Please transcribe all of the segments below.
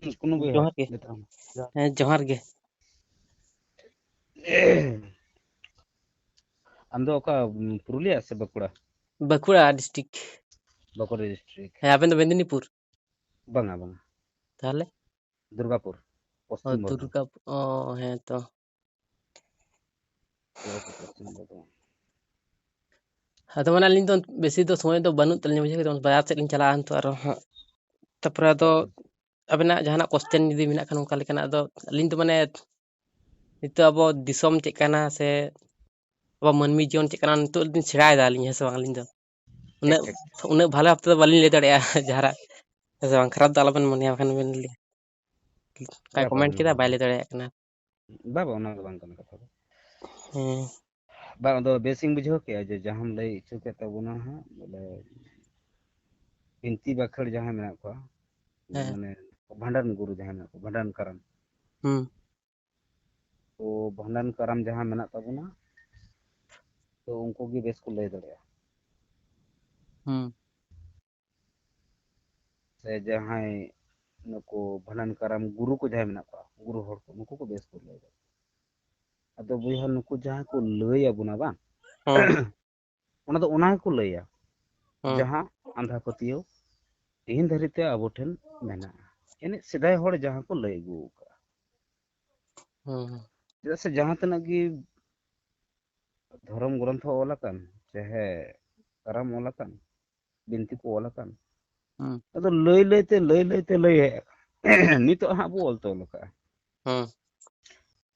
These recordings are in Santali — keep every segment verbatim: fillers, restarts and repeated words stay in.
ᱦᱩᱸ, ᱠᱩᱱᱩ ᱵᱚᱭᱦᱟ, ᱡᱚᱦᱟᱨ ᱜᱮ᱾ ᱡᱚᱛᱚ ᱦᱚᱲ᱾ ᱦᱮᱸ, ᱡᱚᱦᱟᱨ ᱜᱮ᱾ ᱟᱢ ᱫᱚ ᱚᱠᱟ, ᱩᱢ, ᱯᱩᱨᱩᱞᱤᱭᱟ ᱥᱮ ᱵᱟᱸᱠᱩᱲᱟ? ᱵᱟᱸᱠᱩᱲᱟ district᱾ ᱵᱟᱸᱠᱩᱲᱟ district᱾ ᱦᱮᱸ, ᱟᱵᱮᱱ ᱫᱚ ᱢᱮᱫᱤᱱᱤᱯᱩᱨ? ᱵᱟᱝᱟ, ᱵᱟᱝᱟ᱾ ᱛᱟᱦᱚᱞᱮ? ᱫᱩᱨᱜᱟᱯᱩᱨ, ᱚ, ᱯᱚᱥᱪᱤᱢ ᱵᱚᱨᱫᱷᱚᱢᱟᱱ᱾ ᱫᱩᱨᱜᱟᱯᱩᱨ, ᱚ, ᱦᱮᱸ ᱛᱚ᱾ ᱫᱩᱨᱜᱟᱯᱩᱨ, ᱯᱚᱥᱪᱤᱢ ᱵᱚᱨᱫᱷᱚᱢᱟᱱ᱾ ᱟᱫᱚ ᱢᱟᱱᱮ ᱟᱹᱞᱤᱧ ᱫᱚ ᱵᱮᱥᱤ ᱫᱚ ᱥᱚᱢᱚᱭ ᱫᱚ ᱵᱟᱹᱱᱩᱜ ᱛᱟᱹᱞᱤᱧᱟ, ᱵᱩᱡᱷᱟᱹᱣ ᱠᱮᱫᱟᱢ, ᱵᱟᱡᱟᱨ ᱥᱮᱫ ᱞᱤᱧ ᱪᱟᱞᱟᱜᱼᱟ ᱱᱤᱛᱚᱜ ᱟᱨᱚ ᱦᱟᱸᱜ᱾ ᱛᱟᱯᱚᱨᱮ ᱟᱫᱚ ᱟᱪᱪᱷᱟ᱾ ᱟᱵᱮᱱᱟᱜ ᱡᱟᱦᱟᱱᱟᱜ question ᱡᱩᱫᱤ ᱢᱮᱱᱟᱜ ᱠᱷᱟᱱ ᱚᱱᱠᱟ ᱞᱮᱠᱟᱱᱟᱜ, ᱟᱫᱚ ᱟᱹᱞᱤᱧ ᱫᱚ ᱢᱟᱱᱮ ᱱᱤᱛᱚᱜ ᱟᱵᱚ ᱫᱤᱥᱚᱢ ᱪᱮᱫ ᱠᱟᱱᱟ ᱥᱮ ᱟᱵᱚ ᱢᱟᱹᱱᱢᱤ ᱡᱤᱭᱚᱱ ᱪᱮᱫ ᱠᱟᱱᱟ, ᱱᱤᱛᱚᱜ ᱞᱤᱧ ᱥᱮᱬᱟᱭᱮᱫᱟ ᱟᱹᱞᱤᱧ, ᱦᱮᱸ ᱥᱮ ᱵᱟᱝ? ᱟᱹᱞᱤᱧ ᱫᱚ ᱴᱷᱤᱠ, ᱩᱱᱟᱹᱜ, ᱴᱷᱤᱠ᱾ ᱩᱱᱟᱹᱜ ᱵᱷᱟᱞᱮ ᱵᱷᱟᱵ ᱛᱮᱫᱚ ᱵᱟᱹᱞᱤᱧ ᱞᱟᱹᱭ ᱫᱟᱲᱮᱭᱟᱜᱼᱟ ᱡᱟᱦᱟᱱᱟᱜ, ᱦᱮᱸ ᱥᱮ ᱵᱟᱝ? ᱠᱷᱟᱨᱟᱯ ᱫᱚ ᱟᱞᱚᱵᱮᱱ ᱢᱚᱱᱮᱭᱟ, ᱵᱟᱠᱷᱟᱱ ᱵᱮᱱ ᱞᱟᱹᱭᱟ᱾ ᱚᱠᱟᱭ ᱵᱟ, ᱵᱟ, comment ᱚᱱᱟ ᱠᱮᱫᱟ, ᱫᱚ ᱵᱟᱭ ᱵᱟᱝ ᱞᱟᱹᱭ ᱠᱟᱱᱟ᱾ ᱫᱟᱲᱮᱭᱟᱜ ᱠᱟᱱᱟ᱾ ᱵᱟ, ᱵᱟ, ᱚᱱᱟ ᱫᱚ ᱵᱟᱝ ᱠᱟᱱᱟ ᱠᱟᱛᱷᱟ ᱫᱚ᱾ ᱦᱮᱸ᱾ ᱵᱟ, ᱟᱫᱚ ᱵᱮᱥ ᱤᱧ ᱵᱩᱡᱷᱟᱹᱣ ᱠᱮᱜᱼᱟ ᱡᱮ ᱡᱟᱦᱟᱸᱢ ᱞᱟᱹᱭ ᱦᱚᱪᱚ ᱠᱮᱫ ᱛᱟᱵᱚᱱᱟ ᱦᱟᱸᱜ, ᱵᱚᱞᱮ ᱵᱤᱱᱛᱤ ᱵᱟᱠᱷᱮᱲ ᱡᱟᱦᱟᱸᱭ ᱢᱮᱱᱟᱜ ᱠᱚᱣᱟ, ᱦᱮᱸ᱾ ᱢᱟᱱᱮ ᱵᱷᱟᱸᱰᱟᱱ ᱜᱩᱨᱩ ᱡᱟᱦᱟᱸᱭ ᱢᱮᱱᱟᱜ ᱠᱚᱣᱟ, ᱵᱷᱟᱸᱰᱟᱱ ᱠᱟᱨᱟᱢ᱾ ᱦᱩᱸ᱾ ᱛᱚ ᱵᱷᱟᱸᱰᱟᱱ ᱠᱟᱨᱟᱢ ᱡᱟᱦᱟᱸ ᱢᱮᱱᱟᱜ ᱛᱟᱵᱚᱱᱟ, ᱛᱚ ᱩᱱᱠᱩ ᱜᱮ ᱵᱮᱥ ᱠᱚ ᱞᱟᱹᱭ ᱫᱟᱲᱮᱭᱟᱜᱼᱟ᱾ ᱦᱩᱸ᱾ ᱥᱮ ᱡᱟᱦᱟᱸᱭ ᱱᱩᱠᱩ ᱵᱷᱟᱸᱰᱟᱱ ᱠᱟᱨᱟᱢ ᱜᱩᱨᱩ ᱠᱚ ᱡᱟᱦᱟᱸᱭ ᱢᱮᱱᱟᱜ ᱠᱚᱣᱟ, ᱜᱩᱨᱩ ᱦᱚᱲ ᱠᱚ, ᱱᱩᱠᱩ ᱠᱚ ᱵᱮᱥ ᱠᱚ ᱞᱟᱹᱭ ᱫᱟᱲᱮᱭᱟᱜᱼᱟ᱾ ᱟᱫᱚ ᱵᱚᱭᱦᱟ, ᱱᱩᱠᱩ ᱡᱟᱦᱟᱸ ᱠᱚ ᱞᱟᱹᱭ ᱟᱵᱚᱱᱟ ᱵᱟᱝ, ᱦᱩᱸ᱾ ᱚᱱᱟ ᱫᱚ ᱚᱱᱟ ᱜᱮᱠᱚ ᱞᱟᱹᱭᱟ, ᱦᱩᱸ᱾ ᱡᱟᱦᱟᱸ ᱟᱸᱫᱷᱟ ᱯᱟᱹᱛᱭᱟᱹᱣ ᱛᱮᱦᱮᱧ ᱫᱷᱟᱹᱨᱤᱡ ᱛᱮ ᱟᱵᱚ ᱴᱷᱮᱱ ᱢᱮᱱᱟᱜᱼᱟ᱾ ᱮᱱᱮᱡ ᱥᱮᱫᱟᱭ ᱦᱚᱲ ᱡᱟᱦᱟᱸ ᱠᱚ ᱞᱟᱹᱭ ᱟᱹᱜᱩ ᱟᱠᱟᱫᱼᱟ᱾ ᱦᱩᱸ᱾ ᱪᱮᱫᱟᱜ ᱥᱮ ᱡᱟᱦᱟᱸ ᱛᱤᱱᱟᱹᱜ ᱜᱮ ᱫᱷᱚᱨᱚᱢ ᱜᱨᱚᱱᱛᱷᱚ ᱚᱞ ᱟᱠᱟᱱ, ᱪᱟᱦᱮ ᱠᱟᱨᱟᱢ ᱚᱞ ᱟᱠᱟᱱ, ᱵᱤᱱᱛᱤ ᱠᱚ ᱚᱞ ᱟᱠᱟᱱ, ᱦᱩᱸ᱾ ᱟᱫᱚ ᱞᱟᱹᱭ ᱞᱟᱹᱭ ᱛᱮ, ᱞᱟᱹᱭ ᱞᱟᱹᱭ ᱛᱮ ᱞᱟᱹᱭ ᱦᱮᱡ ᱟᱠᱟᱱᱟ᱾ ᱱᱤᱛᱚᱜ ᱦᱟᱸᱜ ᱵᱚ ᱚᱞ ᱛᱚᱞ ᱟᱠᱟᱫᱼᱟ᱾ ᱦᱩᱸ᱾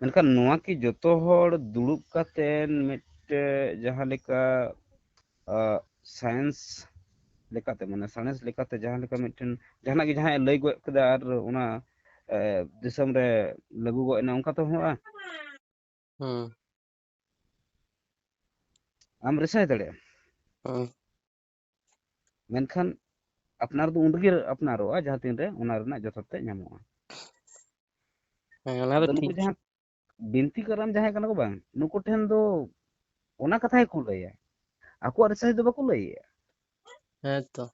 ᱢᱮᱱᱠᱷᱟᱱ ᱱᱚᱣᱟ ᱠᱤ ᱡᱚᱛᱚ ᱦᱚᱲ ᱫᱩᱲᱩᱵ ᱠᱟᱛᱮᱱ ᱢᱤᱫᱴᱮᱡ ᱡᱟᱦᱟᱸ ᱞᱮᱠᱟ, ᱟ, science ᱞᱮᱠᱟᱛᱮ, ᱢᱟᱱᱮ ᱥᱟᱬᱮᱥ ᱞᱮᱠᱟᱛᱮ ᱡᱟᱦᱟᱸ ᱞᱮᱠᱟ ᱢᱤᱫᱴᱮᱱ ᱡᱟᱦᱟᱱᱟᱜ ᱜᱮ ᱡᱟᱦᱟᱸᱭ ᱞᱟᱹᱭ ᱜᱚᱫ ᱠᱮᱫᱟ ᱟᱨ ᱚᱱᱟ, ᱮ, ᱫᱤᱥᱚᱢ ᱨᱮ ᱞᱟᱹᱜᱩ ᱜᱚᱫ ᱮᱱᱟ, ᱚᱱᱠᱟ ᱛᱚ ᱦᱩᱭᱩᱜᱼᱟ? ᱦᱩᱸ᱾ ᱟᱢ ᱨᱮᱥᱟᱭ ᱫᱟᱲᱮᱭᱟᱜᱼᱟ᱾ ᱦᱩᱸ᱾ ᱢᱮᱱᱠᱷᱟᱱ ᱟᱯᱱᱟᱨ ᱫᱚ ᱩᱱ ᱨᱮᱜᱮ ᱟᱯᱱᱟᱨᱚᱜᱼᱟ, ᱡᱟᱦᱟᱸ ᱛᱤᱱ ᱨᱮ ᱚᱱᱟ ᱨᱮᱱᱟᱜ ᱡᱚᱛᱷᱟᱛ ᱛᱮ ᱧᱟᱢᱚᱜᱼᱟ᱾ ᱦᱮᱸ, ᱚᱱᱟ ᱫᱚ ᱟᱫᱚ ᱱᱩᱠᱩ ᱴᱷᱤᱠ᱾ ᱡᱟᱦᱟᱸ ᱵᱤᱱᱛᱤ ᱠᱟᱨᱟᱢ ᱡᱟᱦᱟᱸᱭ ᱠᱟᱱᱟ ᱠᱚ ᱵᱟᱝ, ᱱᱩᱠᱩ ᱴᱷᱮᱱ ᱫᱚ ᱚᱱᱟ ᱠᱟᱛᱷᱟ ᱜᱮᱠᱚ ᱞᱟᱹᱭᱟ, ᱟᱠᱚᱣᱟᱜ ᱨᱮᱥᱟᱭ ᱫᱚ ᱵᱟᱠᱚ ᱞᱟᱹᱭᱮᱜᱼᱟ᱾ ᱦᱮᱸ ᱛᱚ᱾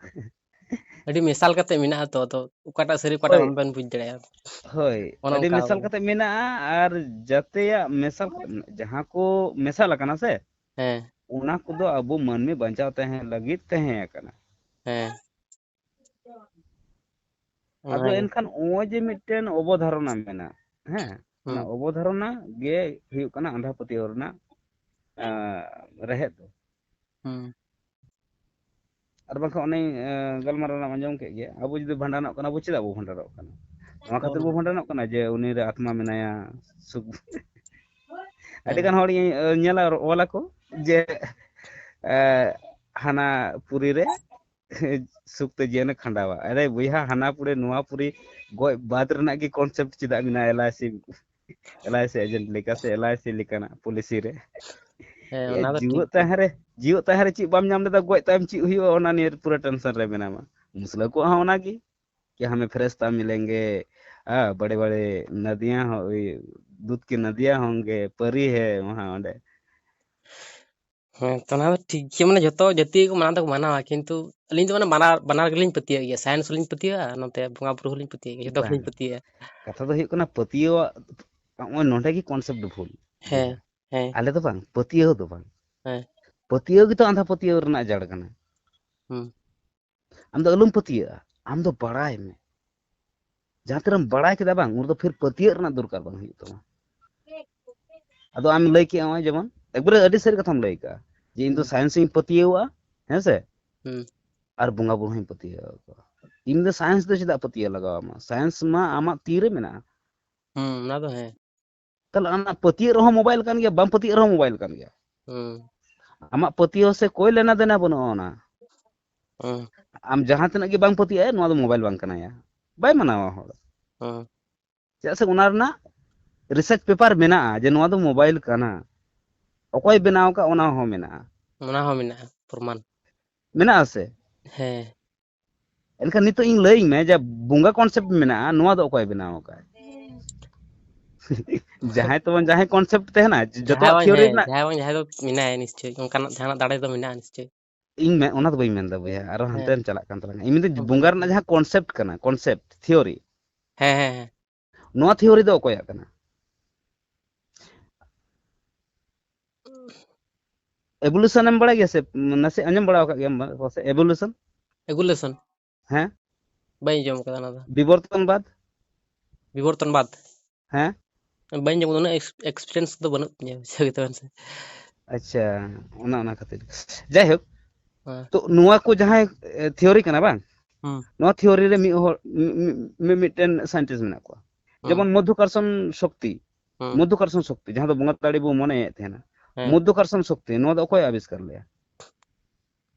ᱟᱹᱰᱤ ᱢᱮᱥᱟᱞ ᱠᱟᱛᱮ ᱢᱮᱱᱟᱜᱼᱟ ᱛᱚ, ᱟᱫᱚ ᱚᱠᱟᱴᱟᱜ ᱥᱟᱹᱨᱤ, ᱚᱠᱟᱴᱟᱜ ᱦᱳᱭ᱾ ᱵᱟᱵᱮᱱ ᱵᱩᱡᱽ ᱫᱟᱲᱮᱭᱟᱜᱼᱟ᱾ ᱦᱳᱭ, ᱚᱱᱮ ᱟᱹᱰᱤ ᱚᱱᱠᱟ ᱢᱮᱥᱟᱞ ᱠᱟᱱᱟ᱾ ᱠᱟᱛᱮ ᱢᱮᱱᱟᱜᱼᱟ, ᱟᱨ ᱡᱟᱛᱮᱭᱟᱜ ᱢᱮᱥᱟᱞ ᱠᱟᱛᱮ, ᱡᱟᱦᱟᱸ ᱠᱚ ᱢᱮᱥᱟᱞ ᱟᱠᱟᱱᱟ ᱥᱮ, ᱦᱮᱸ᱾ ᱚᱱᱟ ᱠᱚᱫᱚ ᱟᱵᱚ ᱢᱟᱹᱱᱢᱤ ᱵᱟᱧᱪᱟᱣ ᱛᱟᱦᱮᱸ ᱞᱟᱹᱜᱤᱫ ᱛᱟᱦᱮᱸ ᱟᱠᱟᱱᱟ᱾ ᱦᱮᱸ᱾ ᱟᱫᱚ ᱚᱱᱟᱜᱮ᱾ ᱮᱱᱠᱷᱟᱱ ᱱᱚᱜᱼᱚᱭ ᱡᱮ ᱢᱤᱫᱴᱮᱱ ᱚᱵᱚᱫᱷᱟᱨᱚᱱᱟ ᱢᱮᱱᱟᱜᱼᱟ, ᱦᱮᱸ, ᱚᱱᱟ ᱦᱩᱸ᱾ ᱚᱵᱚᱫᱷᱟᱨᱚᱱᱟ ᱜᱮ ᱦᱩᱭᱩᱜ ᱠᱟᱱᱟ ᱟᱸᱫᱷᱟ ᱯᱟᱹᱛᱭᱟᱹᱣ ᱨᱮᱱᱟᱜ, ᱟᱸ, ᱨᱮᱦᱮᱫ ᱫᱚ᱾ ᱦᱩᱸ᱾ ᱟᱨ ᱵᱟᱝᱠᱷᱟᱱ ᱚᱱᱮ, ᱟᱸ, ᱜᱟᱞᱢᱟᱨᱟᱣ ᱨᱮᱱᱟᱜ ᱟᱸᱡᱚᱢ ᱠᱮᱫ ᱜᱮᱭᱟ, ᱟᱵᱚ ᱡᱩᱫᱤ ᱵᱷᱟᱸᱰᱟᱱᱚᱜ ᱠᱟᱱᱟ, ᱟᱵᱚ ᱪᱮᱫᱟᱜ ᱵᱚ ᱵᱷᱟᱸᱰᱟᱱᱚᱜ ᱠᱟᱱᱟ? ᱱᱚᱣᱟ ᱠᱷᱟᱹᱛᱤᱨ ᱦᱳᱭ᱾ ᱵᱚ ᱵᱷᱟᱸᱰᱟᱱᱚᱜ ᱠᱟᱱᱟ ᱡᱮ ᱩᱱᱤ ᱨᱮ ᱟᱛᱢᱟ ᱢᱮᱱᱟᱭᱟ, ᱥᱩᱠ᱾ ᱟᱹᱰᱤ ᱦᱮᱸ᱾ ᱜᱟᱱ ᱦᱚᱲ ᱤᱧ, ᱟᱸ, ᱧᱮᱞᱟ, ᱚᱞᱟᱠᱚ ᱡᱮ, ᱮ, ᱦᱟᱱᱟ ᱯᱩᱨᱤ ᱨᱮ ᱥᱩᱠ ᱛᱮ ᱡᱤᱭᱚᱱᱮ ᱠᱷᱟᱸᱰᱟᱣᱟ᱾ ᱟᱨᱮ ᱵᱚᱭᱦᱟ, ᱦᱟᱱᱟ ᱯᱩᱨᱤ ᱱᱚᱣᱟ ᱯᱩᱨᱤ ᱜᱚᱡ ᱵᱟᱫ ᱨᱮᱱᱟᱜ ᱜᱮ concept ᱪᱮᱫᱟᱜ ᱢᱮᱱᱟᱜᱼᱟ? LIC, LIC agent ᱞᱮᱠᱟ ᱥᱮ LIC ᱞᱮᱠᱟᱱᱟᱜ policy ᱨᱮ? ᱦᱮᱸ, ᱮ, ᱚᱱᱟ ᱫᱚ ᱴᱷᱤᱠ ᱡᱤᱣᱮᱫ ᱜᱮᱭᱟ᱾ ᱛᱟᱦᱮᱸ ᱨᱮ, ᱡᱤᱣᱮᱫ ᱛᱟᱦᱮᱸ ᱨᱮ ᱪᱮᱫ ᱵᱟᱢ ᱧᱟᱢ ᱞᱮᱫᱟ, ᱜᱚᱡ ᱛᱟᱭᱚᱢ ᱪᱮᱫ ᱦᱩᱭᱩᱜᱼᱟ, ᱚᱱᱟ ᱱᱤᱭᱮ ᱯᱩᱨᱟᱹ tension ᱨᱮ ᱢᱮᱱᱟᱢᱟ᱾ ᱢᱩᱥᱞᱟᱹ ᱠᱚᱣᱟᱜ ᱦᱚᱸ ᱚᱱᱟᱜᱮ, ᱠᱤ ᱦᱟᱢᱮ ᱯᱷᱮᱨᱮᱥᱛᱟ ᱢᱤᱞᱮᱝᱜᱮ, ᱦᱮᱸ, ᱵᱟᱲᱮ ᱵᱟᱲᱮ ᱱᱟᱫᱤᱭᱟ ᱦᱚᱸ, ᱳᱭ, ᱫᱩᱫᱷ ᱠᱤ ᱱᱟᱫᱤᱭᱟ ᱦᱚᱸᱜᱮ, ᱯᱟᱹᱨᱤ ᱦᱮ ᱣᱟᱦᱟᱸ ᱚᱸᱰᱮ᱾ ᱦᱮᱸ, ᱛᱚ ᱚᱱᱟ ᱫᱚ ᱴᱷᱤᱠ ᱜᱮᱭᱟ, ᱢᱟᱱᱮ ᱡᱷᱚᱛᱚ ᱡᱟᱹᱛᱤ ᱜᱮᱠᱚ ᱢᱟᱱᱟᱣ ᱫᱚᱠᱚ ᱢᱟᱱᱟᱣᱟ, ᱠᱤᱱᱛᱩ ᱟᱹᱞᱤᱧ ᱫᱚ ᱢᱟᱱᱮ ᱵᱟᱱᱟᱨ, ᱵᱟᱱᱟᱨ ᱜᱮᱞᱤᱧ ᱯᱟᱹᱛᱭᱟᱹᱜ ᱜᱮᱭᱟ, science ᱦᱚᱸᱞᱤᱧ ᱯᱟᱹᱛᱭᱟᱹᱜᱼᱟ, ᱱᱚᱛᱮ ᱵᱚᱸᱜᱟ ᱵᱩᱨᱩ ᱦᱚᱸᱞᱤᱧ ᱯᱟᱹᱛᱭᱟᱹᱜ ᱜᱮᱭᱟ, ᱡᱷᱚᱛᱚ ᱵᱟᱝ, ᱜᱮᱞᱤᱧ ᱯᱟᱹᱛᱭᱟᱹᱜᱼᱟ᱾ ᱠᱟᱛᱷᱟ ᱫᱚ ᱦᱩᱭᱩᱜ ᱠᱟᱱᱟ ᱯᱟᱹᱛᱭᱟᱹᱣᱟᱜ, ᱱᱚᱜᱼᱚᱭ ᱱᱚᱰᱮ ᱜᱮ concept ᱫᱚ ᱵᱷᱩᱞ᱾ ᱦᱮᱸ, ᱦᱮᱸ᱾ ᱟᱞᱮ ᱫᱚ ᱵᱟᱝ, ᱯᱟᱹᱛᱭᱟᱹᱣ ᱫᱚ ᱵᱟᱝ᱾ ᱦᱮᱸ᱾ ᱯᱟᱹᱛᱭᱟᱹᱣ ᱜᱮᱛᱚ ᱟᱸᱫᱷᱟ ᱯᱟᱹᱛᱭᱟᱹᱣ ᱨᱮᱱᱟᱜ ᱡᱟᱲ ᱠᱟᱱᱟ᱾ ᱦᱩᱸ᱾ ᱟᱢ ᱫᱚ ᱟᱞᱚᱢ ᱯᱟᱹᱛᱭᱟᱹᱜᱼᱟ, ᱟᱢ ᱫᱚ ᱵᱟᱲᱟᱭ ᱢᱮ᱾ ᱡᱟᱦᱟᱸ ᱛᱤᱱᱟᱹᱜ ᱮᱢ ᱵᱟᱲᱟᱭ ᱠᱮᱫᱟ ᱵᱟᱝ, ᱩᱱ ᱫᱚ ᱯᱷᱤᱨ ᱯᱟᱹᱛᱭᱟᱹᱜ ᱨᱮᱱᱟᱜ ᱫᱚᱨᱠᱟᱨ ᱵᱟᱝ ᱦᱩᱭᱩᱜ ᱛᱟᱢᱟ᱾ ᱟᱫᱚ ᱟᱢ ᱞᱟᱹᱭ ᱠᱮᱜᱼᱟ, ᱱᱚᱜᱼᱚᱭ ᱡᱮᱢᱚᱱ ᱮᱠᱵᱟᱨᱮ ᱟᱹᱰᱤ ᱥᱟᱹᱨᱤ ᱠᱟᱛᱷᱟᱢ ᱞᱟᱹᱭ ᱠᱟᱜᱼᱟ ᱡᱮ ᱤᱧ ᱫᱚ ᱦᱩᱸ᱾ Science ᱤᱧ ᱯᱟᱹᱛᱭᱟᱹᱣᱟᱜᱼᱟ, ᱦᱮᱸ ᱥᱮ? ᱦᱩᱸ᱾ ᱟᱨ ᱵᱚᱸᱜᱟ ᱵᱩᱨᱩ ᱦᱚᱸᱧ ᱯᱟᱹᱛᱭᱟᱹᱣ ᱟᱠᱚᱣᱟ᱾ ᱤᱧ ᱫᱚ science ᱫᱚ ᱪᱮᱫᱟᱜ ᱯᱟᱹᱛᱭᱟᱹᱣ ᱞᱟᱜᱟᱣ ᱟᱢᱟ? Science ᱢᱟ ᱟᱢᱟᱜ ᱛᱤ ᱨᱮ ᱢᱮᱱᱟᱜᱼᱟ᱾ ᱦᱩᱸ, ᱚᱱᱟ ᱫᱚ ᱦᱮᱸ᱾ ᱛᱟᱦᱞᱮ ᱚᱱᱟ ᱯᱟᱹᱛᱭᱟᱹᱜ ᱨᱮᱦᱚᱸ mobile ᱠᱟᱱ ᱜᱮᱭᱟ, ᱵᱟᱢ ᱯᱟᱹᱛᱭᱟᱹᱜ ᱨᱮᱦᱚᱸ mobile ᱠᱟᱱ ᱜᱮᱭᱟ᱾ ᱦᱩᱸ᱾ ᱟᱢᱟᱜ ᱯᱟᱹᱛᱭᱟᱹᱣ ᱥᱮ ᱠᱚᱭ ᱞᱮᱱᱟ ᱫᱮᱱᱟ ᱵᱟᱹᱱᱩᱜᱼᱟ ᱚᱱᱟ᱾ ᱦᱩᱸ᱾ ᱟᱢ ᱡᱟᱦᱟᱸ ᱛᱤᱱᱟᱹᱜ ᱜᱮ ᱵᱟᱝ ᱯᱟᱹᱛᱭᱟᱹᱜᱼᱟ, ᱱᱚᱣᱟ ᱫᱚ mobile ᱵᱟᱝ ᱠᱟᱱᱟᱭᱟ᱾ ᱵᱟᱭ ᱢᱟᱱᱟᱣᱟ ᱦᱚᱲ᱾ ᱦᱩᱸ᱾ ᱪᱮᱫᱟᱜ ᱥᱮ ᱚᱱᱟ ᱨᱮᱱᱟᱜ research paper ᱢᱮᱱᱟᱜᱼᱟ ᱡᱮ ᱱᱚᱣᱟ ᱫᱚ mobile ᱠᱟᱱᱟ᱾ ᱚᱠᱚᱭ ᱵᱮᱱᱟᱣ ᱟᱠᱟᱫ, ᱚᱱᱟ ᱦᱚᱸ ᱢᱮᱱᱟᱜᱼᱟ᱾ ᱚᱱᱟ ᱦᱚᱸ ᱢᱮᱱᱟᱜᱼᱟ, ᱯᱨᱚᱢᱟᱱ᱾ ᱢᱮᱱᱟᱜᱼᱟ ᱥᱮ? ᱦᱮᱸ᱾ ᱮᱱᱠᱷᱟᱱ ᱱᱤᱛᱚᱜ ᱤᱧ ᱞᱟᱹᱭᱟᱹᱧ ᱢᱮ ᱡᱮ ᱵᱚᱸᱜᱟ concept ᱢᱮᱱᱟᱜᱼᱟ, ᱱᱚᱣᱟ ᱫᱚ ᱚᱠᱚᱭ ᱵᱮᱱᱟᱣ ᱟᱠᱟᱫ? ᱡᱟᱦᱟᱸᱭ ᱛᱟᱵᱚᱱ, ᱡᱟᱦᱟᱸᱭ concept ᱛᱟᱦᱮᱱᱟ, ᱡᱚᱛᱚᱣᱟᱜ ᱡᱟᱦᱟᱸᱭ ᱵᱟᱝ, theory ᱦᱮᱸ, ᱨᱮᱱᱟᱜ ᱡᱟᱦᱟᱸᱭ ᱵᱟᱝ, ᱡᱟᱦᱟᱸᱭ ᱫᱚ ᱢᱮᱱᱟᱭᱟ ᱱᱤᱥᱪᱳᱭ, ᱚᱱᱠᱟᱱᱟᱜ ᱡᱟᱦᱟᱱᱟᱜ ᱫᱟᱲᱮ ᱫᱚ ᱢᱮᱱᱟᱜᱼᱟ ᱱᱤᱥᱪᱳᱭ᱾ ᱤᱧ ᱢᱮ-, ᱚᱱᱟ ᱫᱚ ᱵᱟᱹᱧ ᱢᱮᱱᱫᱟ ᱵᱚᱭᱦᱟ, ᱟᱨᱚ ᱦᱮᱸ᱾ ᱦᱟᱱᱛᱮᱢ ᱪᱟᱞᱟᱜ ᱠᱟᱱ ᱛᱟᱞᱟᱝᱟ᱾ ᱤᱧ ᱢᱮᱱᱫᱟᱹᱧ ᱦᱮᱸ᱾ ᱵᱚᱸᱜᱟ ᱨᱮᱱᱟᱜ ᱡᱟᱦᱟᱸ concept ᱠᱟᱱᱟ, concept, theory, ᱦᱮᱸ, ᱦᱮᱸ, ᱦᱮᱸ᱾ ᱱᱚᱣᱟ theory ᱫᱚ ᱚᱠᱚᱭᱟᱜ ᱠᱟᱱᱟ? Evolution ᱮᱢ ᱵᱟᱲᱟᱭ ᱜᱮᱭᱟ ᱥᱮ? ᱱᱟᱥᱮ ᱟᱸᱡᱚᱢ ᱵᱟᱲᱟ ᱟᱠᱟᱫ ᱜᱮᱭᱟᱢ ᱯᱟᱥᱮᱡ, evolution? Evolution? ᱦᱮᱸ? ᱵᱟᱹᱧ ᱟᱸᱡᱚᱢ ᱟᱠᱟᱫᱟ ᱚᱱᱟ ᱫᱚ᱾ ᱵᱤᱵᱚᱨᱛᱚᱱ ᱵᱟᱫ? ᱵᱤᱵᱚᱨᱛᱚᱱ ᱵᱟᱫ? ᱦᱮᱸ? ᱵᱟᱹᱧ ᱟᱸᱡᱚᱢ ᱟᱠᱟᱫᱟ, ᱩᱱᱟᱹᱜ ex-, experience ᱫᱚ ᱵᱟᱹᱱᱩᱜ ᱛᱤᱧᱟᱹ, ᱵᱩᱡᱷᱟᱹᱣ ᱠᱮᱫᱟ ᱵᱮᱱ ᱥᱮ? ᱟᱪᱪᱷᱟ, ᱚᱱᱟ, ᱚᱱᱟ ᱠᱷᱟᱹᱛᱤᱨ᱾ ᱡᱟᱭᱦᱳᱠ, ᱦᱮᱸ᱾ ᱛᱚ ᱱᱚᱣᱟ ᱠᱚ ᱡᱟᱦᱟᱸᱭ, ᱮ, theory ᱠᱟᱱᱟ ᱵᱟᱝ? ᱦᱩᱸ᱾ ᱱᱚᱣᱟ theory ᱨᱮ ᱢᱤᱫ ᱦᱚᱲ, ᱢᱤ-, ᱢᱤ-, ᱢᱤ-, ᱢᱤᱫᱴᱮᱱ scientist ᱢᱮᱱᱟᱜ ᱠᱚᱣᱟ᱾ ᱦᱩᱸ᱾ ᱡᱮᱢᱚᱱ ᱢᱚᱫᱷᱩᱠᱟᱨᱥᱚᱱ ᱥᱚᱠᱛᱤ, ᱦᱩᱸ᱾ ᱢᱚᱫᱷᱩᱠᱟᱨᱥᱚᱱ ᱥᱚᱠᱛᱤ, ᱡᱟᱦᱟᱸ ᱫᱚ ᱵᱚᱸᱜᱟ ᱫᱟᱲᱮ ᱵᱚ ᱢᱚᱱᱮᱭᱮᱫ ᱛᱟᱦᱮᱱᱟ᱾ ᱦᱮᱸ᱾ ᱢᱚᱫᱷᱩᱠᱟᱨᱥᱚᱱ ᱥᱚᱠᱛᱤ, ᱱᱚᱣᱟ ᱫᱚ ᱚᱠᱚᱭ ᱟᱵᱤᱥᱠᱟᱨ ᱞᱮᱜᱼᱟ?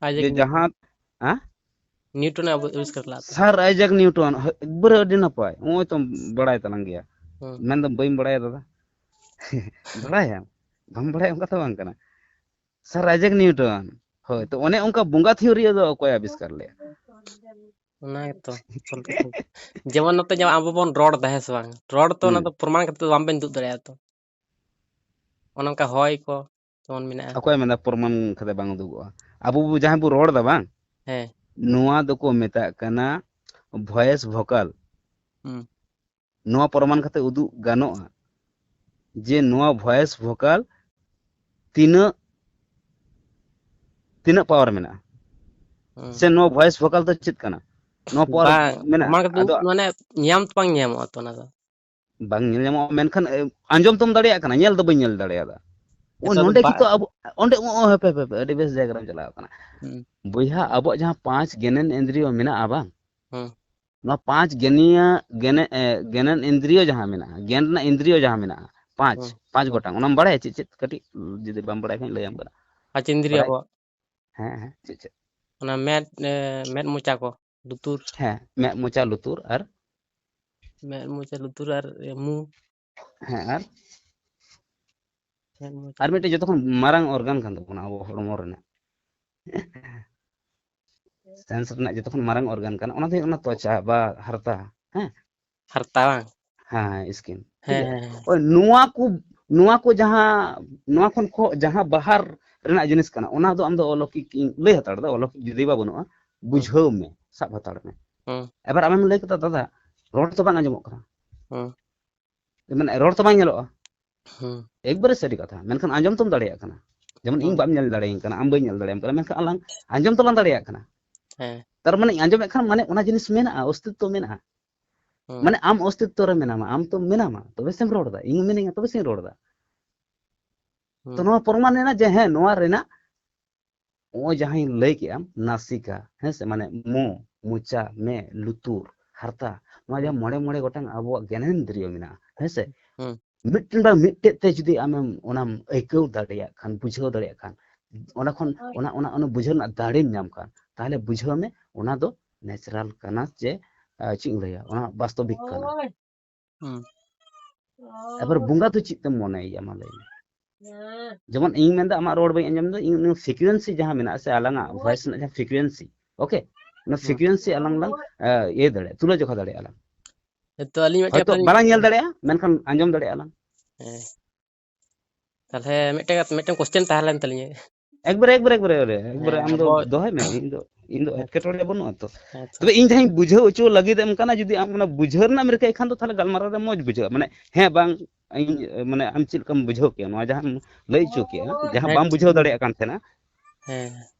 ᱟᱭᱡᱟᱠ ᱡᱮ ᱱᱤᱭᱩᱴᱚᱱ᱾ ᱡᱟᱦᱟᱸ, ᱦᱮᱸ? ᱱᱤᱭᱩᱴᱚᱱ ᱮ ᱟᱵᱚ ᱟᱵᱤᱥᱠᱟᱨ ᱞᱮᱫ ᱛᱟᱦᱮᱸᱫ᱾ Sir Isaac Newton, ᱦᱳᱭ, ᱮᱠᱵᱟᱨᱮ ᱟᱹᱰᱤ ᱱᱟᱯᱟᱭ᱾ ᱱᱚᱜᱼᱚᱭ ᱛᱚᱢ ᱵᱟᱲᱟᱭ ᱛᱟᱞᱟᱝ ᱜᱮᱭᱟ᱾ ᱦᱩᱸ᱾ ᱢᱮᱱᱫᱚ ᱵᱟᱹᱧ ᱵᱟᱲᱟᱭᱟ ᱫᱟᱫᱟ᱾ ᱵᱟᱲᱟᱭᱟᱢ? ᱵᱟᱢ ᱵᱟᱲᱟᱭᱟ ᱚᱱᱠᱟ ᱛᱚ ᱵᱟᱝ ᱠᱟᱱᱟ᱾ Sir Isaac Newton, ᱦᱳᱭ, ᱛᱚ ᱚᱱᱮ ᱚᱱᱠᱟ ᱵᱚᱸᱜᱟ theory ᱫᱚ ᱚᱠᱚᱭ ᱟᱵᱤᱥᱠᱟᱨ ᱞᱮᱜᱼᱟ? ᱚᱱᱟ ᱜᱮᱛᱚ, ᱟᱥᱚᱞ ᱠᱟᱛᱷᱟ᱾ ᱡᱮᱢᱚᱱ ᱱᱚᱛᱮ ᱡᱮᱢᱚᱱ ᱟᱵᱚ ᱵᱚᱱ ᱨᱚᱲ ᱮᱫᱟ, ᱦᱮᱸ ᱥᱮ ᱵᱟᱝ? ᱨᱚᱲ ᱛᱚ ᱚᱱᱟ ᱦᱩᱸ᱾ ᱫᱚ ᱯᱨᱚᱢᱟᱱ ᱠᱟᱛᱮ ᱫᱚ ᱵᱟᱝ ᱵᱮᱱ ᱩᱫᱩᱜ ᱫᱟᱲᱮᱭᱟᱜᱼᱟ ᱛᱚ᱾ ᱚᱱᱮ ᱚᱱᱠᱟ ᱦᱚᱭ ᱠᱚ ᱡᱮᱢᱚᱱ ᱢᱮᱱᱟᱜᱼᱟ᱾ ᱚᱠᱚᱭ ᱢᱮᱱᱫᱟ ᱯᱨᱚᱢᱟᱱ ᱠᱟᱛᱮ ᱵᱟᱝ ᱩᱫᱩᱜᱚᱜᱼᱟ? ᱟᱵᱚ ᱵᱚ ᱡᱟᱦᱟᱸ ᱵᱚ ᱨᱚᱲ ᱮᱫᱟ ᱵᱟᱝ? ᱦᱮᱸ᱾ ᱱᱚᱣᱟ ᱫᱚᱠᱚ ᱢᱮᱛᱟᱜ ᱠᱟᱱᱟ voice vocal᱾ ᱦᱩᱸ᱾ ᱱᱚᱣᱟ ᱯᱨᱚᱢᱟᱱ ᱠᱟᱛᱮ ᱩᱫᱩᱜ ᱜᱟᱱᱚᱜᱼᱟ ᱡᱮ ᱱᱚᱣᱟ voice vocal ᱛᱤᱱᱟᱹᱜ, ᱛᱤᱱᱟᱹᱜ power ᱢᱮᱱᱟᱜᱼᱟ? ᱦᱩᱸ᱾ ᱥᱮ ᱱᱚᱣᱟ voice vocal ᱫᱚ ᱪᱮᱫ ᱠᱟᱱᱟ? ᱱᱚᱣᱟ power ᱵᱟᱝ, ᱢᱮᱱᱟᱜᱼᱟ᱾ ᱯᱨᱚᱢᱟᱱ ᱠᱟᱛᱮ ᱟᱫᱚ ᱩᱫᱩᱜ ᱢᱟᱱᱮ ᱧᱟᱢ ᱛᱚ ᱵᱟᱝ ᱧᱟᱢᱚᱜᱼᱟ ᱛᱚ ᱚᱱᱟ ᱫᱚ᱾ ᱵᱟᱝ ᱧᱮᱞ ᱧᱟᱢᱚᱜᱼᱟ, ᱢᱮᱱᱠᱷᱟᱱ, ᱮ, ᱟᱸᱡᱚᱢ ᱛᱚᱢ ᱫᱟᱲᱮᱭᱟᱜ ᱠᱟᱱᱟ, ᱧᱮᱞ ᱫᱚ ᱵᱟᱹᱧ ᱧᱮᱞ ᱫᱟᱲᱮᱭᱟᱫᱟ᱾ ᱚ, ᱱᱤᱛᱚᱜ ᱫᱚ ᱱᱚᱰᱮ ᱵᱟ- ᱜᱮᱛᱚ ᱟᱵᱚ, ᱚᱸᱰᱮ, ᱚ, ᱚ, ᱦᱟᱯᱮ, ᱦᱟᱯᱮ, ᱦᱟᱯᱮ, ᱟᱹᱰᱤ ᱵᱮᱥ ᱡᱟᱭᱜᱟ ᱨᱮᱢ ᱪᱟᱞᱟᱣ ᱠᱟᱱᱟ᱾ ᱦᱩᱸ᱾ ᱵᱚᱭᱦᱟ, ᱟᱵᱚᱣᱟᱜ ᱡᱟᱦᱟᱸ ᱯᱟᱸᱪ ᱜᱮᱱᱮᱱ ᱤᱱᱫᱨᱤᱭᱚ ᱢᱮᱱᱟᱜᱼᱟ ᱵᱟᱝ? ᱦᱩᱸ᱾ ᱱᱚᱣᱟ ᱯᱟᱸᱪ ᱜᱮᱱᱤᱭᱟ-, ᱜᱮᱱᱮ-, ᱮ, ᱜᱮᱱᱮᱱ ᱤᱱᱫᱨᱤᱭᱚ ᱡᱟᱦᱟᱸ ᱢᱮᱱᱟᱜᱼᱟ, ᱜᱮᱱ ᱨᱮᱱᱟᱜ ᱤᱱᱫᱨᱤᱭᱚ ᱡᱟᱦᱟᱸ ᱢᱮᱱᱟᱜᱼᱟ, ᱯᱟᱸᱪ, ᱦᱩᱸ, ᱯᱟᱸᱪ ᱦᱩᱸ᱾ ᱜᱚᱴᱟᱝ, ᱚᱱᱟᱢ ᱵᱟᱲᱟᱭᱟ ᱪᱮᱫ ᱪᱮᱫ? ᱠᱟᱹᱴᱤᱡ ᱡᱩᱫᱤ ᱵᱟᱢ ᱵᱟᱲᱟᱭ ᱠᱷᱟᱱ ᱞᱟᱹᱭᱟᱢ ᱠᱟᱱᱟ᱾ ᱯᱟᱸᱪ ᱤᱱᱫᱨᱤᱭᱚ ᱵᱟᱲᱟᱭ-, ᱟᱵᱚᱣᱟᱜ᱾ ᱦᱮᱸ, ᱦᱮᱸ, ᱪᱮᱫ ᱪᱮᱫ? ᱚᱱᱟ ᱢᱮᱫ, ᱮ, ᱢᱮᱫ ᱢᱚᱪᱟ ᱠᱚ, ᱞᱩᱛᱩᱨ᱾ ᱦᱮᱸ, ᱢᱮᱫ ᱢᱚᱪᱟ ᱞᱩᱛᱩᱨ ᱟᱨ? ᱢᱮᱫ ᱢᱚᱪᱟ ᱞᱩᱛᱩᱨ ᱟᱨ, ᱮ, ᱢᱩ᱾ ᱦᱮᱸ, ᱟᱨ? ᱢᱮᱫ ᱢᱚᱪᱟ ᱟᱨ ᱢᱤᱫᱴᱮᱡ ᱡᱚᱛᱚ ᱠᱷᱚᱱ ᱢᱟᱨᱟᱝ organ ᱠᱟᱱ ᱛᱟᱵᱚᱱᱟ ᱟᱵᱚ ᱦᱚᱲᱢᱚ ᱨᱮᱱᱟᱜ᱾ Sense ᱨᱮᱱᱟᱜ ᱡᱚᱛᱚ ᱠᱷᱚᱱ ᱢᱟᱨᱟᱝ organ ᱠᱟᱱᱟ, ᱚᱱᱟ ᱫᱚ ᱦᱩᱭᱩᱜ ᱠᱟᱱᱟ ᱛᱚᱪᱟ ᱵᱟ ᱦᱟᱨᱛᱟ, ᱦᱮᱸ? ᱦᱟᱨᱛᱟ ᱵᱟᱝ? ᱦᱮᱸ, ᱦᱮᱸ, skin, ᱴᱷᱤᱠ ᱦᱮᱸ, ᱜᱮᱭᱟ? ᱦᱮᱸ, ᱦᱮᱸ᱾ ᱳᱭ ᱱᱚᱣᱟ ᱠᱚ ᱱᱚᱣᱟ ᱠᱚ ᱡᱟᱦᱟᱸ, ᱱᱚᱣᱟ ᱠᱷᱚᱱ ᱠᱚ ᱡᱟᱦᱟᱸ ᱵᱟᱦᱟᱨ ᱨᱮᱱᱟᱜ ᱡᱤᱱᱤᱥ ᱠᱟᱱᱟ, ᱚᱱᱟ ᱫᱚ ᱟᱢ ᱫᱚ ᱚᱞᱚᱠᱤᱠ ᱤᱧ ᱞᱟᱹᱭ ᱦᱟᱛᱟᱲ ᱮᱫᱟ, ᱚᱞᱚᱠᱤᱠ ᱡᱩᱫᱤ ᱵᱟ ᱵᱟᱹᱱᱩᱜᱼᱟ, ᱵᱩᱡᱷᱟᱹᱣ ᱢᱮ, ᱥᱟᱵ ᱦᱟᱛᱟᱲ ᱢᱮ᱾ ᱦᱩᱸ᱾ ᱮᱵᱟᱨ ᱟᱢᱮᱢ ᱞᱟᱹᱭ ᱠᱮᱫᱟ, ᱫᱟᱫᱟ, ᱨᱚᱲ ᱛᱚ ᱵᱟᱝ ᱟᱸᱡᱚᱢᱚᱜ ᱠᱟᱱᱟ, ᱦᱩᱸ᱾ ᱢᱟᱱᱮ ᱨᱚᱲ ᱛᱚ ᱵᱟᱝ ᱧᱮᱞᱚᱜᱼᱟ᱾ ᱦᱩᱸ᱾ ᱮᱠᱵᱟᱨᱮ ᱥᱟᱹᱨᱤ ᱠᱟᱛᱷᱟ, ᱢᱮᱱᱠᱷᱟᱱ ᱟᱸᱡᱚᱢ ᱛᱚᱢ ᱫᱟᱲᱮᱭᱟᱜ ᱠᱟᱱᱟ᱾ ᱡᱮᱢᱚᱱ ᱤᱧ ᱦᱩᱸ᱾ ᱵᱟᱢ ᱧᱮᱞ ᱫᱟᱲᱮᱭᱟᱹᱧ ᱠᱟᱱᱟ, ᱟᱢ ᱵᱟᱹᱧ ᱧᱮᱞ ᱫᱟᱲᱮᱭᱟᱢ ᱠᱟᱱᱟ, ᱢᱮᱱᱠᱷᱟᱱ ᱟᱞᱟᱝ ᱟᱸᱡᱚᱢ ᱛᱚᱞᱟᱝ ᱫᱟᱲᱮᱭᱟᱜ ᱠᱟᱱᱟ᱾ ᱦᱮᱸ᱾ ᱛᱟᱨ ᱢᱟᱱᱮ ᱟᱸᱡᱚᱢᱮᱫ ᱠᱷᱟᱱ ᱢᱟᱱᱮ ᱚᱱᱟ ᱡᱤᱱᱤᱥ ᱢᱮᱱᱟᱜᱼᱟ, ᱚᱥᱛᱤᱛᱛᱚ ᱢᱮᱱᱟᱜᱼᱟ᱾ ᱦᱩᱸ᱾ ᱢᱟᱱᱮ ᱟᱢ ᱚᱥᱛᱤᱛᱛᱚ ᱨᱮ ᱢᱮᱱᱟᱢᱟ, ᱟᱢ ᱛᱚ ᱢᱮᱱᱟᱢᱟ, ᱛᱚᱵᱮ ᱥᱮᱢ ᱨᱚᱲ ᱮᱫᱟ, ᱤᱧ ᱢᱤᱱᱟᱹᱧᱟ ᱛᱚᱵᱮ ᱥᱮᱧ ᱨᱚᱲ ᱮᱫᱟ᱾ ᱛᱚ ᱦᱩᱸ᱾ ᱱᱚᱣᱟ ᱯᱨᱚᱢᱟᱱ ᱮᱱᱟ ᱡᱮ ᱦᱮᱸ, ᱱᱚᱣᱟ ᱨᱮᱱᱟᱜ ᱱᱚᱜᱼᱚᱭ ᱡᱟᱦᱟᱸᱧ ᱞᱟᱹᱭ ᱠᱮᱜᱼᱟ, ᱱᱟᱥᱤᱠᱟ, ᱦᱮᱸ ᱥᱮ, ᱢᱟᱱᱮ ᱢᱩ, ᱢᱚᱪᱟ, ᱢᱮ, ᱞᱩᱛᱩᱨ, ᱦᱟᱨᱛᱟ, ᱱᱚᱣᱟ ᱡᱟᱦᱟᱸ ᱦᱩᱸ᱾ ᱢᱚᱬᱮ ᱢᱚᱬᱮ ᱜᱚᱴᱟᱝ ᱟᱵᱚᱣᱟᱜ ᱜᱮᱱᱮᱱᱫᱨᱤᱭᱚ ᱢᱮᱱᱟᱜᱼᱟ, ᱦᱮᱸ ᱥᱮ, ᱦᱩᱸ᱾ ᱢᱤᱫᱴᱮᱱ ᱵᱟ ᱢᱤᱫᱴᱮᱡ ᱛᱮ ᱡᱩᱫᱤ ᱟᱢᱮᱢ ᱚᱱᱟᱢ ᱟᱹᱭᱠᱟᱹᱣ ᱫᱟᱲᱮᱭᱟᱜ ᱠᱷᱟᱱ, ᱵᱩᱡᱷᱟᱹᱣ ᱫᱟᱲᱮᱭᱟᱜ ᱠᱷᱟᱱ, ᱚᱱᱟ ᱠᱷᱚᱱ ᱚᱱᱟ, ᱚᱱᱟ, ᱚᱱᱟ ᱵᱩᱡᱷᱟᱹᱣ ᱨᱮᱱᱟᱜ ᱫᱟᱲᱮᱢ ᱧᱟᱢ ᱠᱷᱟᱱ, ᱛᱟᱦᱚᱞᱮ ᱵᱩᱡᱷᱟᱹᱣ ᱢᱮ ᱚᱱᱟ ᱫᱚ ᱱᱮᱪᱟᱨᱟᱞ ᱠᱟᱱᱟ, ᱡᱮ ᱟᱸ, ᱪᱮᱫ ᱤᱧ ᱞᱟᱹᱭᱟ, ᱚᱱᱟ ᱵᱟᱥᱛᱚᱵᱤᱠ ᱠᱟᱱᱟ᱾ ᱦᱩᱸ᱾ ᱮᱵᱟᱨ ᱵᱚᱸᱜᱟ ᱫᱚ ᱪᱮᱫ ᱛᱮᱢ ᱢᱚᱱᱮᱭᱮᱭᱟ, ᱢᱟ ᱞᱟᱹᱭ ᱢᱮ? ᱡᱮᱢᱚᱱ ᱤᱧ ᱢᱮᱱᱫᱟ ᱟᱢᱟᱜ ᱨᱚᱲ ᱵᱟᱹᱧ ᱟᱸᱡᱚᱢ ᱮᱫᱟ, ᱤᱧ ᱚᱱᱟ ᱯᱷᱨᱤᱠᱩᱭᱮᱱᱥᱤ ᱡᱟᱦᱟᱸ ᱢᱮᱱᱟᱜᱼᱟ ᱥᱮ, ᱟᱞᱟᱝᱟᱜ ᱵᱷᱚᱭᱮᱥ ᱨᱮᱱᱟᱜ ᱡᱟᱦᱟᱸ ᱯᱷᱨᱤᱠᱩᱭᱮᱱᱥᱤ, ᱳᱠᱮ, ᱚᱱᱟ ᱦᱩᱸ᱾ ᱯᱷᱨᱤᱠᱩᱭᱮᱱᱥᱤ ᱟᱞᱟᱝ ᱞᱟᱝ ᱟᱸ, ᱤᱭᱟᱹ ᱫᱟᱲᱮᱭᱟᱜᱼᱟ, ᱛᱩᱞᱟᱹ ᱡᱚᱠᱷᱟ ᱫᱟᱲᱮᱭᱟᱜᱼᱟ ᱞᱟᱝ᱾ ᱦᱮᱸ, ᱛᱚ ᱟᱹᱞᱤᱧ ᱢᱤᱫᱴᱮᱱ ᱦᱚᱭᱛᱳ ᱠᱟᱛᱷᱟ ᱞᱤᱧ ᱵᱟᱞᱟᱝ ᱧᱮᱞ ᱫᱟᱲᱮᱭᱟᱜᱼᱟ, ᱢᱮᱱᱠᱷᱟᱱ ᱟᱸᱡᱚᱢ ᱫᱟᱲᱮᱭᱟᱜᱼᱟ ᱞᱟᱝ᱾ ᱦᱮᱸ᱾ ᱛᱟᱦᱚᱞᱮ ᱢᱤᱫᱴᱮᱱ ᱠᱟᱛᱷᱟ, ᱢᱤᱫᱴᱮᱱ ᱠᱚᱥᱪᱮᱱ ᱛᱟᱦᱮᱸ ᱞᱮᱱ ᱛᱟᱹᱞᱤᱧᱟ᱾ ᱮᱠᱵᱟᱨᱮ, ᱮᱠᱵᱟᱨᱮ, ᱮᱠᱵᱟᱨᱮ, ᱮᱠᱵᱟᱨᱮ, ᱮᱠᱵᱟᱨᱮ ᱦᱮᱸ, ᱟᱢ ᱫᱚ ᱟᱵᱚ ᱫᱚᱦᱚᱭ ᱢᱮ, ᱤᱧ ᱫᱚ, ᱤᱧ ᱫᱚ ᱮᱴᱠᱮᱴᱚᱬᱮ ᱵᱟᱹᱱᱩᱜᱼᱟ ᱛᱚ᱾ ᱦᱮᱸ ᱛᱚ᱾ ᱛᱚᱵᱮ ᱤᱧ ᱡᱟᱦᱟᱸᱧ ᱵᱩᱡᱷᱟᱹᱣ ᱦᱚᱪᱚ ᱞᱟᱹᱜᱤᱫ ᱮᱢ ᱠᱟᱱᱟ, ᱡᱩᱫᱤ ᱟᱢ ᱚᱱᱟ ᱵᱩᱡᱷᱟᱹᱣ ᱨᱮᱱᱟᱜ ᱮᱢ ᱨᱤᱠᱟᱹᱭ ᱠᱷᱟᱱ ᱫᱚ ᱛᱟᱦᱚᱞᱮ ᱜᱟᱞᱢᱟᱨᱟᱣ ᱨᱮ ᱢᱚᱡᱽ ᱵᱩᱡᱷᱟᱹᱜᱼᱟ, ᱢᱟᱱᱮ ᱦᱮᱸ ᱵᱟᱝ, ᱤᱧ, ᱢᱟᱱᱮ ᱟᱢ ᱪᱮᱫ ᱞᱮᱠᱟᱢ ᱵᱩᱡᱷᱟᱹᱣ ᱠᱮᱜᱼᱟ, ᱱᱚᱣᱟ ᱡᱟᱦᱟᱸᱢ ᱞᱟᱹᱭ ᱦᱚᱪᱚ ᱠᱮᱜᱼᱟ, ᱡᱟᱦᱟᱸ ᱦᱮᱸ, ᱵᱟᱢ ᱴᱷᱤᱠ ᱵᱩᱡᱷᱟᱹᱣ ᱜᱮᱭᱟ᱾ ᱫᱟᱲᱮᱭᱟᱜ ᱠᱟᱱ ᱛᱟᱦᱮᱱᱟ, ᱦᱮᱸ᱾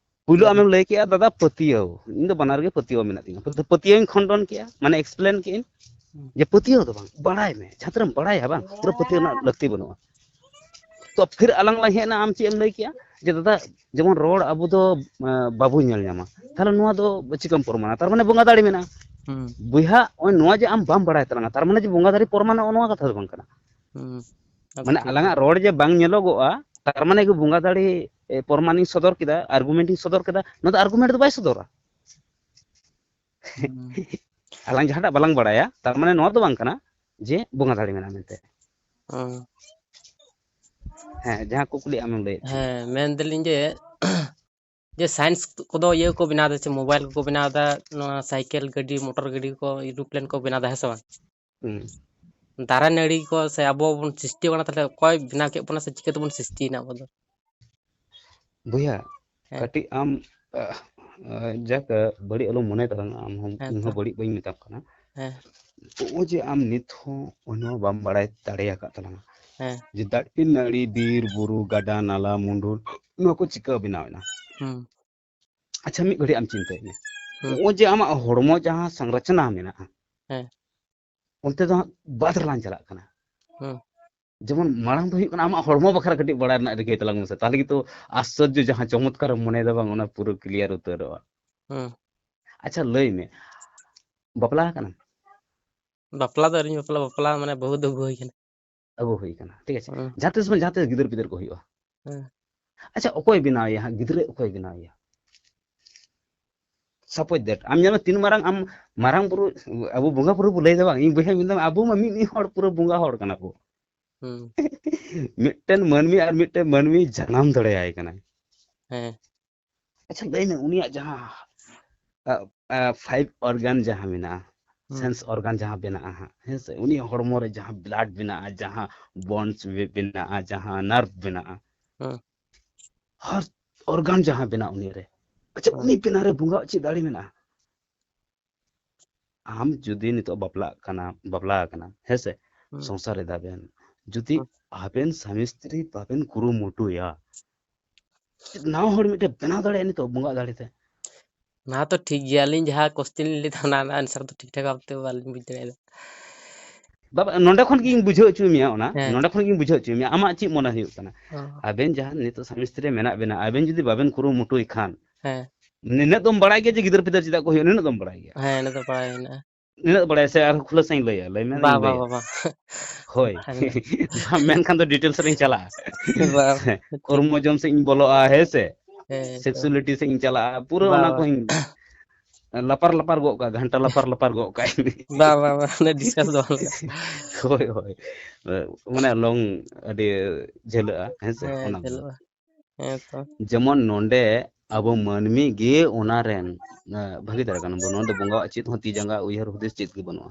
ᱯᱩᱭᱞᱩ ᱦᱮᱸ᱾ ᱟᱢᱮᱢ ᱞᱟᱹᱭ ᱠᱮᱜᱼᱟ, ᱫᱟᱫᱟ, ᱯᱟᱹᱛᱭᱟᱹᱣ, ᱤᱧ ᱫᱚ ᱵᱟᱱᱟᱨ ᱜᱮ ᱯᱟᱹᱛᱭᱟᱹᱣ ᱢᱮᱱᱟᱜ ᱛᱤᱧᱟ, ᱯᱟᱹᱛᱭᱟᱹᱣ ᱤᱧ ᱠᱷᱚᱱᱰᱚᱱ ᱠᱮᱜᱼᱟ, ᱢᱟᱱᱮ ᱮᱠᱥᱯᱞᱮᱱ ᱠᱮᱜᱼᱟᱹᱧ, ᱦᱩᱸ᱾ ᱡᱮ ᱯᱟᱹᱛᱭᱟᱹᱣ ᱫᱚ ᱵᱟᱝ, ᱵᱟᱲᱟᱭ ᱢᱮ, ᱡᱟᱦᱟᱸ ᱛᱤᱱᱟᱹᱜ ᱮᱢ ᱵᱟᱲᱟᱭᱟ ᱵᱟᱝ, ᱯᱩᱨᱟᱹ ᱯᱟᱹᱛᱭᱟᱹᱣ ᱨᱮᱱᱟᱜ ᱞᱟᱹᱠᱛᱤ ᱵᱟᱹᱱᱩᱜᱼᱟ᱾ ᱛᱚ ᱯᱷᱤᱨ ᱟᱞᱟᱝ ᱞᱟᱝ ᱦᱮᱡ ᱮᱱᱟ, ᱟᱢ ᱪᱮᱫ ᱮᱢ ᱞᱟᱹᱭ ᱠᱮᱜᱼᱟ, ᱡᱮ ᱫᱟᱫᱟ, ᱡᱮᱢᱚᱱ ᱨᱚᱲ ᱟᱵᱚ ᱫᱚ, ᱟᱸ, ᱵᱟᱵᱚ ᱧᱮᱞ ᱧᱟᱢᱟ, ᱛᱟᱦᱚᱞᱮ ᱱᱚᱣᱟ ᱫᱚ ᱪᱤᱠᱟᱹᱢ ᱯᱨᱚᱢᱟᱱᱟ? ᱛᱟᱨ ᱢᱟᱱᱮ ᱵᱚᱸᱜᱟ ᱫᱟᱲᱮ ᱢᱮᱱᱟᱜᱼᱟ᱾ ᱦᱩᱸ᱾ ᱵᱚᱭᱦᱟ, ᱱᱚᱜᱼᱚᱭ ᱱᱚᱣᱟ ᱡᱮ ᱟᱢ ᱵᱟᱢ ᱵᱟᱲᱟᱭ ᱛᱟᱞᱟᱝᱟ, ᱛᱟᱨ ᱢᱟᱱᱮ ᱡᱮ ᱵᱚᱸᱜᱟ ᱫᱟᱲᱮ ᱯᱨᱚᱢᱟᱱᱚᱜᱼᱟ, ᱱᱚᱣᱟ ᱠᱟᱛᱷᱟ ᱫᱚ ᱵᱟᱝ ᱠᱟᱱᱟ᱾ ᱦᱩᱸ᱾ ᱢᱟᱱᱮ ᱟᱪᱪᱷᱟ, ᱴᱷᱤᱠ ᱟᱞᱟᱝᱟᱜ ᱨᱚᱲ ᱡᱮ ᱵᱟᱝ ᱧᱮᱞᱚᱜᱚᱜᱼᱟ, ᱛᱟᱨ ᱢᱟᱱᱮ ᱜᱮ ᱵᱚᱸᱜᱟ ᱫᱟᱲᱮ, ᱮ, ᱯᱨᱚᱢᱟᱱᱤᱧ ᱥᱚᱫᱚᱨ ᱠᱮᱫᱟ, ᱟᱨᱜᱩᱢᱮᱱᱴ ᱤᱧ ᱥᱚᱫᱚᱨ ᱠᱮᱫᱟ, ᱱᱚᱣᱟ ᱫᱚ ᱟᱨᱜᱩᱢᱮᱱᱴ ᱫᱚ ᱵᱟᱭ ᱥᱚᱫᱚᱨᱟ᱾ ᱦᱩᱸ᱾ ᱟᱞᱟᱝ ᱡᱟᱦᱟᱸᱴᱟᱜ ᱵᱟᱞᱟᱝ ᱵᱟᱲᱟᱭᱟ, ᱛᱟᱨ ᱢᱟᱱᱮ ᱱᱚᱣᱟ ᱫᱚ ᱵᱟᱝ ᱠᱟᱱᱟ ᱡᱮ ᱵᱚᱸᱜᱟ ᱫᱟᱲᱮ ᱢᱮᱱᱟᱜᱼᱟ ᱢᱮᱱᱛᱮ᱾ ᱦᱩᱸ᱾ ᱦᱮᱸ, ᱡᱟᱦᱟᱸ ᱠᱩᱠᱞᱤ ᱟᱢᱮᱢ ᱞᱟᱹᱭᱮᱫ ᱛᱟᱦᱮᱸᱫ᱾ ᱦᱮᱸ, ᱢᱮᱱᱫᱟᱞᱤᱧ ᱡᱮ, ᱡᱮ ᱥᱟᱭᱮᱱᱥ ᱠᱚᱫᱚ ᱤᱭᱟᱹ ᱠᱚ ᱵᱮᱱᱟᱣ ᱮᱫᱟ, ᱥᱮ ᱢᱳᱵᱟᱭᱤᱞ ᱠᱚᱠᱚ ᱵᱮᱱᱟᱣ ᱮᱫᱟ, ᱱᱚᱣᱟ ᱥᱟᱭᱠᱮᱞ, ᱜᱟᱹᱰᱤ, ᱢᱚᱴᱚᱨ ᱜᱟᱹᱰᱤ ᱠᱚ, ᱮᱨᱳᱯᱞᱮᱱ ᱠᱚ ᱵᱮᱱᱟᱣ ᱮᱫᱟ, ᱦᱮᱸ ᱥᱮ ᱵᱟᱝ? ᱦᱩᱸ᱾ ᱫᱟᱨᱮ ᱱᱟᱹᱲᱤ ᱠᱚ ᱥᱮ ᱟᱵᱚ ᱵᱚᱱ ᱥᱨᱤᱥᱴᱤ ᱠᱟᱱᱟ, ᱛᱟᱦᱞᱮ ᱚᱠᱚᱭ ᱵᱮᱱᱟᱣ ᱠᱮᱫ ᱵᱚᱱᱟ ᱥᱮ ᱪᱤᱠᱟᱹ ᱛᱮᱵᱚᱱ ᱥᱨᱤᱥᱴᱤᱭᱮᱱᱟ ᱟᱵᱚ ᱫᱚ? ᱵᱚᱭᱦᱟ, ᱦᱮᱸ᱾ ᱠᱟᱹᱴᱤᱡ ᱟᱢ, ᱟᱦ, ᱟᱦ, ᱡᱟᱠ, ᱵᱟᱹᱲᱤᱡ ᱟᱞᱚᱢ ᱢᱚᱱᱮ ᱛᱟᱞᱟᱝᱟ, ᱟᱢ ᱦᱚᱸ, ᱦᱮᱸ ᱤᱧ ᱛᱚ᱾ ᱦᱚᱸ ᱵᱟᱹᱲᱤᱡ ᱵᱟᱹᱧ ᱢᱮᱛᱟᱢ ᱠᱟᱱᱟ᱾ ᱦᱮᱸ᱾ ᱱᱚᱜᱼᱚᱭ ᱡᱮ ᱟᱢ ᱱᱤᱛ ᱦᱚᱸ ᱚᱱᱟ ᱵᱟᱢ ᱵᱟᱲᱟᱭ ᱫᱟᱲᱮ ᱟᱠᱟᱫ ᱛᱟᱞᱟᱝᱟ, ᱦᱮᱸ᱾ ᱡᱮ ᱫᱟᱨᱮ ᱱᱟᱹᱲᱤ, ᱵᱤᱨ ᱵᱩᱨᱩ, ᱜᱟᱰᱟ, ᱱᱟᱞᱟ, ᱢᱩᱰᱩᱨ, ᱱᱚᱣᱟ ᱠᱚ ᱪᱤᱠᱟᱹ ᱵᱮᱱᱟᱣ ᱮᱱᱟ? ᱦᱩᱸ᱾ ᱟᱪᱪᱷᱟ, ᱢᱤᱫ ᱜᱷᱟᱹᱲᱤᱡ ᱟᱢ ᱪᱤᱱᱛᱟᱹᱭ ᱢᱮ᱾ ᱦᱩᱸ᱾ ᱱᱚᱜᱼᱚᱭ ᱡᱮ ᱟᱢᱟᱜ ᱦᱚᱲᱢᱚ ᱡᱟᱦᱟᱸ ᱥᱚᱝᱨᱚᱪᱚᱱᱟ ᱢᱮᱱᱟᱜᱼᱟ, ᱦᱮᱸ᱾ ᱚᱱᱛᱮ ᱫᱚ ᱦᱟᱸᱜ ᱵᱟᱫ ᱨᱮᱞᱟᱝ ᱪᱟᱞᱟᱜ ᱠᱟᱱᱟ᱾ ᱦᱩᱸ᱾ ᱡᱮᱢᱚᱱ ᱢᱟᱲᱟᱝ ᱫᱚ ᱦᱩᱭᱩᱜ ᱠᱟᱱᱟ, ᱟᱢᱟᱜ ᱦᱚᱲᱢᱚ ᱵᱟᱠᱷᱨᱟ ᱠᱟᱹᱴᱤᱡ ᱵᱟᱲᱟᱭ ᱨᱮᱱᱟᱜ ᱨᱤᱠᱟᱹᱭ ᱛᱟᱞᱟᱝ ᱢᱮᱥᱮ, ᱛᱟᱦᱚᱞᱮ ᱜᱮᱛᱚ ᱟᱥᱪᱚᱨᱡᱚ ᱡᱟᱦᱟᱸ ᱪᱚᱢᱚᱛᱠᱟᱨ ᱮᱢ ᱢᱚᱱᱮᱭᱮᱫᱟ ᱵᱟᱝ, ᱚᱱᱟ ᱯᱩᱨᱟᱹ clear ᱩᱛᱟᱹᱨᱚᱜᱼᱟ᱾ ᱦᱩᱸ᱾ ᱟᱪᱪᱷᱟ, ᱞᱟᱹᱭ ᱢᱮ, ᱵᱟᱯᱞᱟ ᱟᱠᱟᱱᱟᱢ? ᱵᱟᱯᱞᱟ ᱫᱚ ᱟᱹᱣᱨᱤᱧ ᱵᱟᱯᱞᱟ, ᱵᱟᱯᱞᱟ ᱢᱟᱱᱮ ᱵᱟᱹᱦᱩ ᱫᱚ ᱟᱹᱜᱩ ᱦᱩᱭ ᱠᱟᱱᱟ᱾ ᱟᱹᱜᱩ ᱦᱩᱭ ᱠᱟᱱᱟ, ᱴᱷᱤᱠ ᱟᱪᱷᱮ᱾ ᱦᱩᱸ᱾ ᱡᱟᱦᱟᱸ ᱛᱤᱥ ᱵᱟᱝ ᱡᱟᱦᱟᱸ ᱛᱤᱥ ᱜᱤᱫᱟᱹᱨ ᱯᱤᱫᱟᱹᱨ ᱠᱚ ᱦᱩᱭᱩᱜᱼᱟ᱾ ᱦᱩᱸ᱾ ᱟᱪᱪᱷᱟ, ᱚᱠᱚᱭ ᱵᱮᱱᱟᱣᱮᱭᱟ ᱦᱟᱸᱜ? ᱜᱤᱫᱽᱨᱟᱹ ᱚᱠᱚᱭ ᱵᱮᱱᱟᱣᱮᱭᱟ? Suppose that, ᱟᱢ ᱧᱮᱞ ᱢᱮ, ᱛᱤᱱ ᱢᱟᱨᱟᱝ ᱟᱢ ᱢᱟᱨᱟᱝ ᱵᱩᱨᱩ, ᱟᱵᱚ ᱵᱚᱸᱜᱟ ᱵᱩᱨᱩ ᱵᱚ ᱞᱟᱹᱭ ᱫᱟ ᱵᱟᱝ, ᱤᱧ ᱵᱚᱭᱦᱟᱧ ᱢᱮᱱᱫᱟ, ᱟᱵᱚ ᱢᱟ ᱢᱤᱫ ᱢᱤᱫ ᱦᱚᱲ ᱯᱩᱨᱟᱹ ᱵᱚᱸᱜᱟ ᱦᱚᱲ ᱠᱟᱱᱟ ᱵᱚ᱾ ᱦᱩᱸ᱾ ᱢᱤᱫᱴᱮᱱ ᱢᱟᱹᱱᱢᱤ ᱟᱨ ᱢᱤᱫᱴᱮᱱ ᱢᱟᱹᱱᱢᱤ ᱡᱟᱱᱟᱢ ᱫᱟᱲᱮᱭᱟᱭ ᱠᱟᱱᱟᱭ᱾ ᱦᱮᱸ᱾ ᱟᱪᱪᱷᱟ, ᱞᱟᱹᱭ ᱢᱮ, ᱩᱱᱤᱭᱟᱜ ᱡᱟᱦᱟᱸ, ᱟ, ᱟ, five organ ᱡᱟᱦᱟᱸ ᱢᱮᱱᱟᱜᱼᱟ, ᱦᱩᱸ᱾ Sense organ ᱡᱟᱦᱟᱸ ᱵᱮᱱᱟᱜᱼᱟ ᱦᱟᱸᱜ, ᱦᱮᱸ ᱥᱮ? ᱩᱱᱤᱭᱟᱜ ᱦᱚᱲᱢᱚ ᱨᱮ ᱡᱟᱦᱟᱸ blood ᱵᱮᱱᱟᱜᱼᱟ, ᱡᱟᱦᱟᱸ bones ᱵᱮ-, ᱵᱮᱱᱟᱜᱼᱟ, ᱡᱟᱦᱟᱸ nerve ᱵᱮᱱᱟᱜᱼᱟ, ᱦᱩᱸ᱾ ᱦᱟᱨ organ ᱡᱟᱦᱟᱸ ᱵᱮᱱᱟᱜ ᱩᱱᱤ ᱨᱮ, ᱟᱪᱪᱷᱟ, ᱦᱩᱸ᱾ ᱩᱱᱤ ᱵᱮᱱᱟᱣ ᱨᱮ ᱵᱚᱸᱜᱟᱣᱟᱜ ᱪᱮᱫ ᱫᱟᱲᱮ ᱢᱮᱱᱟᱜᱼᱟ? ᱟᱢ ᱡᱩᱫᱤ ᱱᱤᱛᱚᱜ ᱵᱟᱯᱞᱟᱜ ᱠᱟᱱᱟ, ᱵᱟᱯᱞᱟ ᱟᱠᱟᱱᱟ, ᱦᱮᱸ ᱥᱮ? ᱦᱩᱸ᱾ ᱥᱚᱝᱥᱟᱨ ᱮᱫᱟ ᱵᱮᱱ, ᱡᱩᱫᱤ ᱦᱩᱸ᱾ ᱟᱵᱮᱱ ᱥᱟᱢᱤ ᱥᱛᱨᱤ ᱵᱟᱵᱮᱱ ᱠᱩᱨᱩᱢᱩᱴᱩᱭᱟ, ᱱᱟᱣᱟ ᱦᱚᱲ ᱢᱤᱫᱴᱮᱱ ᱵᱮᱱᱟᱣ ᱫᱟᱲᱮᱭᱟᱜᱼᱟ ᱱᱤᱛᱚᱜ ᱵᱚᱸᱜᱟ ᱫᱟᱲᱮ ᱛᱮ? ᱚᱱᱟ ᱛᱚ ᱴᱷᱤᱠ ᱜᱮᱭᱟ, ᱟᱹᱞᱤᱧ ᱡᱟᱦᱟᱸ question ᱞᱤᱧ ᱞᱟᱹᱭ ᱫᱟ, ᱚᱱᱟ ᱨᱮᱱᱟᱜ answer ᱫᱚ ᱴᱷᱤᱠ ᱴᱷᱟᱠ ᱵᱷᱟᱵ ᱛᱮ ᱵᱟᱹᱞᱤᱧ ᱵᱩᱡᱽ ᱫᱟᱲᱮᱭᱟᱫᱟ᱾ ᱵᱟᱵᱟ, ᱱᱚᱸᱰᱮ ᱠᱷᱚᱱ ᱜᱤᱧ ᱵᱩᱡᱷᱟᱹᱣ ᱦᱚᱪᱚ ᱢᱮᱭᱟ ᱚᱱᱟ, ᱦᱮᱸ᱾ ᱱᱚᱸᱰᱮ ᱠᱷᱚᱱ ᱜᱤᱧ ᱵᱩᱡᱷᱟᱹᱣ ᱦᱚᱪᱚ ᱢᱮᱭᱟ, ᱟᱢᱟᱜ ᱪᱮᱫ ᱢᱚᱱᱮ ᱦᱩᱭᱩᱜ ᱠᱟᱱᱟ? ᱦᱚᱸ᱾ ᱟᱵᱮᱱ ᱡᱟᱦᱟᱸ ᱱᱤᱛᱚᱜ ᱥᱟᱢᱤ ᱥᱛᱨᱤ ᱢᱮᱱᱟᱜ ᱵᱮᱱᱟ, ᱟᱵᱮᱱ ᱡᱩᱫᱤ ᱵᱟᱵᱮᱱ ᱠᱩᱨᱩᱢᱩᱴᱩᱭ ᱠᱷᱟᱱ, ᱦᱮᱸ᱾ ᱱᱤᱱᱟᱹᱜ ᱫᱚᱢ ᱵᱟᱲᱟᱭ ᱜᱮᱭᱟ ᱡᱮ ᱜᱤᱫᱟᱹᱨ ᱯᱤᱫᱟᱹᱨ ᱪᱮᱫᱟᱜ ᱠᱚ ᱦᱩᱭᱩᱜᱼᱟ, ᱱᱤᱱᱟᱹᱜ ᱫᱚᱢ ᱵᱟᱲᱟᱭ ᱜᱮᱭᱟ? ᱦᱮᱸ, ᱤᱱᱟᱹ ᱫᱚ ᱵᱟᱲᱟᱭ ᱢᱮᱱᱟᱜᱼᱟ᱾ ᱱᱤᱱᱟᱹᱜ ᱵᱟᱲᱟᱭᱟ ᱥᱮ ᱟᱨᱦᱚᱸ ᱠᱷᱩᱞᱟᱹᱥᱟᱧ ᱞᱟᱹᱭᱟ? ᱞᱟᱹᱭ ᱢᱮ, ᱵᱟ, ᱤᱧ ᱵᱟ, ᱞᱟᱹᱭᱟ᱾ ᱵᱟ, ᱵᱟ᱾ ᱦᱳᱭ᱾ ᱵᱟᱝ, ᱵᱟᱝ᱾ ᱵᱟᱢ ᱢᱮᱱᱠᱷᱟᱱ ᱫᱚ details ᱨᱤᱧ ᱪᱟᱞᱟᱜᱼᱟ᱾ ᱵᱟ, ᱴᱷᱤᱠ᱾ ᱠᱨᱳᱢᱳᱡᱳᱢ ᱥᱮᱫ ᱤᱧ ᱵᱚᱞᱚᱜᱼᱟ, ᱦᱮᱸ ᱥᱮ? ᱦᱮᱸ, ᱛᱚ᱾ Sexuality ᱥᱮᱫ ᱤᱧ ᱪᱟᱞᱟᱜᱼᱟ, ᱯᱩᱨᱟᱹ ᱵᱟ, ᱚᱱᱟ ᱵᱟ᱾ ᱠᱚᱧ ᱞᱟᱯᱟᱨ ᱞᱟᱯᱟᱨ ᱜᱚᱜ ᱠᱟᱜᱼᱟ, ᱜᱷᱟᱱᱴᱟ ᱞᱟᱯᱟᱨ ᱞᱟᱯᱟᱨ ᱜᱚᱜ ᱠᱟᱜᱼᱟ᱾ ᱵᱟ, ᱵᱟ, ᱵᱟ, ᱚᱱᱟ discuss ᱫᱚ ᱵᱟᱝ ᱦᱩᱭᱩᱜᱼᱟ᱾ ᱦᱳᱭ, ᱦᱳᱭ᱾ ᱢᱟᱱᱮ long ᱟᱹᱰᱤ ᱡᱷᱟᱹᱞᱟᱹᱜᱼᱟ, ᱦᱮᱸ ᱥᱮ? ᱦᱮᱸ, ᱚᱱᱟ ᱠᱚ᱾ ᱡᱷᱟᱹᱞᱟᱹᱜᱼᱟ᱾ ᱦᱮᱸ ᱛᱚ᱾ ᱡᱮᱢᱚᱱ ᱱᱚᱰᱮ ᱟᱵᱚ ᱢᱟᱹᱱᱢᱤ ᱜᱮ ᱚᱱᱟ ᱨᱮᱱ, ᱮ, ᱵᱷᱟᱹᱜᱤᱫᱟᱨ ᱠᱟᱱᱟ ᱵᱚᱱ᱾ ᱱᱚᱰᱮ ᱵᱚᱸᱜᱟᱣᱟᱜ ᱪᱮᱫ ᱦᱚᱸ ᱛᱤ ᱡᱟᱸᱜᱟ ᱩᱭᱦᱟᱹᱨ ᱦᱩᱫᱤᱥ ᱪᱮᱫ ᱜᱮ ᱵᱟᱹᱱᱩᱜᱼᱟ᱾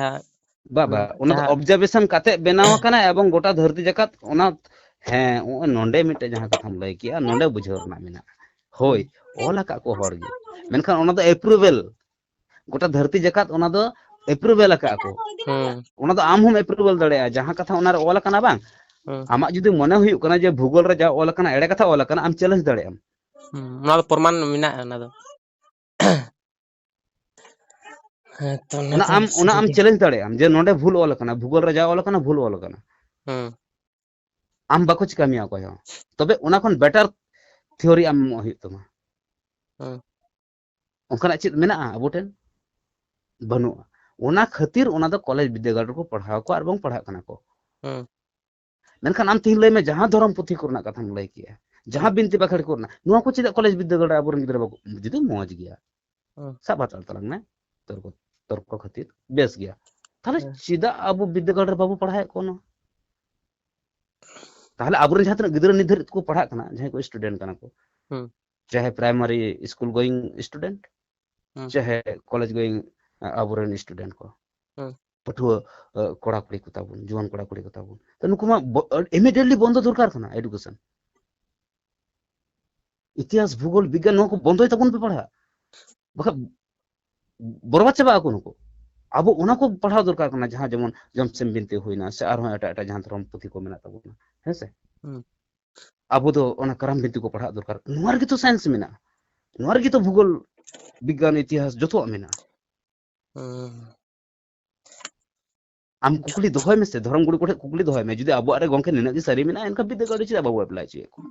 ᱡᱟᱦᱟᱸ ᱵᱟᱵᱟ, ᱚᱱᱟ ᱫᱚ ᱡᱟᱦᱟᱸ observation ᱠᱟᱛᱮ ᱵᱮᱱᱟᱣ ᱟᱠᱟᱱᱟ ᱮᱵᱚᱝ ᱜᱚᱴᱟ ᱫᱷᱟᱹᱨᱛᱤ ᱡᱟᱠᱟᱛ ᱚᱱᱟ, ᱦᱮᱸ, ᱱᱚᱜᱼᱚᱭ ᱱᱚᱰᱮ ᱢᱤᱫᱴᱮᱡ ᱡᱟᱦᱟᱸ ᱠᱟᱛᱷᱟᱢ ᱞᱟᱹᱭ ᱠᱮᱜᱼᱟ, ᱱᱚᱰᱮ ᱵᱩᱡᱷᱟᱹᱣ ᱨᱮᱱᱟᱜ ᱢᱮᱱᱟᱜᱼᱟ᱾ ᱦᱳᱭ, ᱚᱞ ᱟᱠᱟᱫ ᱠᱚ ᱦᱚᱲ ᱜᱮ, ᱢᱮᱱᱠᱷᱟᱱ ᱚᱱᱟ ᱫᱚ approval, ᱜᱚᱴᱟ ᱫᱷᱟᱹᱨᱛᱤ ᱡᱟᱠᱟᱛ ᱚᱱᱟ ᱫᱚ approval ᱟᱠᱟᱫ ᱠᱚ᱾ ᱦᱩᱸ ᱚᱱᱟ ᱫᱚ ᱟᱢ ᱦᱚᱸᱢ approval ᱫᱟᱲᱮᱭᱟᱜᱼᱟ, ᱡᱟᱦᱟᱸ ᱠᱟᱛᱷᱟ ᱚᱱᱟᱨᱮ ᱚᱞ ᱟᱠᱟᱱᱟ ᱵᱟᱝ, ᱦᱩᱸ ᱟᱢᱟᱜ ᱡᱩᱫᱤ ᱢᱚᱱᱮ ᱦᱩᱭᱩᱜ ᱠᱟᱱᱟ ᱡᱮ ᱵᱷᱩᱜᱳᱞ ᱨᱮ ᱡᱟ ᱚᱞ ᱟᱠᱟᱱᱟ ᱮᱲᱮ ᱠᱟᱛᱷᱟ ᱚᱞ ᱟᱠᱟᱱᱟ, ᱟᱢ challenge ᱫᱟᱲᱮᱭᱟᱜ ᱟᱢ᱾ ᱦᱩᱸ, ᱚᱱᱟ ᱫᱚ ᱯᱨᱚᱢᱟᱱ ᱢᱮᱱᱟᱜᱼᱟ ᱚᱱᱟ ᱫᱚ᱾ ᱦᱮᱸ ᱛᱚ, ᱚᱱᱟ ᱟᱢ ᱚᱱᱟ ᱟᱢ challenge ᱫᱟᱲᱮᱭᱟᱜ ᱟᱢ ᱡᱮ ᱱᱚᱰᱮ ᱵᱷᱩᱞ ᱚᱞ ᱟᱠᱟᱱᱟ, ᱵᱷᱩᱜᱳᱞ ᱨᱮ ᱡᱟ ᱚᱞ ᱟᱠᱟᱱᱟ ᱵᱷᱩᱞ ᱚᱞ ᱟᱠᱟᱱᱟ᱾ ᱦᱩᱸ ᱟᱢ ᱵᱟᱠᱚ ᱪᱤᱠᱟ ᱢᱮᱭᱟ ᱚᱠᱚᱭ ᱦᱚᱸ, ᱛᱚᱵᱮ ᱚᱱᱟ ᱠᱷᱚᱱ better theory ᱟᱢ ᱮᱢᱚᱜ ᱦᱩᱭᱩᱜ ᱛᱟᱢᱟ᱾ ᱦᱩᱸ ᱚᱱᱠᱟᱱᱟᱜ ᱪᱮᱫ ᱢᱮᱱᱟᱜᱼᱟ ᱟᱵᱚ ᱴᱷᱮᱱ? ᱵᱟᱹᱱᱩᱜᱼᱟ᱾ ᱚᱱᱟ ᱠᱷᱟᱹᱛᱤᱨ ᱚᱱᱟ ᱫᱚ ᱠᱚᱞᱮᱡᱽ ᱵᱤᱫᱽᱫᱟᱹᱜᱟᱲ ᱨᱮᱠᱚ ᱯᱟᱲᱦᱟᱣ ᱠᱚᱣᱟ ᱟᱨ ᱵᱟᱝ ᱯᱟᱲᱦᱟᱜ ᱠᱟᱱᱟ ᱠᱚ᱾ ᱦᱩᱸ ᱢᱮᱱᱠᱷᱟᱱ ᱟᱢ ᱛᱮᱦᱮᱧ ᱞᱟᱹᱭ ᱢᱮ, ᱡᱟᱦᱟᱸ ᱫᱷᱚᱨᱚᱢ ᱯᱩᱛᱷᱤ ᱠᱚᱨᱮᱱᱟᱜ ᱠᱟᱛᱷᱟᱢ ᱞᱟᱹᱭ ᱠᱮᱜᱼᱟ, ᱡᱟᱦᱟᱸ ᱵᱤᱱᱛᱤ ᱵᱟᱠᱷᱮᱲ ᱠᱚᱨᱮᱱᱟᱜ, ᱱᱚᱣᱟ ᱠᱚ ᱪᱮᱫᱟᱜ ᱠᱚᱞᱮᱡᱽ ᱵᱤᱫᱽᱫᱟᱹᱜᱟᱲ ᱨᱮ ᱟᱵᱚᱨᱮᱱ ᱜᱤᱫᱽᱨᱟᱹ ᱵᱟᱠᱚ, ᱡᱩᱫᱤ ᱢᱚᱡᱽ ᱜᱮᱭᱟ, ᱦᱩᱸ ᱥᱟᱵ ᱦᱟᱛᱟᱲ ᱛᱟᱞᱟᱝ ᱢᱮ, ᱛᱚᱨᱠᱚ ᱛᱚᱨᱠᱚ ᱠᱷᱟᱹᱛᱤᱨ ᱵᱮᱥ ᱜᱮᱭᱟ, ᱛᱟᱦᱞᱮ ᱦᱩᱸ ᱪᱮᱫᱟᱜ ᱟᱵᱚ ᱵᱤᱫᱽᱫᱟᱹᱜᱟᱲ ᱨᱮ ᱵᱟᱵᱚ ᱯᱟᱲᱦᱟᱣᱮᱫ ᱠᱚᱣᱟ ᱱᱚᱣᱟ? ᱛᱟᱦᱞᱮ ᱟᱵᱚᱨᱮᱱ ᱡᱟᱦᱟᱸ ᱛᱤᱱᱟᱹᱜ ᱜᱤᱫᱽᱨᱟᱹ ᱱᱤᱛ ᱫᱷᱟᱹᱨᱤᱡ ᱠᱚ ᱯᱟᱲᱦᱟᱜ ᱠᱟᱱᱟ, ᱡᱟᱦᱟᱸᱭ ᱠᱚ student ᱠᱟᱱᱟ ᱠᱚ, ᱦᱩᱸ ᱪᱟᱦᱮ primary school going student, ᱦᱩᱸ ᱪᱟᱦᱮ college going ᱟᱵᱚᱨᱮᱱ student ᱠᱚ, ᱦᱩᱸ ᱯᱟᱹᱴᱷᱩᱣᱟᱹ ᱠᱚᱲᱟ ᱠᱩᱲᱤ ᱠᱚ ᱛᱟᱵᱚᱱ, ᱡᱩᱣᱟᱹᱱ ᱠᱠᱚᱲᱟ ᱠᱩᱲᱤ ᱠᱚ ᱛᱟᱵᱚᱱ, ᱛᱚ ᱱᱩᱠᱩ ᱢᱟ immediately ᱵᱚᱱᱫᱚ ᱫᱚᱨᱠᱟᱨ ᱠᱟᱱᱟ education᱾ ᱤᱛᱤᱦᱟᱥ, ᱵᱷᱩᱜᱳᱞ, ᱵᱤᱜᱽᱜᱟᱱ, ᱱᱚᱣᱟ ᱠᱚ ᱵᱚᱱᱫᱚᱭ ᱛᱟᱵᱚᱱ ᱯᱮ ᱯᱟᱲᱦᱟᱜ, ᱵᱟᱠᱷᱟᱡ ᱵᱚᱨᱵᱟᱫ ᱪᱟᱵᱟᱜ ᱟᱠᱚ ᱱᱩᱠᱩ᱾ ᱟᱵᱚ ᱚᱱᱟ ᱠᱚ ᱯᱟᱲᱦᱟᱣ ᱫᱚᱨᱠᱟᱨ ᱠᱟᱱᱟ, ᱡᱟᱦᱟᱸ ᱡᱮᱢᱚᱱ ᱡᱚᱢᱥᱤᱢ ᱵᱤᱱᱛᱤ ᱦᱩᱭᱱᱟ, ᱥᱮ ᱟᱨᱦᱚᱸ ᱮᱴᱟᱜ ᱮᱴᱟᱜ ᱡᱟᱦᱟᱸ ᱫᱷᱚᱨᱚᱢ ᱯᱩᱛᱷᱤ ᱠᱚ ᱢᱮᱱᱟᱜ ᱛᱟᱵᱚᱱᱟ, ᱦᱮᱸ ᱥᱮ? ᱦᱩᱸ᱾ ᱟᱵᱚ ᱫᱚ ᱚᱱᱟ ᱠᱟᱨᱟᱢ ᱵᱤᱱᱛᱤ ᱠᱚ ᱯᱟᱲᱦᱟᱜ ᱫᱚᱨᱠᱟᱨ᱾ ᱱᱚᱣᱟ ᱨᱮᱜᱮ ᱛᱚ ᱥᱟᱭᱮᱱᱥ ᱢᱮᱱᱟᱜᱼᱟ, ᱱᱚᱣᱟ ᱨᱮᱜᱮ ᱛᱚ ᱵᱷᱩᱜᱳᱞ, ᱵᱤᱜᱽᱜᱟᱱ, ᱤᱛᱤᱦᱟᱥ ᱡᱚᱛᱚᱣᱟᱜ ᱢᱮᱱᱟᱜᱼᱟ᱾ ᱦᱩᱸ᱾ ᱟᱢ ᱠᱩᱠᱞᱤ ᱫᱚᱦᱚᱭ ᱢᱮᱥᱮ, ᱫᱷᱚᱨᱚᱢ ᱜᱩᱨᱩ ᱠᱚᱴᱷᱮᱱ ᱠᱩᱠᱞᱤ ᱫᱚᱦᱚᱭ ᱢᱮ, ᱡᱩᱫᱤ ᱟᱵᱚᱣᱟᱜ ᱨᱮ ᱜᱚᱝᱠᱮ ᱱᱤᱱᱟᱹᱜ ᱜᱮ ᱥᱟᱹᱨᱤ ᱢᱮᱱᱟᱜᱼᱟ, ᱮᱱᱠᱷᱟᱱ ᱵᱤᱫᱽᱫᱟᱹᱜᱟᱲ ᱨᱮ ᱪᱮᱫᱟᱜ ᱵᱟᱵᱚ ᱮᱯᱞᱟᱭ ᱦᱚᱪᱚᱭᱮᱫ ᱠᱚᱣᱟ?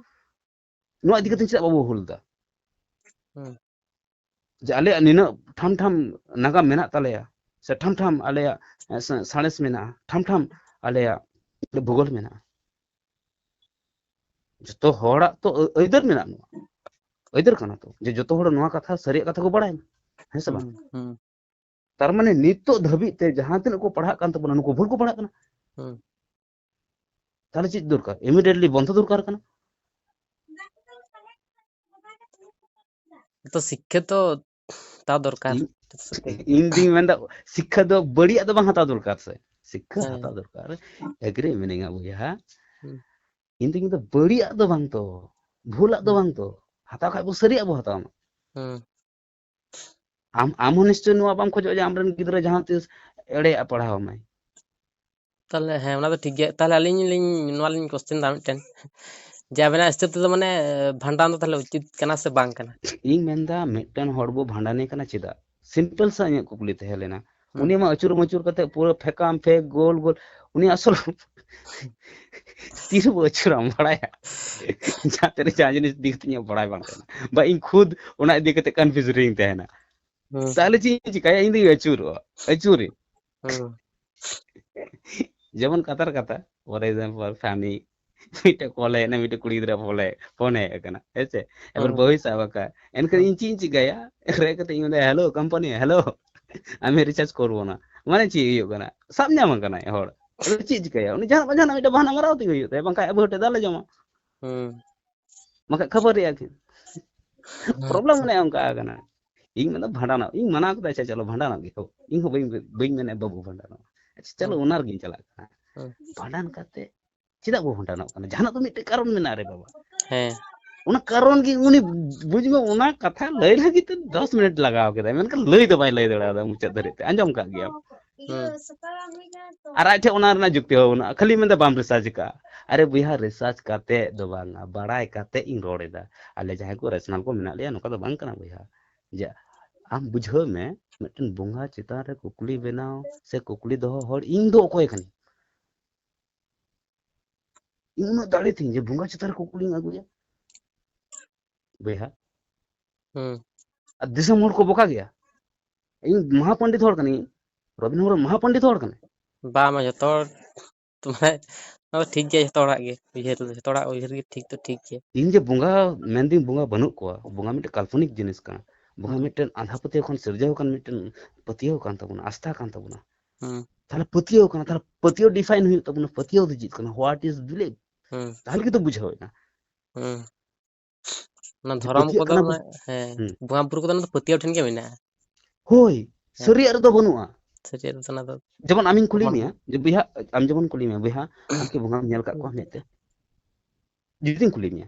ᱱᱚᱣᱟ ᱤᱫᱤ ᱠᱟᱛᱮ ᱪᱮᱫᱟᱜ ᱵᱟᱵᱚ ᱦᱩᱞ ᱫᱟ? ᱦᱩᱸ᱾ ᱡᱮ ᱟᱞᱮᱭᱟᱜ ᱱᱤᱱᱟᱹᱜ ᱴᱷᱟᱢ ᱴᱷᱟᱢ ᱱᱟᱜᱟᱢ ᱢᱮᱱᱟᱜ ᱛᱟᱞᱮᱭᱟ, ᱥᱮ ᱴᱷᱟᱢ ᱴᱷᱟᱢ ᱟᱞᱮᱭᱟᱜ, ᱮ, ᱥᱟ-, ᱥᱟᱬᱮᱥ ᱢᱮᱱᱟᱜᱼᱟ, ᱴᱷᱟᱢ ᱴᱷᱟᱢ ᱟᱞᱮᱭᱟᱜ ᱵᱷᱩᱜᱳᱞ ᱢᱮᱱᱟᱜᱼᱟ᱾ ᱡᱚᱛᱚ ᱦᱚᱲᱟᱜ ᱛᱚ ᱟᱹ-, ᱟᱹᱭᱫᱟᱹᱨ ᱢᱮᱱᱟᱜᱼᱟ, ᱱᱚᱣᱟ ᱟᱹᱭᱫᱟᱹᱨ ᱠᱟᱱᱟ ᱛᱚ, ᱡᱮ ᱡᱚᱛᱚ ᱦᱚᱲ ᱱᱚᱣᱟ ᱠᱟᱛᱷᱟ, ᱥᱟᱹᱨᱤᱭᱟᱜ ᱠᱟᱛᱷᱟ ᱠᱚ ᱵᱟᱲᱟᱭ ᱢᱟ, ᱦᱮᱸ ᱥᱮ ᱵᱟᱝ? ᱦᱩᱸ, ᱦᱩᱸ᱾ ᱛᱟᱨ ᱢᱟᱱᱮ ᱱᱤᱛᱚᱜ ᱫᱷᱟᱹᱵᱤᱡ ᱛᱮ ᱡᱟᱦᱟᱸ ᱛᱤᱱᱟᱹᱜ ᱠᱚ ᱯᱟᱲᱦᱟᱜ ᱠᱟᱱ ᱛᱟᱵᱚᱱᱟ, ᱱᱩᱠᱩ ᱵᱷᱩᱞ ᱠᱚ ᱯᱟᱲᱦᱟᱜ ᱠᱟᱱᱟ᱾ ᱦᱩᱸ᱾ ᱛᱟᱦᱞᱮ ᱪᱮᱫ ᱫᱚᱨᱠᱟᱨ? Immediately ᱵᱚᱱᱫᱚ ᱫᱚᱨᱠᱟᱨ ᱠᱟᱱᱟ᱾ ᱛᱚ ᱥᱤᱠᱠᱷᱟ ᱛᱚ ᱦᱟᱛᱟᱣ ᱫᱚᱨᱠᱟᱨ᱾ ᱤᱧ, ᱤᱧ ᱫᱩᱧ ᱢᱮᱱᱫᱟ ᱥᱤᱠᱠᱷᱟ ᱫᱚ ᱵᱟᱹᱲᱤᱡᱟᱜ ᱫᱚ ᱵᱟᱝ ᱦᱟᱛᱟᱣ ᱫᱚᱨᱠᱟᱨ ᱥᱮ, ᱥᱤᱠᱠᱷᱟ ᱦᱮᱸ᱾ ᱦᱟᱛᱟᱣ ᱫᱚᱨᱠᱟᱨ, agree ᱢᱤᱱᱟᱹᱧᱟ ᱵᱚᱭᱦᱟ᱾ ᱦᱩᱸ᱾ ᱤᱧ ᱫᱩᱧ ᱢᱮᱱᱫᱟ ᱵᱟᱹᱲᱤᱡᱟᱜ ᱫᱚ ᱵᱟᱝ ᱛᱚ, ᱵᱷᱩᱞᱟᱜ ᱫᱚ ᱦᱩᱸ᱾ ᱵᱟᱝ ᱛᱚ, ᱦᱟᱛᱟᱣ ᱠᱷᱟᱡ ᱵᱚ ᱥᱟᱹᱨᱤᱭᱟᱜ ᱵᱚ ᱦᱟᱛᱟᱣ ᱢᱟ᱾ ᱦᱩᱸ᱾ ᱟᱢ, ᱟᱢ ᱦᱚᱸ ᱱᱤᱥᱪᱚᱭ ᱱᱚᱣᱟ ᱵᱟᱢ ᱠᱷᱚᱡᱚᱜᱼᱟ ᱡᱮ ᱟᱢᱨᱮᱱ ᱜᱤᱫᱽᱨᱟᱹ ᱡᱟᱦᱟᱸ ᱛᱤᱥ ᱮᱲᱮᱭᱟᱜ ᱯᱟᱲᱦᱟᱣ ᱢᱟᱭ᱾ ᱛᱟᱦᱞᱮ ᱦᱮᱸ, ᱚᱱᱟ ᱫᱚ ᱴᱷᱤᱠ ᱜᱮᱭᱟ᱾ ᱛᱟᱦᱞᱮ ᱟᱹᱞᱤᱧ ᱞᱤᱧ, ᱱᱚᱣᱟ ᱞᱤᱧ question ᱫᱟ ᱢᱤᱫᱴᱮᱱ, ᱡᱮ ᱟᱵᱮᱱᱟᱜ ᱦᱤᱥᱟᱹᱵ ᱛᱮᱫᱚ ᱢᱟᱱᱮ ᱵᱷᱟᱸᱰᱟᱱ ᱫᱚ ᱛᱟᱦᱞᱮ ᱩᱪᱤᱛ ᱠᱟᱱᱟ ᱥᱮ ᱵᱟᱝ ᱠᱟᱱᱟ? ᱤᱧ ᱢᱮᱱᱫᱟ ᱢᱤᱫᱴᱮᱱ ᱦᱚᱲ ᱵᱚ ᱵᱷᱟᱸᱰᱟᱱᱮ ᱠᱟᱱᱟ ᱪᱮᱫᱟᱜ? Simple ᱥᱟᱶ ᱤᱧᱟᱹᱜ ᱠᱩᱠᱞᱤ ᱛᱟᱦᱮᱸ ᱞᱮᱱᱟ᱾ ᱦᱩᱸ᱾ ᱩᱱᱤ ᱢᱟ ᱟᱹᱪᱩᱨ ᱢᱟᱹᱪᱩᱨ ᱠᱟᱛᱮ ᱯᱩᱨᱟᱹ ᱯᱷᱮᱠᱟᱢ ᱯᱷᱮᱠ ᱜᱳᱞ ᱜᱳᱞ᱾ ᱩᱱᱤ ᱟᱥᱚᱞ ᱛᱤᱨᱮᱵᱚ ᱟᱹᱪᱩᱨᱟᱢ ᱵᱟᱲᱟᱭᱟ? ᱡᱟᱦᱟᱸ ᱛᱤᱱᱟᱹᱜ ᱡᱟᱦᱟᱸ ᱡᱤᱱᱤᱥ ᱤᱫᱤ ᱠᱟᱛᱮ ᱤᱧᱟᱹᱜ ᱵᱟᱲᱟᱭ ᱵᱟᱝ ᱛᱟᱦᱮᱱᱟ᱾ ᱵᱟ ᱤᱧ ᱠᱷᱩᱫ ᱚᱱᱟ ᱤᱫᱤ ᱠᱟᱛᱮ confuse ᱨᱤᱧ ᱛᱟᱦᱮᱱᱟ᱾ ᱦᱩᱸ᱾ ᱛᱟᱦᱞᱮ ᱪᱮᱫ ᱤᱧ ᱪᱤᱠᱟᱹᱭᱟ? ᱤᱧ ᱫᱚᱧ ᱟᱹᱪᱩᱨᱚᱜᱼᱟ, ᱟᱹᱪᱩᱨᱤᱧ᱾ ᱦᱩᱸ᱾ ᱡᱮᱢᱚᱱ ᱠᱟᱛᱷᱟ ᱨᱮ ᱠᱟᱛᱷᱟ, for example, ᱯᱷᱟᱱᱤ, ᱢᱤᱫᱴᱮᱡ call ᱦᱮᱡ ᱮᱱᱟ, ᱢᱤᱫᱴᱮᱡ ᱠᱩᱲᱤ ᱜᱤᱫᱽᱨᱟᱹ ᱯᱷᱳᱱ ᱦᱮᱡ, ᱯᱷᱳᱱ ᱦᱮᱡ ᱟᱠᱟᱱᱟ, ᱦᱮᱸ ᱥᱮ? ᱮᱵᱟᱨ ᱦᱩᱸ᱾ ᱵᱟᱹᱦᱩᱭ ᱥᱟᱵ ᱟᱠᱟᱫ, ᱮᱱᱠᱷᱟᱱ ᱦᱩᱸ᱾ ᱤᱧ ᱪᱮᱫ ᱤᱧ ᱪᱤᱠᱟᱹᱭᱟ? ᱨᱮ ᱠᱟᱛᱮ ᱤᱧ ᱢᱮᱱᱫᱟ, "Hello company, hello, ᱟᱢᱮ recharge ᱠᱚᱨᱵᱚ ᱱᱟ", ᱢᱟᱱᱮ ᱪᱮᱫ ᱦᱩᱭᱩᱜ ᱠᱟᱱᱟ? ᱥᱟᱵ ᱧᱟᱢ ᱟᱠᱟᱱᱟᱭ ᱦᱚᱲ, ᱟᱫᱚ ᱪᱮᱫ ᱪᱤᱠᱟᱹᱭᱟ? ᱩᱱᱤ ᱡᱟᱦᱟᱱᱟᱜ ᱵᱟᱝ ᱡᱟᱦᱟᱱᱟᱜ ᱢᱤᱫᱴᱮᱡ ᱵᱟᱦᱟᱱᱟ ᱢᱟᱨᱟᱣ ᱛᱮᱜᱮ ᱦᱩᱭᱩᱜ ᱛᱟᱭᱟ, ᱵᱟᱝᱠᱷᱟᱱ ᱟᱵᱚ ᱦᱚᱴᱮ ᱫᱟᱞᱮ ᱡᱚᱢᱟ, ᱦᱩᱸ᱾ ᱵᱟᱝᱠᱷᱟᱱ ᱠᱷᱟᱹᱯᱟᱹᱨᱤᱜᱼᱟ ᱠᱤᱱ᱾ ᱦᱩᱸ᱾ Problem ᱚᱱᱮ ᱚᱱᱠᱟ ᱠᱟᱱᱟ᱾ ᱤᱧ ᱢᱮᱱᱫᱟ ᱵᱷᱟᱸᱰᱟᱱᱚᱜ, ᱤᱧ ᱢᱟᱱᱟᱣ ᱠᱮᱫᱟ, "ᱟᱪᱪᱷᱟ ᱪᱚᱞᱚ ᱵᱷᱟᱸᱰᱟᱱᱚᱜ ᱜᱮ ᱦᱳ", ᱤᱧ ᱦᱚᱸ ᱵᱟᱹᱧ, ᱵᱟᱹᱧ ᱢᱮᱱᱮᱫ ᱵᱟᱹᱵᱩ ᱵᱷᱟᱸᱰᱟᱱᱚᱜ, ᱟᱪᱪᱷᱟ ᱪᱚᱞᱚ ᱦᱩᱸ᱾ ᱚᱱᱟ ᱨᱮᱜᱤᱧ ᱪᱟᱞᱟᱜ ᱠᱟᱱᱟ᱾ ᱦᱩᱸ᱾ ᱵᱷᱟᱸᱰᱟᱱ ᱠᱟᱛᱮ ᱪᱮᱫᱟᱜ ᱵᱚ ᱵᱷᱟᱸᱰᱟᱱᱚᱜ ᱠᱟᱱᱟ? ᱡᱟᱦᱟᱱᱟᱜ ᱫᱚ ᱢᱤᱫᱴᱮᱡ ᱠᱟᱨᱚᱱ ᱢᱮᱱᱟᱜᱼᱟ ᱨᱮ ᱵᱟᱵᱟ᱾ ᱦᱮᱸ᱾ ᱚᱱᱟ ᱠᱟᱨᱚᱱ ᱜᱮ ᱩᱱᱤ, ᱵᱩᱡᱽ ᱢᱮ, ᱚᱱᱟ ᱠᱟᱛᱷᱟ ᱞᱟᱹᱭ ᱞᱟᱹᱜᱤᱫ ᱛᱮ ᱫᱚᱥ ᱢᱤᱱᱤᱴ ᱞᱟᱜᱟᱣ ᱠᱮᱫᱟᱭ, ᱢᱮᱱᱠᱷᱟᱱ ᱞᱟᱹᱭ ᱫᱚ ᱵᱟᱭ ᱞᱟᱹᱭ ᱫᱟᱲᱮᱭᱟᱫᱟ ᱢᱩᱪᱟᱹᱫ ᱫᱷᱟᱹᱨᱤᱡ ᱛᱮ᱾ ᱟᱸᱡᱚᱢ ᱠᱟᱜ ᱜᱮᱭᱟᱢ᱾ ᱦᱩᱸ᱾ ᱟᱨ ᱟᱡ ᱴᱷᱮᱱ ᱚᱱᱟ ᱨᱮᱱᱟᱜ ᱡᱩᱠᱛᱤ ᱦᱚᱸ ᱵᱟᱹᱱᱩᱜᱼᱟ, ᱠᱷᱟᱹᱞᱤ ᱢᱮᱱᱫᱟ ᱵᱟᱢ ᱨᱤᱥᱟᱨᱪ ᱠᱟᱜᱼᱟ᱾ ᱟᱨᱮ ᱵᱚᱭᱦᱟ, ᱨᱤᱥᱟᱨᱪ ᱠᱟᱛᱮ ᱫᱚ ᱵᱟᱝᱟ, ᱵᱟᱲᱟᱭ ᱠᱟᱛᱮ ᱤᱧ ᱨᱚᱲ ᱮᱫᱟ᱾ ᱟᱞᱮ ᱡᱟᱦᱟᱸᱭ ᱠᱚ ᱨᱮᱥᱱᱟᱞ ᱠᱚ ᱢᱮᱱᱟᱜ ᱞᱮᱭᱟ, ᱱᱚᱝᱠᱟ ᱫᱚ ᱵᱟᱝ ᱠᱟᱱᱟ ᱵᱚᱭᱦᱟ᱾ ᱡᱮ ᱟᱢ ᱵᱩᱡᱷᱟᱹᱣ ᱢᱮ, ᱢᱤᱫᱴᱮᱱ ᱵᱚᱸᱜᱟ ᱪᱮᱛᱟᱱ ᱨᱮ ᱠᱩᱠᱞᱤ ᱵᱮᱱᱟᱣ ᱥᱮ ᱠᱩᱠᱞᱤ ᱫᱚᱦᱚ ᱦᱚᱲ ᱤᱧ ᱫᱚ ᱚᱠᱚᱭ ᱠᱟᱹᱱᱟᱹᱧ? ᱤᱧ ᱩᱱᱟᱹᱜ ᱫᱟᱲᱮ ᱛᱤᱧ ᱡᱮ ᱵᱚᱸᱜᱟ ᱪᱮᱛᱟᱱ ᱨᱮ ᱠᱩᱠᱞᱤᱧ ᱟᱹᱜᱩᱭᱟ? ᱵᱚᱭᱦᱟ, ᱦᱩᱸ᱾ ᱟᱨ ᱫᱤᱥᱚᱢ ᱦᱚᱲ ᱠᱚ ᱵᱚᱠᱟ ᱜᱮᱭᱟ᱾ ᱤᱧ ᱢᱟᱦᱟ ᱯᱚᱱᱰᱤᱛ ᱦᱚᱲ ᱠᱟᱹᱱᱟᱹᱧ, ᱨᱚᱵᱤᱱ ᱦᱮᱢᱵᱨᱚᱢ ᱢᱟᱦᱟ ᱯᱚᱱᱰᱤᱛ ᱦᱚᱲ ᱠᱟᱱᱟᱭ᱾ ᱵᱟᱝ, ᱡᱚᱛᱚ ᱦᱚᱲ ᱛᱚ ᱢᱟᱱᱮ, ᱚᱱᱟ ᱫᱚ ᱴᱷᱤᱠ ᱜᱮᱭᱟ, ᱡᱚᱛᱚ ᱦᱚᱲᱟᱜ ᱜᱮ ᱩᱭᱦᱟᱹᱨ, ᱡᱚᱛᱚ ᱦᱚᱲᱟᱜ ᱩᱭᱦᱟᱹᱨ ᱜᱮ ᱴᱷᱤᱠ ᱫᱚ ᱴᱷᱤᱠ ᱜᱮᱭᱟ᱾ ᱤᱧ ᱡᱮ ᱵᱚᱸᱜᱟ ᱢᱮᱱᱫᱟᱹᱧ, ᱵᱚᱸᱜᱟ ᱵᱟᱹᱱᱩᱜ ᱠᱚᱣᱟ, ᱵᱚᱸᱜᱟ ᱢᱤᱫᱴᱮᱱ ᱠᱟᱞᱯᱚᱱᱤᱠ ᱡᱤᱱᱤᱥ ᱠᱟᱱᱟ, ᱵᱚᱸᱜᱟ ᱦᱩᱸ᱾ ᱢᱤᱫᱴᱮᱱ ᱟᱸᱫᱷᱟ ᱯᱟᱹᱛᱭᱟᱹᱣ ᱠᱷᱚᱱ ᱥᱤᱨᱡᱟᱹᱣ ᱟᱠᱟᱱ ᱢᱤᱫᱴᱮᱱ ᱯᱟᱹᱛᱭᱟᱹᱣ ᱠᱟᱱ ᱛᱟᱵᱚᱱᱟ, ᱟᱥᱛᱷᱟ ᱠᱟᱱ ᱛᱟᱵᱚᱱᱟ᱾ ᱦᱩᱸ᱾ ᱛᱟᱦᱞᱮ ᱯᱟᱹᱛᱭᱟᱹᱣ ᱠᱟᱱᱟ, ᱛᱟᱦᱞᱮ ᱯᱟᱹᱛᱭᱟᱹᱣ define ᱦᱩᱭᱩᱜ ᱛᱟᱵᱚᱱᱟ, ᱯᱟᱹᱛᱭᱟᱹᱣ ᱫᱚ ᱪᱮᱫ ᱠᱟᱱᱟ, what is belief? ᱦᱩᱸ᱾ ᱛᱟᱦᱞᱮ ᱜᱮᱛᱚ ᱵᱩᱡᱷᱟᱹᱣ ᱮᱱᱟ᱾ ᱦᱩᱸ᱾ ᱚᱱᱟ ᱡᱮ ᱫᱷᱚᱨᱚᱢ ᱯᱟᱹᱛᱭᱟᱹᱜ ᱠᱚᱫᱚ ᱠᱟᱱᱟ ᱵᱚᱱ᱾ ᱚᱱᱟ, ᱦᱮᱸ, ᱦᱩᱸ᱾ ᱵᱚᱸᱜᱟ ᱵᱩᱨᱩ ᱠᱚᱫᱚ ᱚᱱᱟ ᱫᱚ ᱯᱟᱹᱛᱭᱟᱹᱣ ᱴᱷᱮᱱ ᱜᱮ ᱢᱮᱱᱟᱜᱼᱟ᱾ ᱦᱳᱭ, ᱦᱮᱸ᱾ ᱥᱟᱹᱨᱤᱭᱟᱜ ᱨᱮᱫᱚ ᱵᱟᱹᱱᱩᱜᱼᱟ᱾ ᱥᱟᱹᱨᱤᱭᱟᱜ ᱨᱮᱫᱚ ᱚᱱᱟ ᱫᱚ ᱡᱮᱢᱚᱱ ᱟᱢᱤᱧ ᱠᱩᱞᱤ ᱵᱚᱱ ᱢᱮᱭᱟ, ᱡᱮ, "ᱵᱚᱭᱦᱟ, ᱟᱢ ᱡᱮᱢᱚᱱ ᱠᱩᱞᱤ ᱢᱮᱭᱟ, ᱵᱚᱭᱦᱟ, ᱟᱢ ᱠᱤ ᱵᱚᱸᱜᱟᱢ ᱧᱮᱞ ᱠᱟᱜ ᱠᱚᱣᱟ ᱢᱮᱫ ᱛᱮ?" ᱡᱩᱫᱤᱧ ᱠᱩᱞᱤ ᱢᱮᱭᱟ,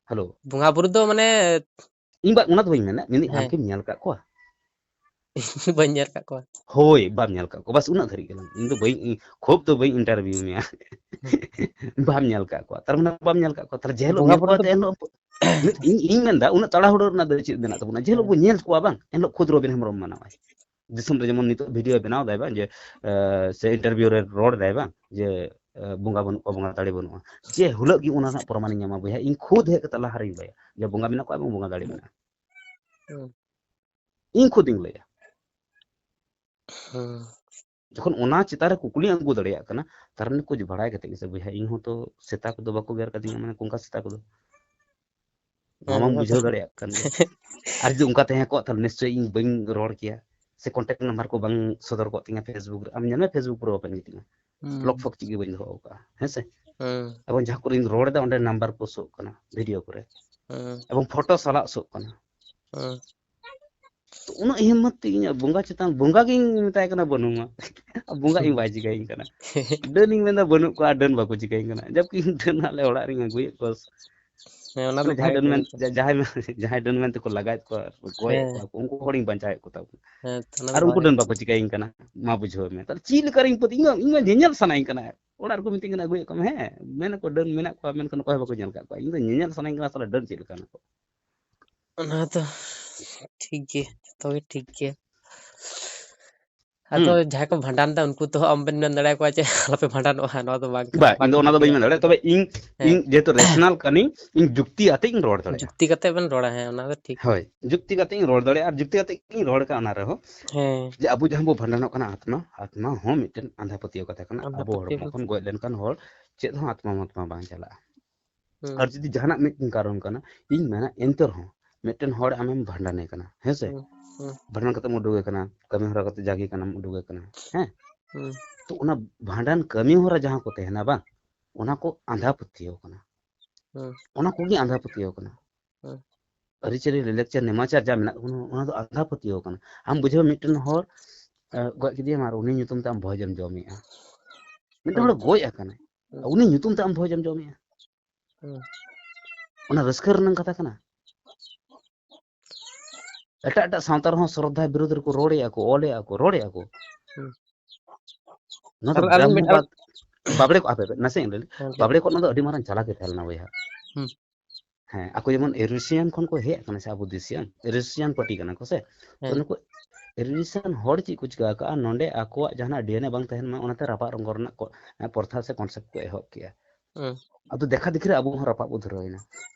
ᱦᱮᱞᱳ᱾ ᱵᱚᱸᱜᱟ ᱵᱩᱨᱩ ᱫᱚ ᱢᱟᱱᱮ ᱤᱧ ᱵᱟ, ᱚᱱᱟ ᱫᱚ ᱵᱟᱹᱧ ᱢᱮᱱᱟ, ᱢᱮᱱᱫᱟᱹᱧ, ᱟᱢ ᱦᱮᱸ᱾ ᱠᱤᱢ ᱧᱮᱞ ᱠᱟᱜ ᱠᱚᱣᱟ? ᱤᱧ ᱵᱟᱹᱧ ᱧᱮᱞ ᱠᱟᱜ ᱠᱚᱣᱟ᱾ ᱦᱳᱭ, ᱵᱟᱢ ᱧᱮᱞ ᱠᱟᱜ ᱠᱚᱣᱟ, ᱵᱟᱥ ᱩᱱᱟᱹᱜ ᱫᱷᱟᱹᱨᱤᱡ ᱜᱮᱞᱟᱝ᱾ ᱤᱧ ᱫᱚ ᱵᱟᱹᱧ, ᱤᱧ ᱠᱷᱩᱵ ᱫᱚ ᱵᱟᱹᱧ interview ᱢᱮᱭᱟ᱾ ᱦᱩᱸ᱾ ᱵᱟᱢ ᱧᱮᱞ ᱠᱟᱜ ᱠᱚᱣᱟ, ᱛᱟᱨ ᱢᱟᱱᱮ ᱵᱟᱢ ᱧᱮᱞ ᱠᱟᱜ ᱠᱚᱣᱟ᱾ ᱛᱟᱦᱞᱮ ᱡᱮ ᱦᱤᱞᱳᱜ ᱵᱚᱸᱜᱟ ᱧᱮᱞ ᱵᱩᱨᱩ ᱠᱚᱣᱟ, ᱫᱚ ᱮᱱ ᱦᱤᱞᱳᱜ ᱯᱚ-, ᱢᱤᱫ, ᱤᱧ, ᱤᱧ ᱢᱮᱱᱫᱟ, ᱩᱱᱟᱹᱜ ᱛᱟᱲᱟᱦᱩᱲᱟᱹ ᱨᱮᱱᱟᱜ ᱫᱚ ᱪᱮᱫ ᱢᱮᱱᱟᱜ ᱛᱟᱵᱚᱱᱟ? ᱡᱮ ᱦᱤᱞᱳᱜ ᱦᱮᱸ᱾ ᱵᱚᱱ ᱧᱮᱞ ᱠᱚᱣᱟ ᱵᱟᱝ, ᱮᱱ ᱦᱤᱞᱳᱜ ᱠᱷᱩᱫ ᱨᱚᱵᱤᱱ ᱦᱮᱢᱵᱨᱚᱢ ᱢᱟᱱᱟᱣᱟᱭ᱾ ᱫᱤᱥᱚᱢ ᱨᱮ ᱡᱮᱢᱚᱱ ᱱᱤᱛᱚᱜ video ᱵᱮᱱᱟᱣ ᱫᱟᱭ ᱵᱟᱝ, ᱡᱮ, ᱮ, ᱥᱮ interview ᱨᱮ ᱨᱚᱲ ᱫᱟᱭ ᱵᱟᱝ, ᱡᱮ, ᱮ, ᱵᱚᱸᱜᱟ ᱵᱟᱹᱱᱩᱜ ᱠᱚᱣᱟ, ᱵᱚᱸᱜᱟ ᱫᱟᱲᱮ ᱵᱟᱹᱱᱩᱜᱼᱟ᱾ ᱡᱮ ᱦᱤᱞᱳᱜ ᱜᱮ ᱚᱱᱟ ᱨᱮᱱᱟᱜ ᱯᱨᱚᱢᱟᱱᱤᱧ ᱧᱟᱢᱟ ᱵᱚᱭᱦᱟ, ᱤᱧ ᱠᱷᱩᱫ ᱦᱮᱡ ᱠᱟᱛᱮ ᱞᱟᱦᱟ ᱨᱮᱧ ᱞᱟᱹᱭᱟ ᱡᱮ ᱵᱚᱸᱜᱟ ᱢᱮᱱᱟᱜ ᱠᱚᱣᱟ ᱮᱵᱚᱝ ᱵᱚᱸᱜᱟ ᱫᱟᱲᱮ ᱢᱮᱱᱟᱜᱼᱟ᱾ ᱦᱩᱸ᱾ ᱤᱧ ᱠᱷᱩᱫ ᱤᱧ ᱞᱟᱹᱭᱟ᱾ ᱦᱩᱸ᱾ ᱡᱚᱠᱷᱚᱱ ᱚᱱᱟ ᱪᱮᱛᱟᱱ ᱨᱮ ᱠᱩᱠᱞᱤ ᱟᱹᱜᱩ ᱫᱟᱲᱮᱭᱟᱜ ᱠᱟᱱᱟ, ᱛᱟᱨ ᱢᱟᱱᱮ ᱠᱩᱪ ᱵᱟᱲᱟᱭ ᱠᱟᱛᱮ ᱜᱮ ᱥᱮ ᱵᱚᱭᱦᱟ, ᱤᱧ ᱦᱚᱸ ᱛᱚ ᱥᱮᱛᱟ ᱠᱚᱫᱚ ᱵᱟᱠᱚ ᱜᱮᱨ ᱠᱟᱫᱤᱧᱟ, ᱢᱟᱱᱮ ᱚᱱᱠᱟ ᱥᱮᱛᱟ ᱠᱚᱫᱚ᱾ ᱱᱚᱣᱟ ᱦᱮᱸ, ᱢᱟᱢ ᱚᱱᱟ ᱫᱚ ᱵᱩᱡᱷᱟᱹᱣ ᱫᱟᱲᱮᱭᱟᱜ ᱠᱟᱱ ᱜᱮ᱾ ᱟᱨ ᱡᱩᱫᱤ ᱚᱱᱠᱟ ᱛᱟᱦᱮᱸ ᱠᱚᱜ, ᱛᱟᱦᱞᱮ ᱱᱤᱥᱪᱚᱭ ᱤᱧ ᱵᱟᱹᱧ ᱨᱚᱲ ᱠᱮᱭᱟ, ᱥᱮ contact number ᱠᱚ ᱵᱟᱝ ᱥᱚᱫᱚᱨ ᱠᱚᱜ ᱛᱤᱧᱟ Facebook ᱨᱮ᱾ ᱟᱢ ᱧᱮᱞ ᱢᱮ, Facebook ᱯᱩᱨᱟᱹ open ᱜᱮᱛᱤᱧᱟ᱾ ᱦᱩᱸ᱾ Block ᱯᱷᱚᱠ ᱪᱮᱫ ᱜᱮ ᱵᱟᱹᱧ ᱫᱚᱦᱚ ᱠᱟᱜᱼᱟ, ᱦᱮᱸ ᱥᱮ? ᱦᱩᱸ᱾ ᱮᱵᱚᱝ ᱡᱟᱦᱟᱸ ᱠᱚᱨᱮᱧ ᱨᱚᱲ ᱮᱫᱟ, ᱚᱸᱰᱮ number ᱠᱚ ᱥᱳᱜ ᱠᱟᱱᱟ video ᱠᱚᱨᱮ᱾ ᱦᱩᱸ᱾ ᱮᱵᱚᱝ photo ᱥᱟᱞᱟᱜ ᱥᱳᱜ ᱠᱟᱱᱟ᱾ ᱦᱩᱸ᱾ ᱛᱚ, ᱩᱱᱟᱹᱜ ᱦᱤᱢᱢᱚᱛ ᱛᱮ ᱤᱧᱟᱹᱜ ᱵᱚᱸᱜᱟ ᱪᱮᱛᱟᱱ, ᱵᱚᱸᱜᱟ ᱜᱤᱧ ᱢᱮᱛᱟᱭ ᱠᱟᱱᱟ, "ᱵᱟᱹᱱᱩᱢᱟ, ᱵᱚᱸᱜᱟ ᱤᱧ ᱵᱟᱭ ᱪᱤᱠᱟᱹᱧ ᱠᱟᱱᱟ᱾" ᱰᱟᱹᱱᱤᱧ ᱢᱮᱱᱫᱟ, "ᱵᱟᱹᱱᱩᱜ ᱠᱚᱣᱟ", ᱰᱟᱹᱱ ᱵᱟᱠᱚ ᱪᱤᱠᱟᱹᱧ ᱠᱟᱱᱟ᱾ ᱡᱚᱵᱠᱤ ᱤᱧ ᱰᱟᱹᱱ ᱟᱞᱮ ᱚᱲᱟᱜ ᱨᱤᱧ ᱟᱹᱜᱩᱭᱮᱫ ᱠᱚᱣᱟ, ᱦᱮᱸ, ᱚᱱᱟ ᱫᱚ ᱢᱟᱱᱮ ᱡᱟᱦᱟᱸᱭ ᱵᱷᱟᱜᱮ ᱰᱟᱹᱱ ᱢᱮᱱ ᱠᱟᱹᱢᱤ ᱠᱟᱱᱟ᱾ ᱡᱟ- ᱡᱟᱦᱟᱸᱭ ᱢᱮᱱ- ᱡᱟᱦᱟᱸᱭ ᱰᱟᱹᱱ ᱢᱮᱱ ᱛᱮᱠᱚ ᱞᱟᱜᱟᱭᱮᱫ ᱠᱚᱣᱟ, ᱜᱚᱡᱮᱫ ᱦᱮᱸ᱾ ᱠᱚᱣᱟ ᱠᱚ, ᱩᱱᱠᱩ ᱦᱚᱲᱤᱧ ᱵᱟᱧᱪᱟᱣᱮᱫ ᱠᱚ ᱛᱟᱵᱚᱱᱟ᱾ ᱦᱮᱸ, ᱚᱱᱟ ᱫᱚ ᱟᱨ ᱩᱱᱠᱩ ᱵᱷᱟᱜᱮ ᱰᱟᱹᱱ ᱠᱟᱹᱢᱤ᱾ ᱵᱟᱠᱚ ᱪᱤᱠᱟᱹᱭᱤᱧ ᱠᱟᱱᱟ, ᱢᱟ ᱵᱩᱡᱷᱟᱹᱣ ᱢᱮ᱾ ᱛᱟᱦᱞᱮ ᱪᱮᱫ ᱞᱮᱠᱟ ᱨᱮᱧ ᱯᱟᱹᱛᱭᱟᱹᱜ? ᱤᱧ ᱢᱟ, ᱤᱧ ᱢᱟ ᱧᱮᱧᱮᱞ ᱥᱟᱱᱟᱧ ᱠᱟᱱᱟ᱾ ᱚᱲᱟᱜ ᱨᱮᱠᱚ ᱢᱤᱛᱟᱹᱧ ᱠᱟᱱᱟ, "ᱟᱹᱜᱩᱭᱮᱫ ᱠᱚᱣᱟ ᱢᱮ?" ᱦᱮᱸ, ᱢᱮᱱᱟᱠᱚ, "ᱰᱟᱹᱱ ᱢᱮᱱᱟᱜ ᱠᱚᱣᱟ, ᱢᱮᱱᱠᱷᱟᱱ ᱚᱠᱚᱭ ᱦᱚᱸ ᱵᱟᱠᱚ ᱧᱮᱞ ᱟᱠᱟᱫ ᱠᱚᱣᱟ᱾ ᱤᱧ ᱫᱚ ᱧᱮᱧᱮᱞ ᱥᱟᱱᱟᱧ ᱠᱟᱱᱟ, ᱥᱟᱞᱟ ᱰᱟᱹᱱ ᱪᱮᱫ ᱞᱮᱠᱟᱱᱟ ᱠᱚ?" ᱚᱱᱟ ᱫᱚ ᱴᱷᱤᱠ ᱜᱮ, ᱡᱚᱛᱚ ᱜᱮ ᱴᱷᱤᱠ ᱜᱮᱭᱟ᱾ ᱟᱫᱚ ᱦᱩᱸ᱾ ᱡᱟᱦᱟᱸᱭ ᱠᱚ ᱵᱷᱟᱸᱰᱟᱱ ᱫᱟ, ᱩᱱᱠᱩ ᱛᱚ ᱟᱢ ᱵᱮᱱ ᱢᱮᱱ ᱫᱟᱲᱮᱭᱟᱠᱚᱣᱟ ᱡᱮ, "ᱟᱞᱚᱯᱮ ᱵᱷᱟᱸᱰᱟᱱᱚᱜᱼᱟ", ᱱᱚᱣᱟ ᱫᱚ ᱵᱟᱝ ᱠᱟᱱᱟ, ᱵᱟ, ᱵᱟᱝ ᱤᱧ ᱫᱚ ᱚᱱᱟ ᱫᱚ ᱵᱟᱹᱧ ᱴᱷᱤᱠᱚᱜᱼᱟ᱾ ᱢᱮᱱ ᱫᱟᱲᱮᱭᱟᱜᱼᱟ᱾ ᱛᱚᱵᱮ ᱤᱧ, ᱦᱮᱸ᱾ ᱤᱧ ᱡᱮᱦᱮᱛᱩ ᱨᱮᱥᱱᱟᱞ ᱠᱟᱹᱱᱟᱹᱧ, ᱤᱧ ᱡᱩᱠᱛᱤ ᱟᱛᱮ ᱤᱧ ᱨᱚᱲ ᱫᱟᱲᱮᱭᱟᱜᱼᱟ᱾ ᱡᱩᱠᱛᱤ ᱠᱟᱛᱮ ᱵᱮᱱ ᱨᱚᱲᱟ, ᱦᱮᱸ, ᱚᱱᱟ ᱫᱚ ᱴᱷᱤᱠ᱾ ᱦᱳᱭ, ᱡᱩᱠᱛᱤ ᱠᱟᱛᱮ ᱤᱧ ᱨᱚᱲ ᱫᱟᱲᱮᱭᱟᱜᱼᱟ, ᱟᱨ ᱡᱩᱠᱛᱤ ᱠᱟᱛᱮ ᱤᱧ ᱨᱚᱲ ᱠᱟᱜᱼᱟ ᱚᱱᱟ ᱨᱮᱦᱚᱸ, ᱦᱮᱸ᱾ ᱡᱮ ᱟᱵᱚ ᱡᱟᱦᱟᱸ ᱵᱚ ᱵᱷᱟᱸᱰᱟᱱᱚᱜ ᱠᱟᱱᱟ ᱟᱛᱢᱟ, ᱟᱛᱢᱟ ᱦᱚᱸ ᱢᱤᱫᱴᱮᱱ ᱟᱸᱫᱷᱟ ᱯᱟᱹᱛᱭᱟᱹᱣ ᱠᱟᱛᱷᱟ ᱠᱟᱱᱟ᱾ ᱟᱸᱫᱷᱟ ᱟᱵᱚ ᱯᱟᱹᱛᱭᱟᱹᱣ ᱦᱚᱲᱢᱚ ᱠᱟᱛᱷᱟ᱾ ᱠᱷᱚᱱ ᱜᱚᱡ ᱞᱮᱱᱠᱷᱟᱱ ᱦᱚᱲ ᱪᱮᱫ ᱦᱚᱸ ᱟᱛᱢᱟ ᱢᱟᱛᱢᱟ ᱵᱟᱝ ᱪᱟᱞᱟᱜᱼᱟ᱾ ᱦᱩᱸ᱾ ᱟᱨ ᱡᱩᱫᱤ ᱡᱟᱦᱟᱱᱟᱜ ᱢᱤᱫᱴᱮᱱ ᱠᱟᱨᱚᱱ ᱠᱟᱱᱟ, ᱤᱧ ᱢᱮᱱᱟ ᱮᱱᱛᱮ ᱨᱮᱦᱚᱸ ᱢᱤᱫᱴᱮᱱ ᱦᱚᱲ ᱟᱢᱮᱢ ᱵᱷᱟᱸᱰᱟᱱᱮ ᱠᱟᱱᱟ, ᱦᱮᱸ ᱥᱮ? ᱦᱩᱸ, ᱦᱩᱸ᱾ ᱵᱷᱟᱸᱰᱟᱱ ᱠᱟᱛᱮᱢ ᱩᱰᱩᱠᱮ ᱠᱟᱱᱟ, ᱠᱟᱹᱢᱤ ᱦᱚᱨᱟ ᱠᱟᱛᱮ ᱡᱟᱜᱮ ᱠᱟᱱᱟᱢ ᱩᱰᱩᱠᱮ ᱠᱟᱱᱟ, ᱦᱮᱸ? ᱦᱩᱸ᱾ ᱛᱚ ᱚᱱᱟ ᱵᱷᱟᱸᱰᱟᱱ ᱠᱟᱹᱢᱤ ᱦᱚᱨᱟ ᱡᱟᱦᱟᱸ ᱠᱚ ᱛᱟᱦᱮᱱᱟ ᱵᱟᱝ, ᱚᱱᱟ ᱠᱚ ᱟᱸᱫᱷᱟ ᱯᱟᱹᱛᱭᱟᱹᱣ ᱠᱟᱱᱟ᱾ ᱦᱩᱸ᱾ ᱚᱱᱟ ᱠᱚᱜᱮ ᱟᱸᱫᱷᱟ ᱯᱟᱹᱛᱭᱟᱹᱣ ᱠᱟᱱᱟ᱾ ᱦᱩᱸ᱾ ᱟᱹᱨᱤᱪᱟᱹᱞᱤ, ᱞᱟᱭᱼᱞᱟᱠᱪᱟᱨ, ᱱᱮᱢᱟᱪᱟᱨ ᱡᱟ ᱢᱮᱱᱟᱜ ᱛᱟᱵᱚᱱᱟ, ᱚᱱᱟ ᱫᱚ ᱟᱸᱫᱷᱟ ᱯᱟᱹᱛᱭᱟᱹᱣ ᱠᱟᱱᱟ᱾ ᱟᱢ ᱵᱩᱡᱷᱟᱹᱣ, ᱢᱤᱫᱴᱮᱱ ᱦᱚᱲ, ᱮ, ᱜᱚᱡ ᱠᱮᱫᱮᱭᱟᱢ ᱟᱨ ᱩᱱᱤ ᱧᱩᱛᱩᱢ ᱛᱮ ᱟᱢ ᱵᱷᱚᱡᱽ ᱮᱢ ᱡᱚᱢᱮᱜᱼᱟ᱾ ᱢᱤᱫᱴᱮᱱ ᱦᱩᱸ᱾ ᱦᱚᱲ ᱜᱚᱡ ᱟᱠᱟᱱᱟᱭ, ᱦᱩᱸ᱾ ᱩᱱᱤ ᱧᱩᱛᱩᱢ ᱛᱮ ᱟᱢ ᱵᱷᱚᱡᱽ ᱮᱢ ᱡᱚᱢᱮᱜᱼᱟ᱾ ᱦᱩᱸ᱾ ᱚᱱᱟ ᱨᱟᱹᱥᱠᱟᱹ ᱨᱮᱱᱟᱜ ᱠᱟᱛᱷᱟ ᱠᱟᱱᱟ? ᱮᱴᱟᱜ ᱮᱴᱟᱜ ᱥᱟᱶᱛᱟ ᱨᱮᱦᱚᱸ ᱥᱨᱚᱫᱷᱟ ᱵᱤᱨᱩᱫᱷ ᱨᱮᱠᱚ ᱨᱚᱲᱮᱜᱼᱟ ᱠᱚ, ᱚᱞᱮᱜᱼᱟ ᱠᱚ, ᱨᱚᱲᱮᱜᱼᱟ ᱠᱚ᱾ ᱦᱩᱸ᱾ ᱱᱚᱣᱟ ᱫᱚ ᱟᱨ, ᱟᱨ ᱢᱤᱫ, ᱟᱨ ᱵᱨᱟᱦᱢᱚᱵᱟᱫ, ᱵᱟᱵᱲᱮ ᱠᱚ, ᱦᱟᱯᱮ, ᱦᱟᱯᱮ, ᱱᱟᱥᱮ ᱤᱧ ᱞᱟᱹᱭ ᱞᱮ᱾ ᱦᱮᱸ, ᱞᱟᱹᱭ ᱵᱟᱵᱲᱮ ᱢᱮ᱾ ᱠᱚᱣᱟᱜ ᱱᱚᱣᱟ ᱫᱚ ᱟᱹᱰᱤ ᱢᱟᱨᱟᱝ ᱪᱟᱞᱟᱠᱤ ᱛᱟᱦᱮᱸ ᱞᱮᱱᱟ, ᱵᱚᱭᱦᱟ᱾ ᱦᱩᱸ᱾ ᱦᱮᱸ, ᱟᱠᱚ ᱡᱮᱢᱚᱱ ᱮᱨᱤᱥᱤᱭᱟᱱ ᱠᱷᱚᱱ ᱠᱚ ᱦᱮᱡ ᱟᱠᱟᱱᱟ ᱥᱮ, ᱟᱵᱚ ᱫᱤᱥᱤᱭᱟᱱ, ᱮᱨᱤᱥᱤᱭᱟᱱ ᱯᱟᱨᱴᱤ ᱠᱟᱱᱟ ᱠᱚ ᱥᱮ᱾ ᱛᱚ, ᱦᱮᱸ᱾ ᱱᱩᱠᱩ ᱮᱨᱤᱥᱤᱭᱟᱱ ᱦᱚᱲ ᱪᱮᱫ ᱠᱚ ᱪᱤᱠᱟ ᱟᱠᱟᱜᱼᱟ, ᱱᱚᱰᱮ ᱟᱠᱚᱣᱟᱜ ᱡᱟᱦᱟᱱᱟᱜ ᱰᱤ ᱮᱱ ᱮ ᱵᱟᱝ ᱛᱟᱦᱮᱱ ᱢᱟ, ᱚᱱᱟᱛᱮ ᱨᱟᱯᱟᱜ ᱨᱚᱝᱜᱚ ᱨᱮᱱᱟᱜ ᱠᱚ, ᱯᱨᱚᱛᱷᱟ ᱥᱮ ᱠᱚᱱᱥᱮᱯᱴ ᱠᱚ ᱮᱦᱚᱵ ᱠᱮᱜᱼᱟ᱾ ᱦᱩᱸ᱾ ᱟᱫᱚ ᱫᱮᱠᱷᱟ ᱫᱮᱠᱷᱤ ᱨᱮ ᱟᱵᱚ ᱦᱚᱸ ᱨᱟᱯᱟᱜ ᱵᱚ ᱫᱷᱩᱨᱟᱹᱣ ᱮᱱᱟ᱾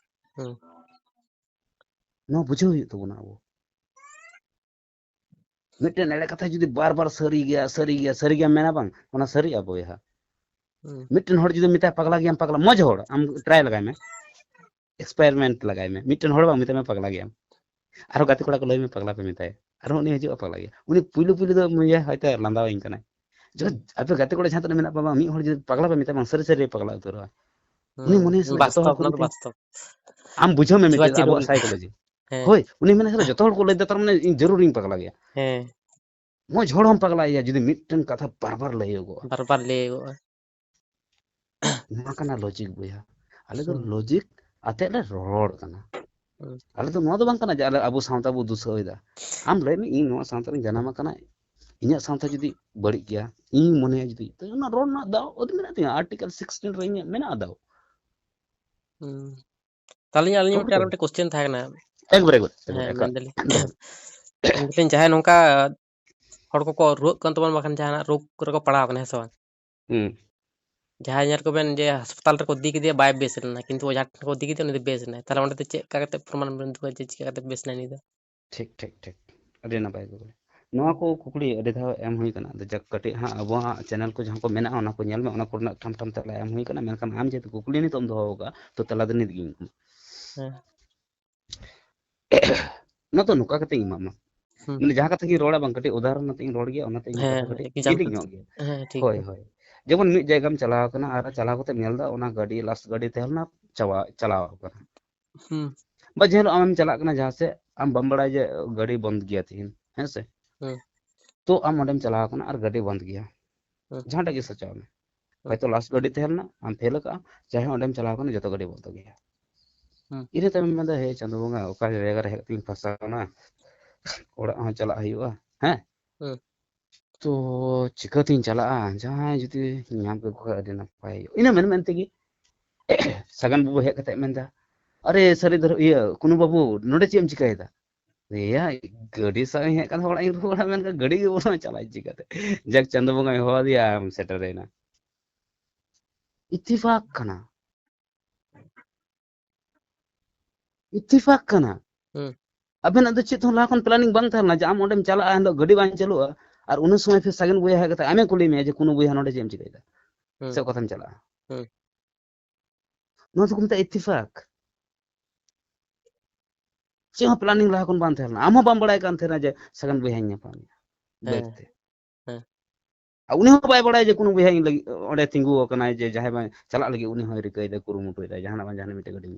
ᱦᱩᱸ᱾ ᱱᱚᱣᱟ ᱵᱩᱡᱷᱟᱹᱣ ᱦᱩᱭᱩᱜ ᱛᱟᱵᱚᱱᱟ ᱟᱵᱚ᱾ ᱢᱤᱫᱴᱮᱱ ᱮᱲᱮ ᱠᱟᱛᱷᱟ ᱡᱩᱫᱤ ᱵᱟᱨ ᱵᱟᱨ ᱥᱟᱹᱨᱤ ᱜᱮᱭᱟ, ᱥᱟᱹᱨᱤ ᱜᱮᱭᱟ, ᱥᱟᱹᱨᱤ ᱜᱮᱭᱟᱢ ᱢᱮᱱᱟ ᱵᱟᱝ, ᱚᱱᱟ ᱥᱟᱹᱨᱤᱜᱼᱟ ᱵᱚᱭᱦᱟ᱾ ᱦᱩᱸ᱾ ᱢᱤᱫᱴᱮᱱ ᱦᱚᱲ ᱡᱩᱫᱤ ᱢᱮᱛᱟᱭᱟ, "ᱯᱟᱜᱽᱞᱟ ᱜᱮᱭᱟᱢ, ᱯᱟᱜᱽᱞᱟ", ᱢᱚᱡᱽ ᱦᱚᱲ, ᱟᱢ ᱴᱨᱟᱭ ᱞᱟᱜᱟᱭ ᱢᱮ, ᱮᱠᱥᱯᱮᱨᱤᱢᱮᱱᱴ ᱞᱟᱜᱟᱭ ᱢᱮ, ᱢᱤᱫᱴᱮᱱ ᱦᱚᱲ ᱵᱟᱝ ᱢᱮᱛᱟᱭ ᱢᱮ, "ᱯᱟᱜᱽᱞᱟ ᱜᱮᱭᱟᱢ", ᱟᱨᱦᱚᱸ ᱜᱟᱛᱮ ᱠᱚᱲᱟ ᱠᱚ ᱞᱟᱹᱭ ᱢᱮ, "ᱯᱟᱜᱽᱞᱟ ᱯᱮ ᱢᱮᱛᱟᱭᱟ", ᱟᱨᱦᱚᱸ ᱩᱱᱤ ᱦᱤᱡᱩᱜᱼᱟ, "ᱯᱟᱜᱽᱞᱟ ᱜᱮᱭᱟ", ᱩᱱᱤ ᱯᱩᱭᱞᱩ ᱯᱩᱭᱞᱩ ᱫᱚ ᱢᱚᱱᱮᱭᱟ ᱦᱚᱭᱛᱳ ᱞᱟᱸᱫᱟᱣᱟᱹᱧ ᱠᱟᱱᱟᱭ᱾ ᱡᱚᱠᱷᱚᱱ ᱟᱯᱮ ᱜᱟᱛᱮ ᱠᱚᱲᱟ ᱡᱟᱦᱟᱸ ᱛᱤᱱᱟᱹᱜ ᱢᱮᱱᱟᱜ ᱯᱮ ᱵᱟᱝ, ᱢᱤᱫ ᱦᱚᱲ ᱡᱩᱫᱤ ᱯᱟᱜᱽᱞᱟ ᱯᱮ ᱢᱮᱛᱟᱭᱟ ᱵᱟᱝ, ᱥᱟᱹᱨᱤ ᱥᱟᱹᱨᱤ ᱯᱟᱜᱽᱞᱟ ᱩᱛᱟᱹᱨᱚᱜᱼᱟ᱾ ᱩᱱᱤ ᱦᱩᱸ, ᱢᱚᱱᱮᱭᱟ ᱥᱟᱞᱟ ᱡᱚᱛᱚ ᱦᱚᱲ ᱵᱟᱥᱛᱚᱵ, ᱠᱚ ᱚᱱᱟ ᱫᱚ ᱢᱤᱛᱟᱹᱧᱟ᱾ ᱵᱟᱥᱛᱚᱵ᱾ ᱟᱢ ᱵᱩᱡᱷᱟᱹᱣ ᱢᱮ ᱢᱤᱫᱴᱮᱱ ᱪᱷᱩᱣᱟᱪᱤᱛ ᱟᱵᱚᱣᱟᱜ ᱩᱱᱤ᱾ ᱥᱟᱭᱠᱳᱞᱚᱡᱤ᱾ ᱦᱮᱸ᱾ ᱦᱳᱭ, ᱩᱱᱤ ᱢᱮᱱᱟ, "ᱥᱟᱞᱟ ᱡᱚᱛᱚ ᱦᱚᱲ ᱠᱚ ᱞᱟᱹᱭ ᱫᱟ, ᱛᱟᱨ ᱢᱟᱱᱮ ᱤᱧ ᱡᱟᱹᱨᱩᱲ ᱤᱧ ᱯᱟᱜᱽᱞᱟ ᱜᱮᱭᱟ᱾" ᱦᱮᱸ᱾ ᱢᱚᱡᱽ ᱦᱚᱲ ᱦᱚᱸᱢ ᱯᱟᱜᱽᱞᱟᱭᱮᱭᱟ ᱡᱩᱫᱤ ᱢᱤᱫᱴᱮᱱ ᱠᱟᱛᱷᱟ ᱵᱟᱨ ᱵᱟᱨ ᱞᱟᱹᱭᱚᱜᱚᱜᱼᱟ᱾ ᱵᱟᱨ ᱵᱟᱨ ᱞᱟᱹᱭᱚᱜᱚᱜᱼᱟ᱾ ᱱᱚᱣᱟ ᱠᱟᱱᱟ ᱞᱚᱡᱤᱠ ᱵᱚᱭᱦᱟ᱾ ᱟᱞᱮ ᱫᱚ ᱦᱩᱸ᱾ ᱞᱚᱡᱤᱠ ᱟᱛᱮᱫ ᱞᱮ ᱨᱚᱲ ᱠᱟᱱᱟ᱾ ᱦᱩᱸ᱾ ᱟᱞᱮ ᱫᱚ ᱱᱚᱣᱟ ᱫᱚ ᱵᱟᱝ ᱠᱟᱱᱟ ᱡᱮ ᱟᱞᱮ ᱟᱵᱚ ᱥᱟᱶᱛᱟ ᱵᱚ ᱫᱩᱥᱟᱹᱣ ᱮᱫᱟ᱾ ᱟᱢ ᱞᱟᱹᱭ ᱢᱮ, ᱤᱧ ᱱᱚᱣᱟ ᱥᱟᱶᱛᱟ ᱨᱤᱧ ᱡᱟᱱᱟᱢ ᱟᱠᱟᱱᱟ, ᱤᱧᱟᱹᱜ ᱥᱟᱶᱛᱟ ᱡᱩᱫᱤ ᱵᱟᱹᱲᱤᱡ ᱜᱮᱭᱟ, ᱤᱧ ᱢᱚᱱᱮᱭᱟ ᱡᱩᱫᱤ, ᱛᱚ ᱚᱱᱟ ᱨᱚᱲ ᱨᱮᱱᱟᱜ ᱫᱟᱣ ᱟᱹᱰᱤ ᱢᱮᱱᱟᱜ ᱛᱤᱧᱟ, ᱟᱨᱴᱤᱠᱮᱞ ᱥᱤᱠᱥᱴᱤᱱ ᱨᱮ ᱤᱧᱟᱹᱜ ᱢᱮᱱᱟᱜᱼᱟ ᱫᱟᱣ᱾ ᱦᱩᱸ᱾ ᱛᱟᱦᱞᱮ ᱟᱹᱞᱤᱧ ᱟᱨ ᱚᱵᱚᱥᱥᱳᱭ᱾ ᱢᱤᱫᱴᱮᱱ ᱠᱳᱥᱪᱮᱱ ᱛᱟᱦᱮᱸ ᱠᱟᱱᱟ᱾ ᱮᱠᱵᱟᱨᱮ, ᱮᱠᱵᱟᱨᱮ, ᱮᱠᱵᱟᱨᱮ, ᱦᱮᱸ, ᱮᱠᱟᱞ᱾ ᱢᱮᱱᱫᱟᱞᱤᱧ, ᱢᱮᱱᱫᱟᱞᱤᱧ ᱡᱟᱦᱟᱸᱭ ᱱᱚᱝᱠᱟ ᱦᱚᱲ ᱠᱚᱠᱚ ᱨᱩᱣᱟᱹᱜ ᱠᱟᱱ ᱛᱟᱵᱚᱱ, ᱵᱟᱠᱷᱟᱱ ᱡᱟᱦᱟᱱᱟᱜ ᱨᱳᱜᱽ ᱨᱮᱠᱚ ᱯᱟᱲᱟᱣ ᱠᱟᱱᱟ, ᱦᱮᱸ ᱥᱮ ᱵᱟᱝ? ᱦᱩᱸ᱾ ᱡᱟᱦᱟᱸᱭ ᱧᱮᱞ ᱠᱚᱵᱮᱱ ᱡᱮ ᱦᱟᱥᱯᱟᱛᱟᱞ ᱨᱮᱠᱚ ᱤᱫᱤ ᱠᱮᱫᱮᱭᱟ, ᱵᱟᱭ ᱵᱮᱥ ᱞᱮᱱᱟ, ᱠᱤᱱᱛᱩ ᱚᱡᱷᱟ ᱴᱷᱮᱱ ᱠᱚ ᱤᱫᱤ ᱠᱮᱫᱮᱭᱟ, ᱩᱱᱤ ᱫᱚ ᱵᱮᱥ ᱮᱱᱟᱭ᱾ ᱛᱟᱦᱞᱮ ᱚᱸᱰᱮ ᱫᱚ ᱪᱮᱫ ᱞᱮᱠᱟ ᱠᱟᱛᱮ ᱯᱨᱚᱢᱟᱱ ᱵᱮᱱ ᱩᱫᱩᱜᱟ ᱡᱮ ᱪᱤᱠᱟ ᱠᱟᱛᱮ ᱵᱮᱥ ᱮᱱᱟᱭ ᱩᱱᱤ ᱫᱚ? ᱴᱷᱤᱠ, ᱴᱷᱤᱠ, ᱴᱷᱤᱠ᱾ ᱟᱹᱰᱤ ᱱᱟᱯᱟᱭ ᱠᱩᱠᱞᱤ᱾ ᱱᱚᱣᱟ ᱠᱚ ᱠᱩᱠᱞᱤ ᱟᱹᱰᱤ ᱫᱷᱟᱣ ᱮᱢ ᱦᱩᱭ ᱠᱟᱱᱟ᱾ ᱟᱫᱚ ᱡᱟᱠ, ᱠᱟᱹᱴᱤᱡ ᱦᱟᱸᱜ ᱟᱵᱚᱣᱟᱜ ᱪᱮᱱᱮᱞ ᱠᱚ ᱡᱟᱦᱟᱸ ᱠᱚ ᱢᱮᱱᱟᱜᱼᱟ, ᱚᱱᱟ ᱠᱚ ᱧᱮᱞ ᱢᱮ, ᱚᱱᱟ ᱠᱚᱨᱮᱱᱟᱜ ᱴᱷᱟᱢ ᱴᱷᱟᱢ ᱛᱮᱞᱟ ᱮᱢ ᱦᱩᱭ ᱠᱟᱱᱟ᱾ ᱢᱮᱱᱠᱷᱟᱱ ᱟᱢ ᱡᱮᱦᱮᱛᱩ ᱠᱩᱠᱞᱤ ᱱᱤᱛᱚᱜ ᱮᱢ ᱫᱚᱦᱚ ᱟᱠᱟᱫᱼᱟ, ᱛᱚ ᱛᱮᱞᱟ ᱫᱚ ᱱᱤᱛ ᱜᱤᱧ ᱮᱢᱟ᱾ ᱦᱮᱸ᱾ ᱚᱱᱟ ᱫᱚ ᱱᱚᱝᱠᱟ ᱠᱟᱛᱮᱧ ᱮᱢᱟᱢᱟ᱾ ᱦᱩᱸ᱾ ᱢᱟᱱᱮ ᱡᱟᱦᱟᱸ ᱠᱟᱛᱷᱟ ᱜᱤᱧ ᱨᱚᱲᱟ ᱵᱟᱝ, ᱠᱟᱹᱴᱤᱡ ᱩᱫᱟᱦᱚᱨᱚᱱ ᱟᱛᱮ ᱤᱧ ᱨᱚᱲ ᱜᱮᱭᱟ, ᱚᱱᱟᱛᱮ ᱤᱧᱟᱹᱜ ᱠᱟᱛᱷᱟ ᱦᱮᱸ, ᱠᱟᱹᱴᱤᱡ example᱾ ᱡᱤᱞᱤᱧ ᱧᱚᱜ ᱜᱮᱭᱟ᱾ ᱦᱮᱸ, ᱴᱷᱤᱠ ᱦᱳᱭ, ᱜᱮᱭᱟ᱾ ᱦᱳᱭ᱾ ᱡᱮᱢᱚᱱ ᱢᱤᱫ ᱡᱟᱭᱜᱟᱢ ᱪᱟᱞᱟᱣ ᱟᱠᱟᱱᱟ ᱟᱨ ᱪᱟᱞᱟᱣ ᱠᱟᱛᱮᱢ ᱧᱮᱞ ᱮᱫᱟ ᱚᱱᱟ ᱜᱟᱹᱰᱤ, ᱞᱟᱥᱴ ᱜᱟᱹᱰᱤ ᱛᱟᱦᱮᱸ ᱞᱮᱱᱟ, ᱪᱟᱵᱟ, ᱪᱟᱞᱟᱣ ᱟᱠᱟᱱᱟ᱾ ᱦᱩᱸ᱾ ᱵᱟ ᱡᱮ ᱦᱤᱞᱳᱜ ᱟᱢᱮᱢ ᱪᱟᱞᱟᱜ ᱠᱟᱱᱟ ᱡᱟᱦᱟᱸ ᱥᱮᱫ, ᱟᱢ ᱵᱟᱢ ᱵᱟᱲᱟᱭᱟ ᱡᱮ ᱜᱟᱹᱰᱤ ᱵᱚᱱᱫ ᱜᱮᱭᱟ ᱛᱤᱦᱤᱧ, ᱦᱮᱸ ᱥᱮ? ᱦᱩᱸ᱾ ᱛᱚ ᱟᱢ ᱚᱸᱰᱮᱢ ᱪᱟᱞᱟᱣ ᱟᱠᱟᱱᱟ ᱟᱨ ᱜᱟᱹᱰᱤ ᱵᱚᱱᱫ ᱜᱮᱭᱟ᱾ ᱦᱩᱸ᱾ ᱡᱟᱦᱟᱸᱴᱟᱜ ᱜᱮ ᱥᱟᱪᱟᱣ ᱢᱮ᱾ ᱦᱩᱸ᱾ ᱦᱚᱭᱛᱚ ᱞᱟᱥᱴ ᱜᱟᱹᱰᱤ ᱛᱟᱦᱮᱸ ᱞᱮᱱᱟ, ᱟᱢ ᱯᱷᱮᱞ ᱟᱠᱟᱫᱼᱟ, ᱡᱟᱦᱟᱸᱭ ᱚᱸᱰᱮᱢ ᱪᱟᱞᱟᱣ ᱟᱠᱟᱱᱟ ᱡᱚᱛᱚ ᱜᱟᱹᱰᱤ ᱵᱚᱱᱫ ᱜᱮᱭᱟ᱾ ᱦᱩᱸ᱾ ᱤᱱᱟᱹ ᱛᱟᱭᱚᱢ ᱢᱮᱱᱫᱟ, "ᱦᱮ ᱪᱟᱸᱫᱳ ᱵᱚᱸᱜᱟ, ᱚᱠᱟ ᱡᱟᱭᱜᱟ ᱨᱮ ᱦᱮᱡ ᱠᱟᱛᱮᱧ ᱯᱷᱟᱸᱥᱟᱣ ᱮᱱᱟ? ᱚᱲᱟᱜ ᱦᱚᱸ ᱪᱟᱞᱟᱜ ᱦᱩᱭᱩᱜᱼᱟ, ᱦᱮᱸ? ᱦᱩᱸ᱾ ᱛᱚ ᱪᱤᱠᱟᱹᱛᱤᱧ ᱪᱟᱞᱟᱜᱼᱟ? ᱡᱟᱦᱟᱸᱭ ᱡᱩᱫᱤ ᱧᱟᱢ ᱠᱮᱠᱚ ᱠᱷᱟᱡ ᱟᱹᱰᱤ ᱱᱟᱯᱟᱭ ᱦᱩᱭᱩᱜᱼᱟ᱾" ᱤᱱᱟᱹ ᱢᱮᱱ ᱢᱮᱱ ᱛᱮᱜᱮ ᱥᱟᱜᱮᱱ ᱵᱟᱹᱵᱩ ᱦᱮᱡ ᱠᱟᱛᱮ ᱢᱮᱱᱫᱟ, "ᱟᱨᱮ ᱥᱟᱹᱨᱤ ᱫᱷᱚᱨᱚ-, ᱤᱭᱟᱹ, ᱠᱩᱱᱩ ᱵᱟᱹᱵᱩ, ᱱᱚᱰᱮ ᱪᱮᱫ ᱮᱢ ᱪᱤᱠᱟᱹᱭᱮᱫᱟ?" ᱮᱭᱟ, ᱜᱟᱹᱰᱤ ᱥᱟᱵ ᱤᱧ ᱦᱮᱡ ᱠᱟᱱ ᱚᱲᱟᱜ ᱤᱧ ᱨᱩᱣᱟᱹᱲᱟ, ᱢᱮᱱᱠᱷᱟᱱ ᱜᱟᱹᱰᱤ ᱜᱮ ᱵᱟᱹᱱᱩᱜᱼᱟ, ᱪᱟᱞᱟᱜ ᱤᱧ ᱪᱤᱠᱟᱹᱛᱮ? ᱡᱟᱠ, ᱪᱟᱸᱫᱳ ᱵᱚᱸᱜᱟᱭ ᱦᱚᱦᱚ ᱟᱫᱮᱭᱟ, ᱟᱢ ᱥᱮᱴᱮᱨᱮᱱᱟ᱾ ᱤᱛᱤᱯᱷᱟᱠ ᱠᱟᱱᱟ᱾ ᱤᱛᱤᱯᱷᱟᱠ ᱠᱟᱱᱟ᱾ ᱦᱩᱸ᱾ ᱟᱵᱮᱱᱟᱜ ᱫᱚ ᱪᱮᱫ ᱦᱚᱸ ᱞᱟᱦᱟ ᱠᱷᱚᱱ ᱯᱞᱟᱱᱤᱝ ᱵᱟᱝ ᱛᱟᱦᱮᱸ ᱞᱮᱱᱟ ᱡᱮ ᱟᱢ ᱚᱸᱰᱮᱢ ᱪᱟᱞᱟᱜᱼᱟ, ᱮᱱᱦᱤᱞᱳᱜ ᱜᱟᱹᱰᱤ ᱵᱟᱝ ᱪᱟᱹᱞᱩᱜᱼᱟ, ᱟᱨ ᱩᱱᱟᱹᱜ ᱥᱚᱢᱚᱭ ᱯᱷᱤᱨ ᱥᱟᱜᱮᱱ ᱵᱚᱭᱦᱟ ᱦᱮᱡ ᱠᱟᱛᱮ ᱟᱢᱮ ᱠᱩᱞᱤ ᱢᱮᱭᱟ ᱡᱮ, "ᱠᱩᱱᱩ ᱵᱚᱭᱦᱟ ᱱᱚᱸᱰᱮ ᱪᱮᱫ ᱮᱢ ᱪᱤᱠᱟᱹᱭᱮᱫᱟ? ᱦᱩᱸ᱾ ᱥᱮ ᱚᱠᱟᱛᱮᱢ ᱪᱟᱞᱟᱜᱼᱟ?" ᱦᱩᱸ᱾ ᱱᱚᱣᱟ ᱫᱚᱠᱚ ᱢᱮᱛᱟᱜᱼᱟ ᱤᱛᱤᱯᱷᱟᱠ᱾ ᱪᱮᱫ ᱦᱚᱸ ᱯᱞᱟᱱᱤᱝ ᱞᱟᱦᱟ ᱠᱷᱚᱱ ᱵᱟᱝ ᱛᱟᱦᱮᱸ ᱞᱮᱱᱟ, ᱟᱢ ᱦᱚᱸ ᱵᱟᱢ ᱵᱟᱲᱟᱭ ᱠᱟᱱ ᱛᱟᱦᱮᱸᱱᱟ ᱡᱮ ᱥᱟᱜᱮᱱ ᱵᱚᱭᱦᱟᱧ ᱧᱟᱯᱟᱢᱮᱭᱟ ᱵᱟᱹᱭᱤᱠ ᱦᱮᱸ, ᱛᱮ᱾ ᱦᱮᱸ᱾ ᱟᱨ ᱩᱱᱤ ᱦᱚᱸ ᱵᱟᱭ ᱵᱟᱲᱟᱭᱟ ᱡᱮ ᱠᱩᱱᱩ ᱵᱚᱭᱦᱟ ᱤᱧ ᱞᱟᱹᱜᱤᱫ ᱚᱸᱰᱮ ᱛᱤᱸᱜᱩ ᱟᱠᱟᱱᱟᱭ, ᱡᱮ ᱡᱟᱦᱟᱸᱭ ᱵᱟᱝ ᱪᱟᱞᱟᱜ ᱞᱟᱹᱜᱤᱫ ᱩᱱᱤ ᱦᱚᱸᱭ ᱨᱤᱠᱟᱹᱭᱮᱫᱟ, ᱠᱩᱨᱩᱢᱩᱴᱩᱭᱮᱫᱟ, ᱡᱟᱦᱟᱱᱟᱜ ᱵᱟᱝ ᱡᱟᱦᱟᱱᱟᱜ ᱢᱤᱫᱴᱮᱡ ᱜᱟᱹᱰᱤ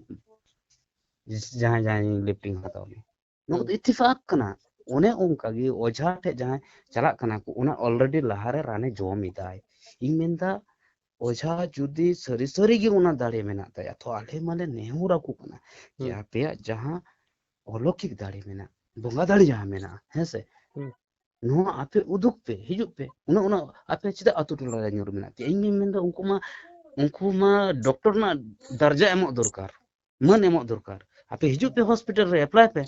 ᱡᱟᱦᱟᱸᱭ ᱡᱟᱦᱟᱸᱭ ᱞᱤᱯᱷᱴᱤᱝ ᱦᱟᱛᱟᱣ ᱢᱮ᱾ ᱱᱚᱣᱟ ᱫᱚ ᱦᱩᱸ᱾ ᱤᱛᱤᱯᱷᱟᱠ ᱠᱟᱱᱟ᱾ ᱚᱱᱮ ᱚᱱᱠᱟ ᱜᱮ ᱚᱡᱷᱟ ᱴᱷᱮᱡ ᱡᱟᱦᱟᱸᱭ ᱪᱟᱞᱟᱜ ᱠᱟᱱᱟ ᱠᱚ, ᱚᱱᱟ already ᱞᱟᱦᱟᱨᱮ ᱨᱟᱱᱮ ᱡᱚᱢ ᱮᱫᱟᱭ᱾ ᱤᱧ ᱢᱮᱱᱫᱟ, ᱚᱡᱷᱟ ᱡᱩᱫᱤ ᱥᱟᱹᱨᱤ ᱥᱟᱹᱨᱤ ᱜᱮ ᱚᱱᱟ ᱫᱟᱲᱮ ᱢᱮᱱᱟᱜ ᱛᱟᱭᱟ, ᱛᱚ ᱟᱞᱮ ᱢᱟᱞᱮ ᱱᱮᱦᱚᱨ ᱟᱠᱚ ᱠᱟᱱᱟ ᱡᱮ ᱦᱩᱸ᱾ ᱟᱯᱮᱭᱟᱜ ᱡᱟᱦᱟᱸ ᱚᱞᱚᱠᱤᱠ ᱫᱟᱲᱮ ᱢᱮᱱᱟᱜ, ᱵᱚᱸᱜᱟ ᱫᱟᱲᱮ ᱡᱟᱦᱟᱸ ᱢᱮᱱᱟᱜᱼᱟ, ᱦᱮᱸ ᱥᱮ? ᱦᱩᱸ᱾ ᱱᱚᱣᱟ ᱟᱯᱮ ᱩᱫᱩᱜ ᱯᱮ, ᱦᱤᱡᱩᱜ ᱯᱮ᱾ ᱩᱱᱟᱹᱜ, ᱩᱱᱟᱹᱜ ᱟᱯᱮ ᱪᱮᱫᱟᱜ ᱟᱛᱳ ᱴᱚᱞᱟ ᱨᱮ ᱧᱩᱨ ᱢᱮᱱᱟᱜ ᱯᱮᱭᱟ? ᱤᱧ ᱢᱮᱱᱫᱟ ᱩᱱᱠᱩ ᱢᱟ, ᱩᱱᱠᱩ ᱢᱟ ᱰᱚᱠᱴᱚᱨ ᱨᱮᱱᱟᱜ ᱫᱟᱨᱡᱟ ᱮᱢᱚᱜ ᱫᱚᱨᱠᱟᱨ, ᱢᱟᱹᱱ ᱮᱢᱚᱜ ᱫᱚᱨᱠᱟᱨ᱾ ᱟᱯᱮ ᱦᱤᱡᱩᱜ ᱯᱮ ᱦᱚᱥᱯᱤᱴᱟᱞ ᱨᱮ, ᱮᱯᱞᱟᱭ ᱯᱮ᱾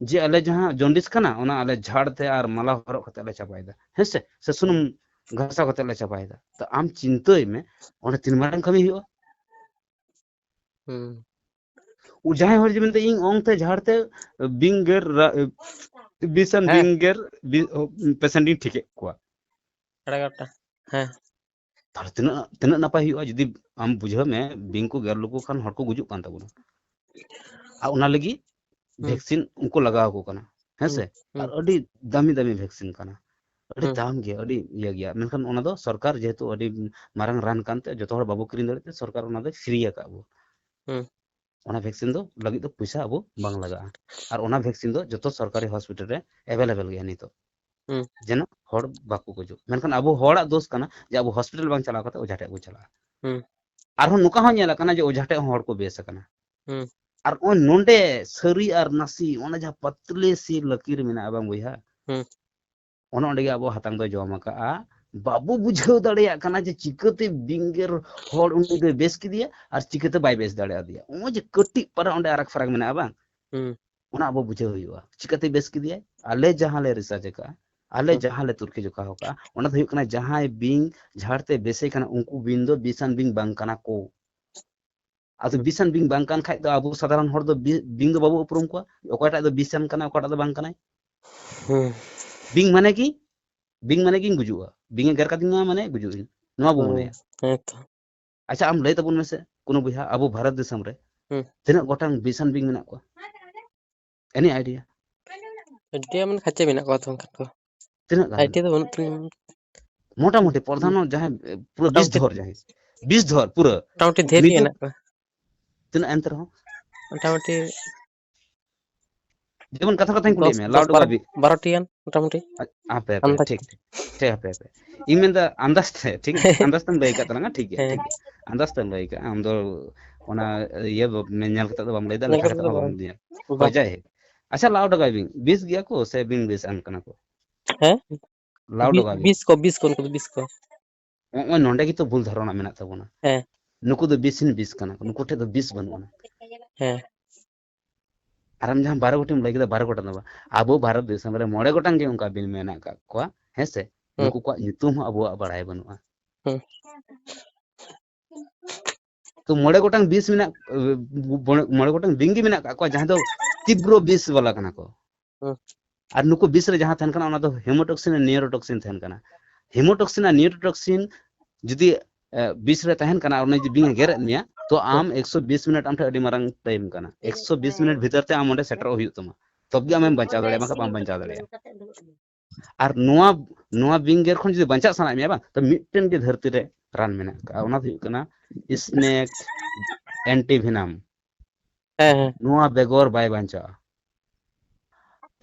ᱡᱮ ᱟᱞᱮ ᱡᱟᱦᱟᱸ ᱡᱚᱱᱰᱤᱥ ᱠᱟᱱᱟ, ᱚᱱᱟ ᱟᱞᱮ ᱡᱷᱟᱲ ᱛᱮ ᱟᱨ ᱢᱟᱞᱟ ᱦᱚᱨᱚᱜ ᱠᱟᱛᱮ ᱞᱮ ᱪᱟᱵᱟᱭᱮᱫᱟ, ᱦᱮᱸ ᱥᱮ? ᱥᱮ ᱥᱩᱱᱩᱢ ᱜᱷᱟᱥᱟᱣ ᱠᱟᱛᱮ ᱞᱮ ᱪᱟᱵᱟᱭᱮᱫᱟ᱾ ᱛᱚ ᱟᱢ ᱪᱤᱱᱛᱟᱹᱭ ᱢᱮ, ᱚᱸᱰᱮ ᱛᱤᱱ ᱢᱟᱨᱟᱝ ᱠᱟᱹᱢᱤ ᱦᱩᱭᱩᱜᱼᱟ? ᱦᱩᱸ᱾ ᱩ, ᱡᱟᱦᱟᱸᱭ ᱦᱚᱲ ᱡᱮ ᱢᱮᱱᱛᱮ ᱤᱧ ᱚᱝ ᱛᱮ ᱡᱷᱟᱲ ᱛᱮ ᱵᱤᱧ ᱜᱮᱨ ᱨᱟ-, ᱵᱤᱥᱟᱱ ᱦᱮᱸ᱾ ᱵᱤᱧ ᱜᱮᱨ ᱵᱤ-, ᱚ, ᱯᱮᱥᱮᱱᱴ ᱤᱧ ᱴᱷᱤᱠᱮᱫ ᱠᱚᱣᱟ᱾ ᱥᱟᱲᱮ ᱮᱜᱟᱨᱚᱴᱟ᱾ ᱦᱮᱸ᱾ ᱛᱟᱦᱞᱮ ᱛᱤᱱᱟᱹᱜ, ᱛᱤᱱᱟᱹᱜ ᱱᱟᱯᱟᱭ ᱦᱩᱭᱩᱜᱼᱟ ᱡᱩᱫᱤ ᱟᱢ ᱵᱩᱡᱷᱟᱹᱣ ᱢᱮ, ᱵᱤᱧ ᱠᱚ ᱜᱮᱨ ᱞᱮᱠᱚ ᱠᱷᱟᱱ ᱦᱚᱲ ᱠᱚ ᱜᱩᱡᱩᱜ ᱠᱟᱱ ᱛᱟᱵᱚᱱᱟ᱾ ᱟᱨ ᱚᱱᱟ ᱞᱟᱹᱜᱤᱫ ᱦᱩᱸ᱾ ᱵᱷᱮᱠᱥᱤᱱ ᱩᱱᱠᱩ ᱞᱟᱜᱟᱣ ᱟᱠᱚ ᱠᱟᱱᱟ, ᱦᱮᱸ ᱦᱩᱸ, ᱥᱮ? ᱦᱩᱸ᱾ ᱟᱨ ᱟᱹᱰᱤ ᱫᱟᱢᱤ ᱫᱟᱢᱤ ᱵᱷᱮᱠᱥᱤᱱ ᱠᱟᱱᱟ, ᱟᱹᱰᱤ ᱦᱩᱸ᱾ ᱫᱟᱢ ᱜᱮᱭᱟ, ᱟᱹᱰᱤ ᱤᱭᱟᱹ ᱜᱮᱭᱟ᱾ ᱢᱮᱱᱠᱷᱟᱱ ᱚᱱᱟ ᱫᱚ ᱥᱚᱨᱠᱟᱨ ᱡᱮᱦᱮᱛᱩ ᱟᱹᱰᱤ ᱢᱟᱨᱟᱝ ᱨᱟᱱ ᱠᱟᱱᱛᱮ ᱡᱚᱛᱚ ᱦᱚᱲ ᱵᱟᱵᱚ ᱠᱤᱨᱤᱧ ᱫᱟᱲᱮᱭᱟᱜ ᱛᱮ ᱥᱚᱨᱠᱟᱨ ᱚᱱᱟ ᱫᱚᱭ ᱯᱷᱨᱤ ᱟᱠᱟᱫ ᱵᱚ᱾ ᱦᱩᱸ᱾ ᱚᱱᱟ ᱵᱷᱮᱠᱥᱤᱱ ᱫᱚ ᱞᱟᱹᱜᱤᱫ ᱫᱚ ᱯᱚᱭᱥᱟ ᱟᱵᱚ ᱵᱟᱝ ᱞᱟᱜᱟᱜᱼᱟ᱾ ᱟᱨ ᱚᱱᱟ ᱵᱷᱮᱠᱥᱤᱱ ᱫᱚ ᱡᱚᱛᱚ ᱥᱚᱨᱠᱟᱨᱤ ᱦᱚᱥᱯᱤᱴᱟᱞ ᱨᱮ ᱮᱵᱮᱞᱮᱵᱮᱞ ᱜᱮᱭᱟ ᱱᱤᱛᱚᱜ᱾ ᱦᱩᱸ᱾ ᱡᱮᱱᱚ ᱦᱚᱲ ᱵᱟᱠᱚ ᱜᱩᱡᱩᱜ᱾ ᱢᱮᱱᱠᱷᱟᱱ ᱟᱵᱚ ᱦᱚᱲᱟᱜ ᱫᱳᱥ ᱠᱟᱱᱟ ᱡᱮ ᱟᱵᱚ ᱦᱚᱥᱯᱤᱴᱟᱞ ᱵᱟᱝ ᱪᱟᱞᱟᱣ ᱠᱟᱛᱮ ᱚᱡᱷᱟ ᱴᱷᱮᱡ ᱵᱚ ᱪᱟᱞᱟᱜᱼᱟ᱾ ᱦᱩᱸ᱾ ᱟᱨᱦᱚᱸ ᱱᱚᱝᱠᱟ ᱦᱚᱸ ᱧᱮᱞ ᱟᱠᱟᱱᱟ ᱡᱮ ᱚᱡᱷᱟ ᱴᱷᱮᱡ ᱦᱚᱸ ᱦᱚᱲ ᱠᱚ ᱵᱮᱥ ᱟᱠᱟᱱᱟ᱾ ᱦᱩᱸ᱾ ᱟᱨ ᱱᱚᱜᱼᱚᱭ ᱱᱚᱰᱮ ᱥᱟᱹᱨᱤ ᱟᱨ ᱱᱟᱥᱤ, ᱚᱱᱟ ᱡᱟᱦᱟᱸ ᱯᱟᱛᱞᱮ ᱥᱤ ᱞᱟᱹᱠᱤᱨ ᱢᱮᱱᱟᱜᱼᱟ ᱵᱟᱝ ᱵᱚᱭᱦᱟ? ᱦᱩᱸ᱾ ᱚᱱᱮ ᱚᱸᱰᱮ ᱜᱮ ᱟᱵᱚ ᱦᱟᱛᱟᱝ ᱫᱚ ᱡᱚᱢ ᱟᱠᱟᱜᱼᱟ᱾ ᱵᱟᱵᱚ ᱵᱩᱡᱷᱟᱹᱣ ᱫᱟᱲᱮᱭᱟᱜ ᱠᱟᱱᱟ ᱡᱮ ᱪᱤᱠᱟᱹᱛᱮ ᱵᱤᱧ ᱜᱮᱨ ᱦᱚᱲ ᱩᱱᱤ ᱫᱚᱭ ᱵᱮᱥ ᱠᱮᱫᱮᱭᱟ ᱟᱨ ᱪᱤᱠᱟᱹᱛᱮ ᱵᱟᱭ ᱵᱮᱥ ᱫᱟᱲᱮᱭᱟᱫᱮᱭᱟ᱾ ᱱᱚᱜᱼᱚᱭ ᱡᱮ ᱠᱟᱹᱴᱤᱡ ᱯᱟᱨᱟ ᱚᱸᱰᱮ ᱟᱨᱟᱜ ᱯᱷᱟᱨᱟᱠ ᱢᱮᱱᱟᱜᱼᱟ ᱵᱟᱝ? ᱦᱩᱸ᱾ ᱚᱱᱟ ᱟᱵᱚ ᱵᱩᱡᱷᱟᱹᱣ ᱦᱩᱭᱩᱜᱼᱟ᱾ ᱪᱤᱠᱟᱹᱛᱮ ᱵᱮᱥ ᱠᱮᱫᱮᱭᱟᱭ? ᱟᱞᱮ ᱡᱟᱦᱟᱸ ᱞᱮ ᱨᱤᱥᱟᱨᱪ ᱟᱠᱟᱜᱼᱟ, ᱟᱞᱮ ᱦᱩᱸ᱾ ᱡᱟᱦᱟᱸ ᱞᱮ ᱛᱩᱨᱠᱤ ᱡᱚᱠᱷᱟ ᱟᱠᱟᱜᱼᱟ, ᱚᱱᱟ ᱫᱚ ᱦᱩᱭᱩᱜ ᱠᱟᱱᱟ ᱡᱟᱦᱟᱸᱭ ᱵᱤᱧ ᱡᱷᱟᱲ ᱛᱮ ᱵᱮᱥᱮ ᱠᱟᱱᱟ, ᱩᱱᱠᱩ ᱵᱤᱧ ᱫᱚ ᱵᱤᱥᱟᱱ ᱵᱤᱧ ᱵᱟᱝ ᱠᱟᱱᱟ ᱠᱚ᱾ ᱟᱫᱚ ᱵᱤᱥᱟᱱ ᱵᱤᱧ ᱵᱟᱝ ᱠᱟᱱ ᱠᱷᱟᱡ ᱫᱚ ᱟᱵᱚ ᱥᱟᱫᱷᱟᱨᱚᱱ ᱦᱚᱲ ᱫᱚ ᱵᱤ-, ᱵᱤᱧ ᱫᱚ ᱵᱟᱵᱚ ᱩᱯᱨᱩᱢ ᱠᱚᱣᱟ, ᱚᱠᱚᱭᱴᱟᱜ ᱫᱚ ᱵᱤᱥᱟᱱ ᱠᱟᱱᱟ, ᱚᱠᱟᱴᱟᱜ ᱫᱚ ᱵᱟᱝ ᱠᱟᱱᱟᱭ᱾ ᱦᱩᱸ᱾ ᱵᱤᱧ ᱢᱟᱱᱮ ᱠᱤ? ᱵᱤᱧ ᱢᱟᱱᱮ ᱠᱤᱧ ᱜᱩᱡᱩᱜᱼᱟ, ᱵᱤᱧ ᱮ ᱜᱮᱨ ᱠᱟᱫᱤᱧᱟ ᱢᱟᱱᱮ ᱜᱩᱡᱩᱜ ᱤᱧ, ᱱᱚᱣᱟ ᱵᱚ ᱦᱩᱸ, ᱢᱚᱱᱮᱭᱟ᱾ ᱦᱮᱸ ᱛᱚ᱾ ᱟᱪᱪᱷᱟ, ᱟᱢ ᱞᱟᱹᱭ ᱛᱟᱵᱚᱱ ᱢᱮᱥᱮ, ᱠᱳᱱᱳ ᱵᱚᱭᱦᱟ, ᱟᱵᱚ ᱵᱷᱟᱨᱚᱛ ᱫᱤᱥᱚᱢ ᱨᱮ ᱦᱩᱸ᱾ ᱛᱤᱱᱟᱹᱜ ᱜᱚᱴᱟᱝ ᱵᱤᱥᱟᱱ ᱵᱤᱧ ᱢᱮᱱᱟᱜ ᱠᱚᱣᱟ? Any idea? ᱟᱹᱰᱤ ᱢᱟᱱᱮ ᱠᱷᱟᱪᱮ ᱢᱮᱱᱟᱜ ᱠᱚᱣᱟ ᱛᱚ ᱮᱱᱠᱷᱟᱱ ᱠᱚ᱾ ᱛᱤᱱᱟᱹᱜ ᱜᱟᱱ idea ᱢᱮᱱᱟᱜ ᱫᱚ ᱵᱟᱹᱱᱩᱜ ᱛᱤᱧᱟ᱾ ᱢᱚᱴᱟᱢᱩᱴᱤ ᱯᱨᱚᱫᱷᱟᱱ ᱡᱟᱦᱟᱸᱭ, ᱯᱩᱨᱟᱹ ᱵᱤᱥ ᱢᱚᱴᱟᱢᱩᱴᱤ, ᱫᱷᱚᱨ ᱡᱟᱦᱟᱸᱭ, ᱵᱤᱥ ᱫᱷᱚᱨ ᱯᱩᱨᱟᱹ᱾ ᱢᱚᱴᱟᱢᱩᱴᱤ ᱰᱷᱮᱨ ᱜᱮ ᱢᱤᱫ ᱫᱚ ᱢᱮᱱᱟᱜ ᱠᱚᱣᱟ᱾ ᱛᱤᱱᱟᱹᱜ ᱮᱱᱛᱮ ᱨᱮᱦᱚᱸ? ᱢᱚᱴᱟᱢᱩᱴᱤ ᱡᱮᱢᱚᱱ ᱠᱟᱛᱷᱟ ᱠᱟᱛᱷᱟᱧ ᱠᱩᱞᱤᱭᱮᱫ ᱫᱚᱥ ᱢᱮᱭᱟ, ᱫᱚᱥ ᱞᱟᱣᱩᱰ ᱵᱟᱨᱚ ᱵᱷᱟᱵᱮ᱾ ᱵᱟᱨᱚ ᱴᱤ ᱜᱟᱱ ᱢᱚᱴᱟᱢᱩᱴᱤ᱾ ᱦᱟᱯᱮ ᱦᱟᱯᱮ, ᱟᱱᱫᱟᱡ᱾ ᱴᱷᱤᱠ ᱴᱷᱤᱠ, ᱦᱟᱯᱮ ᱦᱟᱯᱮ᱾ ᱤᱧ ᱢᱮᱱᱫᱟ ᱟᱱᱫᱟᱡ ᱛᱮ, ᱴᱷᱤᱠ ᱟᱪᱷᱮ? ᱟᱱᱫᱟᱡ ᱛᱮᱢ ᱞᱟᱹᱭ ᱟᱠᱟᱫ ᱛᱟᱞᱟᱝᱟ, ᱴᱷᱤᱠ ᱜᱮᱭᱟ, ᱦᱮᱸ᱾ ᱴᱷᱤᱠ ᱜᱮᱭᱟ᱾ ᱟᱱᱫᱟᱡ ᱛᱮᱢ ᱞᱟᱹᱭ ᱟᱠᱟᱫᱼᱟ, ᱟᱢ ᱫᱚ ᱚᱱᱟ ᱤᱭᱟᱹ ᱵᱟᱢ-, ᱧᱮᱞ ᱠᱟᱛᱮ ᱫᱚ ᱵᱟᱢ ᱞᱟᱹᱭ ᱮᱫᱟ, ᱧᱮᱞ ᱞᱮᱠᱷᱟ ᱠᱟᱛᱮ ᱠᱟᱛᱮ ᱫᱚ ᱦᱚᱸ ᱵᱟᱢ ᱵᱟᱝ᱾ ᱞᱟᱹᱭᱟ᱾ ᱵᱟᱝ᱾ ᱦᱳᱭ, ᱡᱟᱭᱦᱳᱠ᱾ ᱟᱪᱪᱷᱟ, ᱞᱟᱣᱩᱰ ᱟᱠᱟᱫ ᱵᱤᱱ, ᱵᱤᱥ ᱜᱮᱭᱟ ᱠᱚ ᱥᱮ ᱵᱤᱱ ᱵᱤᱥ ᱟᱱ ᱠᱟᱱᱟ ᱠᱚ? ᱦᱮᱸ? ᱞᱟᱣᱩᱰ ᱵᱤ-, ᱟᱠᱟᱫ ᱵᱤᱱ᱾ ᱵᱤᱥ ᱠᱚ, ᱵᱤᱥ ᱠᱚ, ᱩᱱᱠᱩ ᱵᱤᱥ ᱠᱚ᱾ ᱱᱚᱜᱼᱚᱭ ᱱᱚᱸᱰᱮ ᱜᱮᱛᱚ ᱵᱷᱩᱞ ᱫᱷᱟᱨᱚᱱᱟ ᱢᱮᱱᱟᱜ ᱛᱟᱵᱚᱱᱟ᱾ ᱦᱮᱸ᱾ ᱱᱩᱠᱩ ᱫᱚ ᱵᱤᱥ ᱦᱤᱱ ᱵᱤᱥ ᱠᱟᱱᱟ ᱠᱚ, ᱱᱩᱠᱩ ᱴᱷᱮᱱ ᱫᱚ ᱵᱤᱥ ᱵᱟᱹᱱᱩᱜ ᱟᱱᱟ᱾ ᱦᱮᱸ᱾ ᱟᱨ ᱟᱢ ᱡᱟᱦᱟᱸ ᱵᱟᱨᱚ ᱜᱚᱴᱮᱱ ᱮᱢ ᱞᱟᱹᱭ ᱠᱮᱫᱟ, ᱵᱟᱨᱚ ᱜᱚᱴᱟᱝ ᱫᱚ ᱵᱟᱝ, ᱟᱵᱚ ᱵᱷᱟᱨᱚᱛ ᱫᱤᱥᱚᱢ ᱨᱮ ᱢᱚᱬᱮ ᱜᱚᱴᱟᱝ ᱜᱮ ᱚᱱᱠᱟ ᱵᱤᱱ ᱢᱮᱱᱟᱜ ᱟᱠᱟᱫ ᱠᱚᱣᱟ, ᱦᱮᱸ ᱥᱮ? ᱦᱩᱸ᱾ ᱱᱩᱠᱩ ᱠᱚᱣᱟᱜ ᱧᱩᱛᱩᱢ ᱦᱚᱸ ᱟᱵᱚᱣᱟᱜ ᱵᱟᱲᱟᱭ ᱵᱟᱹᱱᱩᱜᱼᱟ᱾ ᱦᱩᱸ᱾ ᱛᱚ ᱢᱚᱬᱮ ᱜᱚᱴᱟᱝ ᱵᱤᱥ ᱢᱮᱱᱟᱜ, ᱢᱚᱬᱮ, ᱢᱚᱬᱮ ᱜᱚᱴᱟᱝ ᱵᱤᱧ ᱜᱮ ᱢᱮᱱᱟᱜ ᱟᱠᱟᱫ ᱠᱚᱣᱟ, ᱡᱟᱦᱟᱸ ᱫᱚ ᱛᱤᱵᱨᱚ ᱵᱤᱥ ᱵᱟᱞᱟ ᱠᱟᱱᱟ ᱠᱚ᱾ ᱦᱩᱸ᱾ ᱟᱨ ᱱᱩᱠᱩ ᱵᱤᱥ ᱨᱮ ᱡᱟᱦᱟᱸ ᱛᱟᱦᱮᱱ ᱠᱟᱱᱟ, ᱚᱱᱟ ᱫᱚ ᱦᱮᱢᱳᱴᱚᱠᱥᱤᱱ ᱟᱨ ᱱᱤᱭᱩᱨᱳᱴᱚᱠᱥᱤᱱ ᱛᱟᱦᱮᱱ ᱠᱟᱱᱟ᱾ ᱦᱮᱢᱳᱴᱚᱠᱥᱤᱱ ᱟᱨ ᱱᱤᱭᱩᱨᱳᱴᱚᱠᱥᱤᱱ ᱡᱩᱫᱤ, ᱮ, ᱵᱤᱥ ᱨᱮ ᱛᱟᱦᱮᱱ ᱠᱟᱱᱟ ᱟᱨ ᱩᱱᱤ ᱡᱩᱫᱤ ᱵᱤᱧ ᱮ ᱜᱮᱨᱮᱫ ᱢᱮᱭᱟ, ᱛᱚ ᱦᱩᱸ᱾ ᱟᱢ ᱮᱠᱥᱚ ᱵᱤᱥ ᱢᱤᱱᱤᱴ ᱟᱢ ᱴᱷᱮᱱ ᱟᱹᱰᱤ ᱢᱟᱨᱟᱝ ᱴᱟᱭᱤᱢ ᱠᱟᱱᱟ᱾ ᱮᱠᱥᱚ ᱵᱤᱥ ᱢᱤᱱᱤᱴ ᱵᱷᱤᱛᱟᱹᱨ ᱛᱮ ᱟᱢ ᱚᱸᱰᱮ ᱥᱮᱴᱮᱨᱚᱜ ᱦᱩᱭᱩᱜ ᱛᱟᱢᱟ, ᱛᱚᱵᱮ ᱟᱢᱮᱢ ᱵᱟᱧᱪᱟᱣ ᱫᱟᱲᱮᱭᱟᱜᱼᱟ, ᱵᱟᱝᱠᱷᱟᱱ ᱵᱟᱢ ᱵᱟᱧᱪᱟᱣ ᱫᱟᱲᱮᱭᱟᱜᱼᱟ᱾ ᱟᱨ ᱱᱚᱣᱟ, ᱱᱚᱣᱟ ᱵᱤᱧ ᱜᱮᱨ ᱠᱷᱚᱱ ᱡᱩᱫᱤ ᱵᱟᱧᱪᱟᱜ ᱥᱟᱱᱟᱭᱮᱫ ᱢᱮᱭᱟ, ᱵᱟᱝ, ᱛᱚ ᱢᱤᱫᱴᱮᱱ ᱜᱮ ᱫᱷᱟᱹᱨᱛᱤ ᱨᱮ ᱨᱟᱱ ᱢᱮᱱᱟᱜ ᱟᱠᱟᱫᱼᱟ, ᱚᱱᱟ ᱫᱚ ᱦᱩᱭᱩᱜ ᱠᱟᱱᱟ ᱥᱱᱮᱠ ᱮᱱᱴᱤᱵᱷᱮᱱᱟᱢ᱾ ᱦᱮᱸ, ᱦᱮᱸ᱾ ᱱᱚᱣᱟ ᱵᱮᱜᱚᱨ ᱵᱟᱭ ᱵᱟᱧᱪᱟᱜᱼᱟ᱾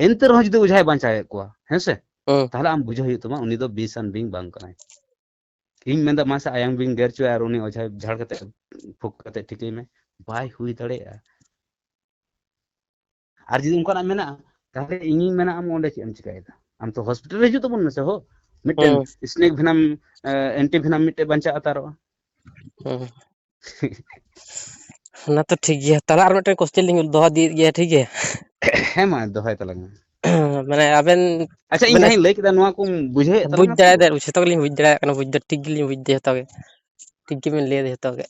ᱮᱱᱛᱮ ᱨᱮᱦᱚᱸ ᱡᱩᱫᱤ ᱚᱡᱷᱟᱭ ᱵᱟᱧᱪᱟᱣᱮᱫ ᱠᱚᱣᱟ, ᱦᱮᱸ ᱥᱮ? ᱦᱩᱸ᱾ ᱛᱟᱦᱞᱮ ᱟᱢ ᱵᱩᱡᱷᱟᱹᱣ ᱦᱩᱭᱩᱜ ᱛᱟᱢᱟ, ᱩᱱᱤ ᱫᱚ ᱵᱤᱥᱟᱱ ᱵᱤᱧ ᱵᱟᱝ ᱠᱟᱱᱟᱭ᱾ ᱤᱧ ᱢᱮᱱᱫᱟ, ᱢᱟᱥᱮ ᱟᱭᱟᱝ ᱵᱤᱧ ᱜᱮᱨ ᱦᱚᱪᱚᱭᱟ ᱟᱨ ᱩᱱᱤ ᱚᱡᱷᱟ ᱡᱷᱟᱲ ᱠᱟᱛᱮ, ᱯᱷᱩᱸᱠ ᱠᱟᱛᱮ ᱴᱷᱤᱠᱟᱹᱭ ᱢᱮ᱾ ᱵᱟᱭ ᱦᱩᱭ ᱫᱟᱲᱮᱭᱟᱜᱼᱟ᱾ ᱟᱨ ᱡᱩᱫᱤ ᱚᱱᱠᱟᱱᱟᱜ ᱢᱮᱱᱟᱜᱼᱟ, ᱛᱟᱦᱞᱮ ᱤᱧᱤᱧ ᱢᱮᱱᱟ, ᱟᱢ ᱚᱸᱰᱮ ᱪᱮᱫ ᱮᱢ ᱪᱤᱠᱟᱹᱭᱮᱫᱟ? ᱟᱢ ᱛᱚ ᱦᱚᱥᱯᱤᱴᱟᱞ ᱨᱮ ᱦᱤᱡᱩᱜ ᱛᱟᱵᱚᱱ ᱢᱮᱥᱮ ᱦᱳ᱾ ᱢᱤᱫᱴᱮᱱ ᱦᱩᱸ᱾ ᱥᱱᱮᱠ ᱵᱷᱮᱱᱟᱢ, ᱮ, ᱮᱱᱴᱤ ᱵᱷᱮᱱᱟᱢ ᱢᱤᱫᱴᱮᱱ ᱵᱟᱧᱪᱟᱜᱼᱟ ᱛᱟᱨᱚᱜᱼᱟ᱾ ᱦᱩᱸ᱾ ᱚᱱᱟ ᱛᱚ ᱴᱷᱤᱠ ᱜᱮᱭᱟ᱾ ᱛᱟᱦᱞᱮ ᱟᱨ ᱢᱤᱫᱴᱮᱱ ᱠᱚᱥᱪᱮᱱ ᱞᱤᱧ ᱫᱚᱦᱚ ᱤᱫᱤᱭᱮᱫ ᱜᱮᱭᱟ, ᱴᱷᱤᱠ ᱜᱮᱭᱟ? ᱦᱮᱸ, ᱢᱟ ᱫᱚᱦᱚᱭ ᱛᱟᱞᱟᱝ ᱢᱮ᱾ ᱢᱟᱱᱮ ᱟᱵᱮᱱ ᱟᱪᱪᱷᱟ, ᱤᱧ ᱢᱟᱱᱮ ᱡᱟᱦᱟᱸᱧ ᱞᱟᱹᱭ ᱠᱮᱫᱟ, ᱱᱚᱣᱟ ᱠᱚᱢ ᱵᱩᱡᱷᱟᱹᱣᱮᱫ ᱵᱩᱡᱽ ᱛᱟᱞᱟᱝᱟ ᱛᱚ? ᱫᱟᱲᱮᱭᱟᱫᱟ, ᱡᱷᱚᱛᱚ ᱜᱮᱞᱤᱧ ᱵᱩᱡᱽ ᱫᱟᱲᱮᱭᱟᱜ ᱠᱟᱱᱟ, ᱵᱩᱡᱽ ᱫᱚ ᱴᱷᱤᱠ ᱜᱮᱞᱤᱧ ᱵᱩᱡᱽ ᱫᱟ ᱡᱷᱚᱛᱚ ᱜᱮ᱾ ᱴᱷᱤᱠ ᱜᱮᱵᱮᱱ ᱞᱟᱹᱭ ᱫᱟ ᱡᱷᱚᱛᱚ ᱜᱮ᱾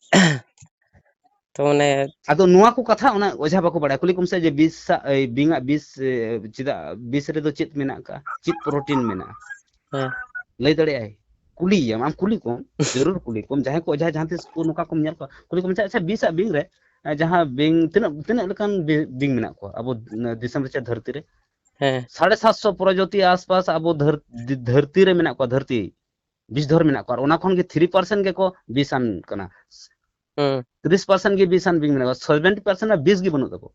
ᱛᱚ ᱢᱟᱱᱮ ᱟᱫᱚ ᱱᱚᱣᱟ ᱠᱚ ᱠᱟᱛᱷᱟ ᱚᱱᱟ ᱚᱡᱷᱟ ᱵᱟᱠᱚ ᱵᱟᱲᱟᱭᱟ᱾ ᱠᱩᱞᱤ ᱠᱚᱢ ᱥᱮ ᱡᱮ ᱵᱤᱥ ᱥᱟ-, ᱮᱭ ᱵᱤᱧᱟᱜ ᱵᱤᱥ, ᱮ, ᱪᱮᱫᱟᱜ ᱵᱤᱥ ᱨᱮᱫᱚ ᱪᱮᱫ ᱢᱮᱱᱟᱜ ᱟᱠᱟᱫᱼᱟ? ᱪᱮᱫ ᱯᱨᱳᱴᱤᱱ ᱢᱮᱱᱟᱜᱼᱟ? ᱦᱮᱸ᱾ ᱞᱟᱹᱭ ᱫᱟᱲᱮᱭᱟᱜᱼᱟᱭ? ᱠᱩᱞᱤᱭᱮᱭᱟᱢ, ᱟᱢ ᱠᱩᱞᱤ ᱠᱚᱢ, ᱡᱟᱹᱨᱩᱲ ᱠᱩᱞᱤ ᱠᱚᱢ᱾ ᱡᱟᱦᱟᱸᱭ ᱠᱚ ᱚᱡᱷᱟ ᱡᱟᱦᱟᱸ ᱛᱤᱥ ᱠᱚ ᱱᱚᱝᱠᱟ ᱠᱚᱢ ᱧᱮᱞ ᱠᱚᱣᱟ, ᱠᱩᱞᱤ ᱠᱚᱢ ᱥᱮ, "ᱟᱪᱪᱷᱟ, ᱵᱤᱥ ᱟᱜ ᱵᱤᱧ ᱨᱮ, ᱮ, ᱡᱟᱦᱟᱸ ᱵᱤᱧ ᱛᱤᱱᱟᱹᱜ, ᱛᱤᱱᱟᱹᱜ ᱞᱮᱠᱟᱱ ᱵᱤ-, ᱵᱤᱧ ᱢᱮᱱᱟᱜ ᱠᱚᱣᱟ ᱟᱵᱚ, ᱮ, ᱫᱤᱥᱚᱢ ᱨᱮ ᱪᱮ ᱫᱷᱟᱹᱨᱛᱤ ᱨᱮ?" ᱦᱮᱸ᱾ ᱥᱟᱲᱮ ᱥᱟᱛᱥᱚ ᱯᱨᱚᱡᱟᱛᱤ ᱟᱥᱯᱟᱥ ᱟᱵᱚ ᱫᱷᱟᱹᱨ-, ᱫᱷᱟᱹᱨᱛᱤ ᱨᱮ ᱢᱮᱱᱟᱜ ᱠᱚᱣᱟ, ᱫᱷᱟᱹᱨᱛᱤ᱾ ᱵᱤᱥᱫᱷᱚᱨ ᱢᱮᱱᱟᱜ ᱠᱚᱣᱟ, ᱟᱨ ᱚᱱᱟ ᱠᱷᱚᱱ ᱜᱮ ᱛᱷᱨᱤ ᱯᱟᱨᱥᱮᱱᱴ ᱜᱮᱠᱚ ᱵᱤᱥᱟᱱ ᱠᱟᱱᱟ᱾ ᱦᱩᱸ᱾ ᱛᱤᱨᱤᱥ ᱯᱟᱨᱥᱮᱱᱴ ᱜᱮ ᱵᱤᱥᱟᱱ ᱵᱤᱧ ᱢᱮᱱᱟᱜ ᱠᱚᱣᱟ, ᱥᱮᱵᱷᱮᱱᱴᱤ ᱯᱟᱨᱥᱮᱱᱴ ᱨᱮᱱᱟᱜ ᱵᱤᱥ ᱜᱮ ᱵᱟᱹᱱᱩᱜ ᱛᱟᱠᱚ᱾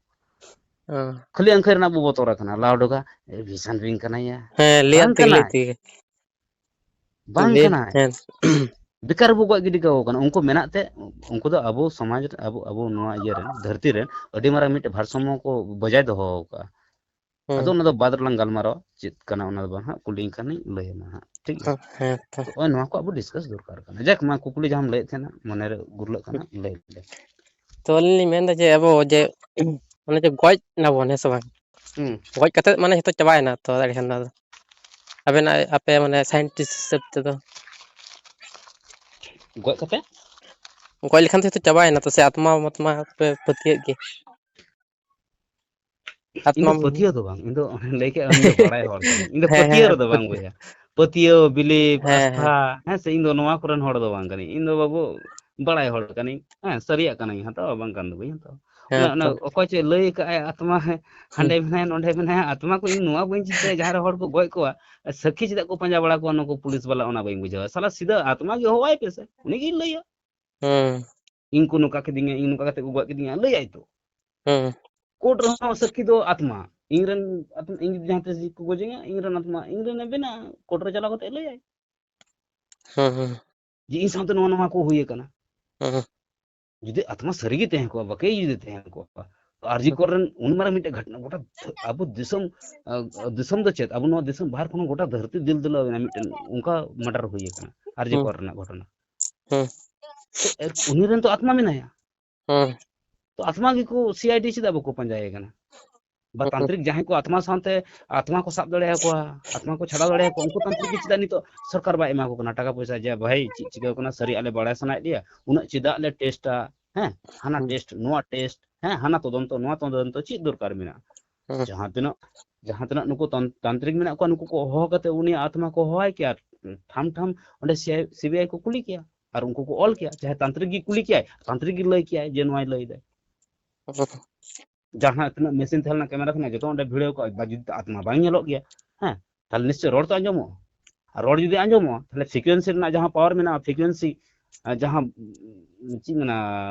ᱠᱷᱟᱹᱞᱤ ᱟᱹᱝᱠᱷᱟᱹᱭ ᱨᱮᱱᱟᱜ ᱵᱚ ᱵᱚᱛᱚᱨ ᱟᱠᱟᱱᱟ, ᱞᱟᱣ ᱰᱚᱜᱟ, "ᱮ, ᱵᱷᱤᱥᱟᱱ ᱵᱤᱧ ᱠᱟᱱᱟᱭᱟ", ᱦᱮᱸ, ᱞᱟᱹᱭᱟᱜ ᱵᱟᱝ ᱛᱮᱜᱮ, ᱞᱟᱹᱭ ᱠᱟᱱᱟᱭ᱾ ᱛᱮᱜᱮ᱾ ᱵᱟᱝ ᱞᱟᱹᱭ, ᱠᱟᱱᱟᱭ᱾ ᱦᱮᱸ᱾ ᱵᱮᱠᱟᱨ ᱵᱚ ᱜᱚᱡ ᱜᱤᱰᱤ ᱠᱟᱠᱚ ᱠᱟᱱᱟ᱾ ᱩᱱᱠᱩ ᱢᱮᱱᱟᱜ ᱛᱮ, ᱩᱱᱠᱩ ᱫᱚ ᱟᱵᱚ ᱥᱚᱢᱟᱡᱽ ᱨᱮ, ᱟᱵᱚ, ᱟᱵᱚ ᱱᱚᱣᱟ ᱤᱭᱟᱹ ᱨᱮ, ᱫᱷᱟᱹᱨᱛᱤ ᱨᱮ ᱟᱹᱰᱤ ᱢᱟᱨᱟᱝ ᱢᱤᱫᱴᱮᱱ ᱵᱷᱟᱨᱥᱟᱢᱢᱚ ᱠᱚ ᱵᱚᱡᱟᱭ ᱫᱚᱦᱚ ᱟᱠᱟᱫᱼᱟ᱾ ᱦᱩᱸ᱾ ᱟᱫᱚ ᱚᱱᱟ ᱫᱚ ᱵᱟᱫᱽ ᱨᱮᱞᱟᱝ ᱜᱟᱞᱢᱟᱨᱟᱣᱟ, ᱪᱮᱫ ᱠᱟᱱᱟ ᱚᱱᱟ ᱫᱚ ᱵᱟᱝ ᱦᱟᱸᱜ, ᱠᱩᱞᱤᱧ ᱠᱷᱟᱱᱤᱧ ᱞᱟᱹᱭ ᱟᱢᱟ ᱦᱟᱸᱜ, ᱴᱷᱤᱠ ᱜᱮᱭᱟ? ᱦᱮᱸ ᱛᱚ᱾ ᱱᱚᱜᱼᱚᱭ ᱱᱚᱣᱟ ᱠᱚ ᱟᱵᱚ discuss ᱫᱚᱨᱠᱟᱨ ᱠᱟᱱᱟ᱾ ᱡᱟᱠ, ᱢᱟ ᱠᱩᱠᱞᱤ ᱡᱟᱦᱟᱸᱢ ᱞᱟᱹᱭᱮᱫ ᱛᱟᱦᱮᱱᱟ, ᱢᱚᱱᱮᱨᱮ ᱜᱩᱨᱞᱟᱹᱜ ᱠᱟᱱᱟ, ᱞᱟᱹᱭ ᱞᱮ᱾ ᱛᱚ ᱟᱹᱞᱤᱧ ᱞᱤᱧ ᱢᱮᱱᱫᱟ ᱡᱮ ᱟᱵᱚ ᱡᱮ, ᱚᱱᱮ ᱡᱮ ᱜᱚᱡ ᱱᱟᱵᱚᱱ, ᱦᱮᱸ ᱥᱮ ᱵᱟᱝ? ᱦᱩᱸ᱾ ᱜᱚᱡ ᱠᱟᱛᱮ ᱢᱟᱱᱮ ᱡᱷᱚᱛᱚ ᱪᱟᱵᱟᱭᱮᱱᱟ ᱛᱚ, ᱮᱸᱰᱮᱠᱷᱟᱱ ᱫᱚ ᱟᱫᱚ ᱟᱵᱮᱱᱟᱜ, ᱟᱯᱮ ᱢᱟᱱᱮ scientist ᱦᱤᱥᱟᱹᱵ ᱛᱮᱫᱚ? ᱜᱚᱡ ᱠᱟᱛᱮ? ᱜᱚᱡ ᱞᱮᱠᱷᱟᱱ ᱛᱚ ᱡᱷᱚᱛᱚ ᱪᱟᱵᱟᱭᱮᱱᱟ ᱛᱚ, ᱥᱮ ᱟᱛᱢᱟ ᱢᱟᱛᱢᱟ ᱯᱮ ᱯᱟᱹᱛᱭᱟᱹᱜ ᱜᱮ? ᱤᱧ ᱫᱚ ᱟᱛᱢᱟ ᱢᱟᱱᱮ ᱯᱟᱹᱛᱭᱟᱹᱣ ᱫᱚ ᱵᱟᱝ, ᱤᱧ ᱫᱚ ᱚᱱᱮ ᱞᱟᱹᱭ ᱠᱮᱫ, ᱤᱧ ᱫᱚ ᱵᱟᱲᱟᱭ ᱦᱚᱲ ᱠᱟᱹᱱᱟᱹᱧ᱾ ᱤᱧ ᱫᱚ ᱦᱮᱸ, ᱯᱟᱹᱛᱭᱟᱹᱣ ᱦᱮᱸ, ᱨᱮᱫᱚ ᱵᱟᱝ ᱯᱟᱹᱛᱭᱟᱹᱣ᱾ ᱵᱚᱭᱦᱟ᱾ ᱯᱟᱹᱛᱭᱟᱹᱣ, belief, ᱦᱮᱸ, ᱟᱥᱛᱷᱟ, ᱦᱮᱸ᱾ ᱦᱮᱸ ᱥᱮ, ᱤᱧ ᱫᱚ ᱱᱚᱣᱟ ᱠᱚᱨᱮᱱ ᱦᱚᱲ ᱫᱚ ᱵᱟᱝ ᱠᱟᱹᱱᱟᱹᱧ᱾ ᱤᱧ ᱫᱚ ᱵᱟᱹᱵᱩ ᱵᱟᱲᱟᱭ ᱦᱚᱲ ᱠᱟᱹᱱᱟᱹᱧ᱾ ᱦᱮᱸ, ᱥᱟᱹᱨᱤᱭᱟᱜ ᱠᱟᱹᱱᱟᱹᱧ, ᱦᱟᱛᱟᱣᱟ ᱵᱟᱝ ᱠᱟᱱ ᱫᱚ ᱵᱟᱹᱧ ᱦᱟᱛᱟᱣᱟ᱾ ᱦᱮᱸ ᱚᱱᱟ, ᱚᱱᱟ ᱛᱚ᱾ ᱚᱠᱚᱭ ᱪᱚᱭ ᱞᱟᱹᱭ ᱠᱟᱜᱼᱟᱭ ᱟᱛᱢᱟ, ᱦᱮᱸ᱾ ᱦᱟᱸᱰᱮ ᱢᱮᱱᱟᱭᱟ, ᱱᱚᱰᱮ ᱢᱮᱱᱟᱭᱟ, ᱟᱛᱢᱟ ᱠᱚ ᱤᱧ ᱱᱚᱣᱟ ᱵᱟᱹᱧ ᱪᱤᱱᱛᱟᱹᱭᱟ, ᱡᱟᱦᱟᱸ ᱨᱮ ᱦᱚᱲ ᱠᱚ ᱜᱚᱡ ᱠᱚᱣᱟ, ᱥᱟᱹᱠᱷᱤ ᱪᱮᱫᱟᱜ ᱠᱚ ᱯᱟᱸᱡᱟ ᱵᱟᱲᱟ ᱠᱚᱣᱟ ᱱᱩᱠᱩ ᱯᱩᱞᱤᱥ ᱵᱟᱞᱟ, ᱚᱱᱟ ᱵᱟᱹᱧ ᱵᱩᱡᱷᱟᱹᱣᱟ᱾ ᱥᱟᱞᱟ ᱥᱤᱫᱷᱟᱹ ᱟᱛᱢᱟ ᱜᱮ ᱦᱚᱦᱚᱣᱟᱭ ᱯᱮ ᱥᱮ, ᱩᱱᱤ ᱜᱮᱭ ᱞᱟᱹᱭᱟ᱾ ᱦᱮᱸ᱾ ᱤᱧ ᱠᱚ ᱱᱚᱝᱠᱟ ᱠᱤᱫᱤᱧᱟ, ᱤᱧ ᱱᱚᱝᱠᱟ ᱠᱟᱛᱮ ᱠᱚ ᱜᱚᱡ ᱠᱤᱫᱤᱧᱟ, ᱞᱟᱹᱭᱟᱭ ᱛᱚ᱾ ᱦᱮᱸ᱾ ᱠᱳᱨᱴ ᱨᱮᱦᱚᱸ ᱥᱟᱹᱠᱷᱤ ᱫᱚ ᱟᱛᱢᱟ᱾ ᱤᱧ ᱨᱮᱱ ᱟᱛᱢᱟ, ᱤᱧ ᱡᱩᱫᱤ ᱡᱟᱦᱟᱸ ᱛᱤᱥ ᱠᱚ ᱜᱚᱡᱤᱧᱟ, ᱤᱧ ᱨᱮᱱ ᱟᱛᱢᱟ, ᱤᱧ ᱨᱮᱱ ᱮ ᱵᱮᱱᱟᱜᱼᱟ, ᱠᱳᱨᱴ ᱨᱮ ᱪᱟᱞᱟᱣ ᱠᱟᱛᱮ ᱞᱟᱹᱭᱟᱭ᱾ ᱦᱮᱸ, ᱦᱮᱸ᱾ ᱡᱮ ᱤᱧ ᱥᱟᱶᱛᱮ ᱱᱚᱣᱟ, ᱱᱚᱣᱟ ᱠᱚ ᱦᱩᱭ ᱟᱠᱟᱱᱟ᱾ ᱦᱮᱸ, ᱦᱮᱸ᱾ ᱡᱩᱫᱤ ᱟᱛᱢᱟ ᱥᱟᱹᱨᱤ ᱜᱮ ᱛᱟᱦᱮᱸ ᱠᱚᱜᱼᱟ, ᱵᱟᱠᱮ ᱡᱩᱫᱤ ᱛᱟᱦᱮᱸ ᱠᱚᱜᱼᱟ, ᱛᱚ ᱟᱨ ᱡᱤ ᱦᱮᱸ᱾ ᱠᱚᱨ ᱨᱮᱱ ᱩᱱ ᱢᱟᱨᱟᱝ ᱢᱤᱫᱴᱮᱱ ᱜᱷᱚᱴᱚᱱᱟ, ᱜᱚᱴᱟ ᱫᱷᱟᱹ-, ᱟᱵᱚ ᱫᱤᱥᱚᱢ, ᱟ, ᱟ, ᱫᱤᱥᱚᱢ ᱫᱚ ᱪᱮᱫ, ᱟᱵᱚ ᱱᱚᱣᱟ ᱫᱤᱥᱚᱢ ᱵᱟᱦᱮᱨ ᱠᱷᱚᱱ ᱦᱚᱸ ᱜᱚᱴᱟ ᱫᱷᱟᱹᱨᱛᱤ ᱫᱤᱞ ᱫᱤᱞᱟᱹᱣ ᱮᱱᱟ, ᱢᱤᱫᱴᱮᱱ ᱚᱱᱠᱟ ᱢᱟᱨᱰᱟᱨ ᱦᱩᱭ ᱟᱠᱟᱱᱟ ᱟᱨ ᱡᱤ ᱦᱮᱸ᱾ ᱠᱚᱨ ᱨᱮᱱᱟᱜ ᱜᱷᱚᱴᱚᱱᱟ᱾ ᱦᱮᱸ᱾ ᱛᱚ ᱮᱨ-, ᱩᱱᱤ ᱨᱮᱱ ᱛᱚ ᱟᱛᱢᱟ ᱢᱮᱱᱟᱭᱟ᱾ ᱦᱮᱸ᱾ ᱛᱚ ᱟᱛᱢᱟ ᱜᱮᱠᱚ ᱥᱤ ᱟᱭ ᱰᱤ ᱪᱮᱫᱟᱜ ᱵᱟᱠᱚ ᱯᱟᱸᱡᱟᱭᱮ ᱠᱟᱱᱟ? ᱵᱟ ᱦᱮᱸ᱾ ᱛᱟᱱᱛᱨᱤᱠ ᱡᱟᱦᱟᱸᱭ ᱠᱚ ᱟᱛᱢᱟ ᱥᱟᱶᱛᱮ ᱟᱛᱢᱟ ᱠᱚ ᱥᱟᱵ ᱫᱟᱲᱮᱭᱟᱠᱚᱣᱟ, ᱟᱛᱢᱟ ᱠᱚ ᱪᱷᱟᱰᱟᱣ ᱫᱟᱲᱮᱭᱟᱠᱚᱣᱟ, ᱩᱱᱠᱩ ᱛᱟᱱᱛᱨᱤᱠ ᱜᱮ ᱪᱮᱫᱟᱜ ᱱᱤᱛᱚᱜ ᱥᱚᱨᱠᱟᱨ ᱵᱟᱭ ᱮᱢᱟ ᱠᱚ ᱠᱟᱱᱟ ᱴᱟᱠᱟ ᱯᱚᱭᱥᱟ? ᱡᱮ ᱵᱷᱟᱭ ᱪᱮᱫ ᱪᱤᱠᱟᱹ ᱠᱟᱱᱟ, ᱥᱟᱹᱨᱤ ᱟᱞᱮ ᱵᱟᱲᱟᱭ ᱥᱟᱱᱟᱭᱮᱫ ᱞᱮᱭᱟ, ᱩᱱᱟᱹᱜ ᱪᱮᱫᱟᱜ ᱞᱮ ᱴᱮᱥᱴᱟ? ᱦᱮᱸ, ᱦᱟᱱᱟ ᱦᱮᱸ᱾ ᱴᱮᱥᱴ, ᱱᱚᱣᱟ ᱴᱮᱥᱴ, ᱦᱮᱸ, ᱦᱟᱱᱟ ᱛᱚᱫᱚᱱᱛᱚ, ᱱᱚᱣᱟ ᱛᱚᱫᱚᱱᱛᱚ, ᱪᱮᱫ ᱫᱚᱨᱠᱟᱨ ᱢᱮᱱᱟᱜᱼᱟ? ᱦᱮᱸ᱾ ᱡᱟᱦᱟᱸ ᱛᱤᱱᱟᱹᱜ, ᱡᱟᱦᱟᱸ ᱛᱤᱱᱟᱹᱜ ᱱᱩᱠᱩ ᱛᱟᱱ-, ᱛᱟᱱᱛᱨᱤᱠ ᱢᱮᱱᱟᱜ ᱠᱚᱣᱟ, ᱱᱩᱠᱩ ᱠᱚ ᱦᱚᱦᱚ ᱠᱟᱛᱮ ᱩᱱᱤᱭᱟᱜ ᱟᱛᱢᱟ ᱠᱚ ᱦᱚᱦᱚᱣᱟᱭ ᱠᱮᱭᱟ, ᱴᱷᱟᱢ ᱴᱷᱟᱢ ᱚᱸᱰᱮ ᱥᱤ ᱟᱭ, ᱥᱤ ᱵᱤ ᱟᱭ ᱠᱚ ᱠᱩᱞᱤ ᱠᱮᱭᱟ, ᱟᱨ ᱩᱱᱠᱩ ᱠᱚ ᱚᱞ ᱠᱮᱭᱟ, ᱪᱟᱦᱮ ᱛᱟᱱᱛᱨᱤᱠ ᱜᱮ ᱠᱩᱞᱤ ᱠᱮᱭᱟᱭ, ᱛᱟᱱᱛᱨᱤᱠ ᱜᱮ ᱞᱟᱹᱭ ᱠᱮᱭᱟᱭ ᱡᱮ ᱱᱚᱣᱟᱭ ᱞᱟᱹᱭ ᱫᱟᱭ᱾ ᱦᱮᱸ᱾ ᱡᱟᱦᱟᱸ ᱛᱤᱱᱟᱹᱜ ᱢᱮᱥᱤᱱ ᱛᱟᱦᱮᱸ ᱞᱮᱱᱟ, ᱠᱮᱢᱮᱨᱟ ᱛᱟᱦᱮᱸ ᱞᱮᱱᱟ, ᱡᱚᱛᱚ ᱚᱸᱰᱮ ᱵᱷᱤᱲᱟᱹᱣ ᱠᱚᱜᱼᱟ᱾ ᱵᱟ, ᱡᱩᱫᱤ ᱟᱛᱢᱟ ᱵᱟᱝ ᱧᱮᱞᱚᱜ ᱜᱮᱭᱟ, ᱦᱮᱸ, ᱛᱟᱦᱞᱮ ᱱᱤᱥᱪᱚᱭ ᱨᱚᱲ ᱛᱚ ᱟᱸᱡᱚᱢᱚᱜᱼᱟ᱾ ᱟᱨ ᱨᱚᱲ ᱡᱩᱫᱤ ᱟᱸᱡᱚᱢᱚᱜᱼᱟ, ᱛᱟᱦᱞᱮ frequency ᱨᱮᱱᱟᱜ ᱡᱟᱦᱟᱸ power ᱢᱮᱱᱟᱜᱼᱟ, frequency, ᱟᱨ ᱡᱟᱦᱟᱸ, ᱩᱸ, ᱪᱮᱫ ᱢᱮᱱᱟ,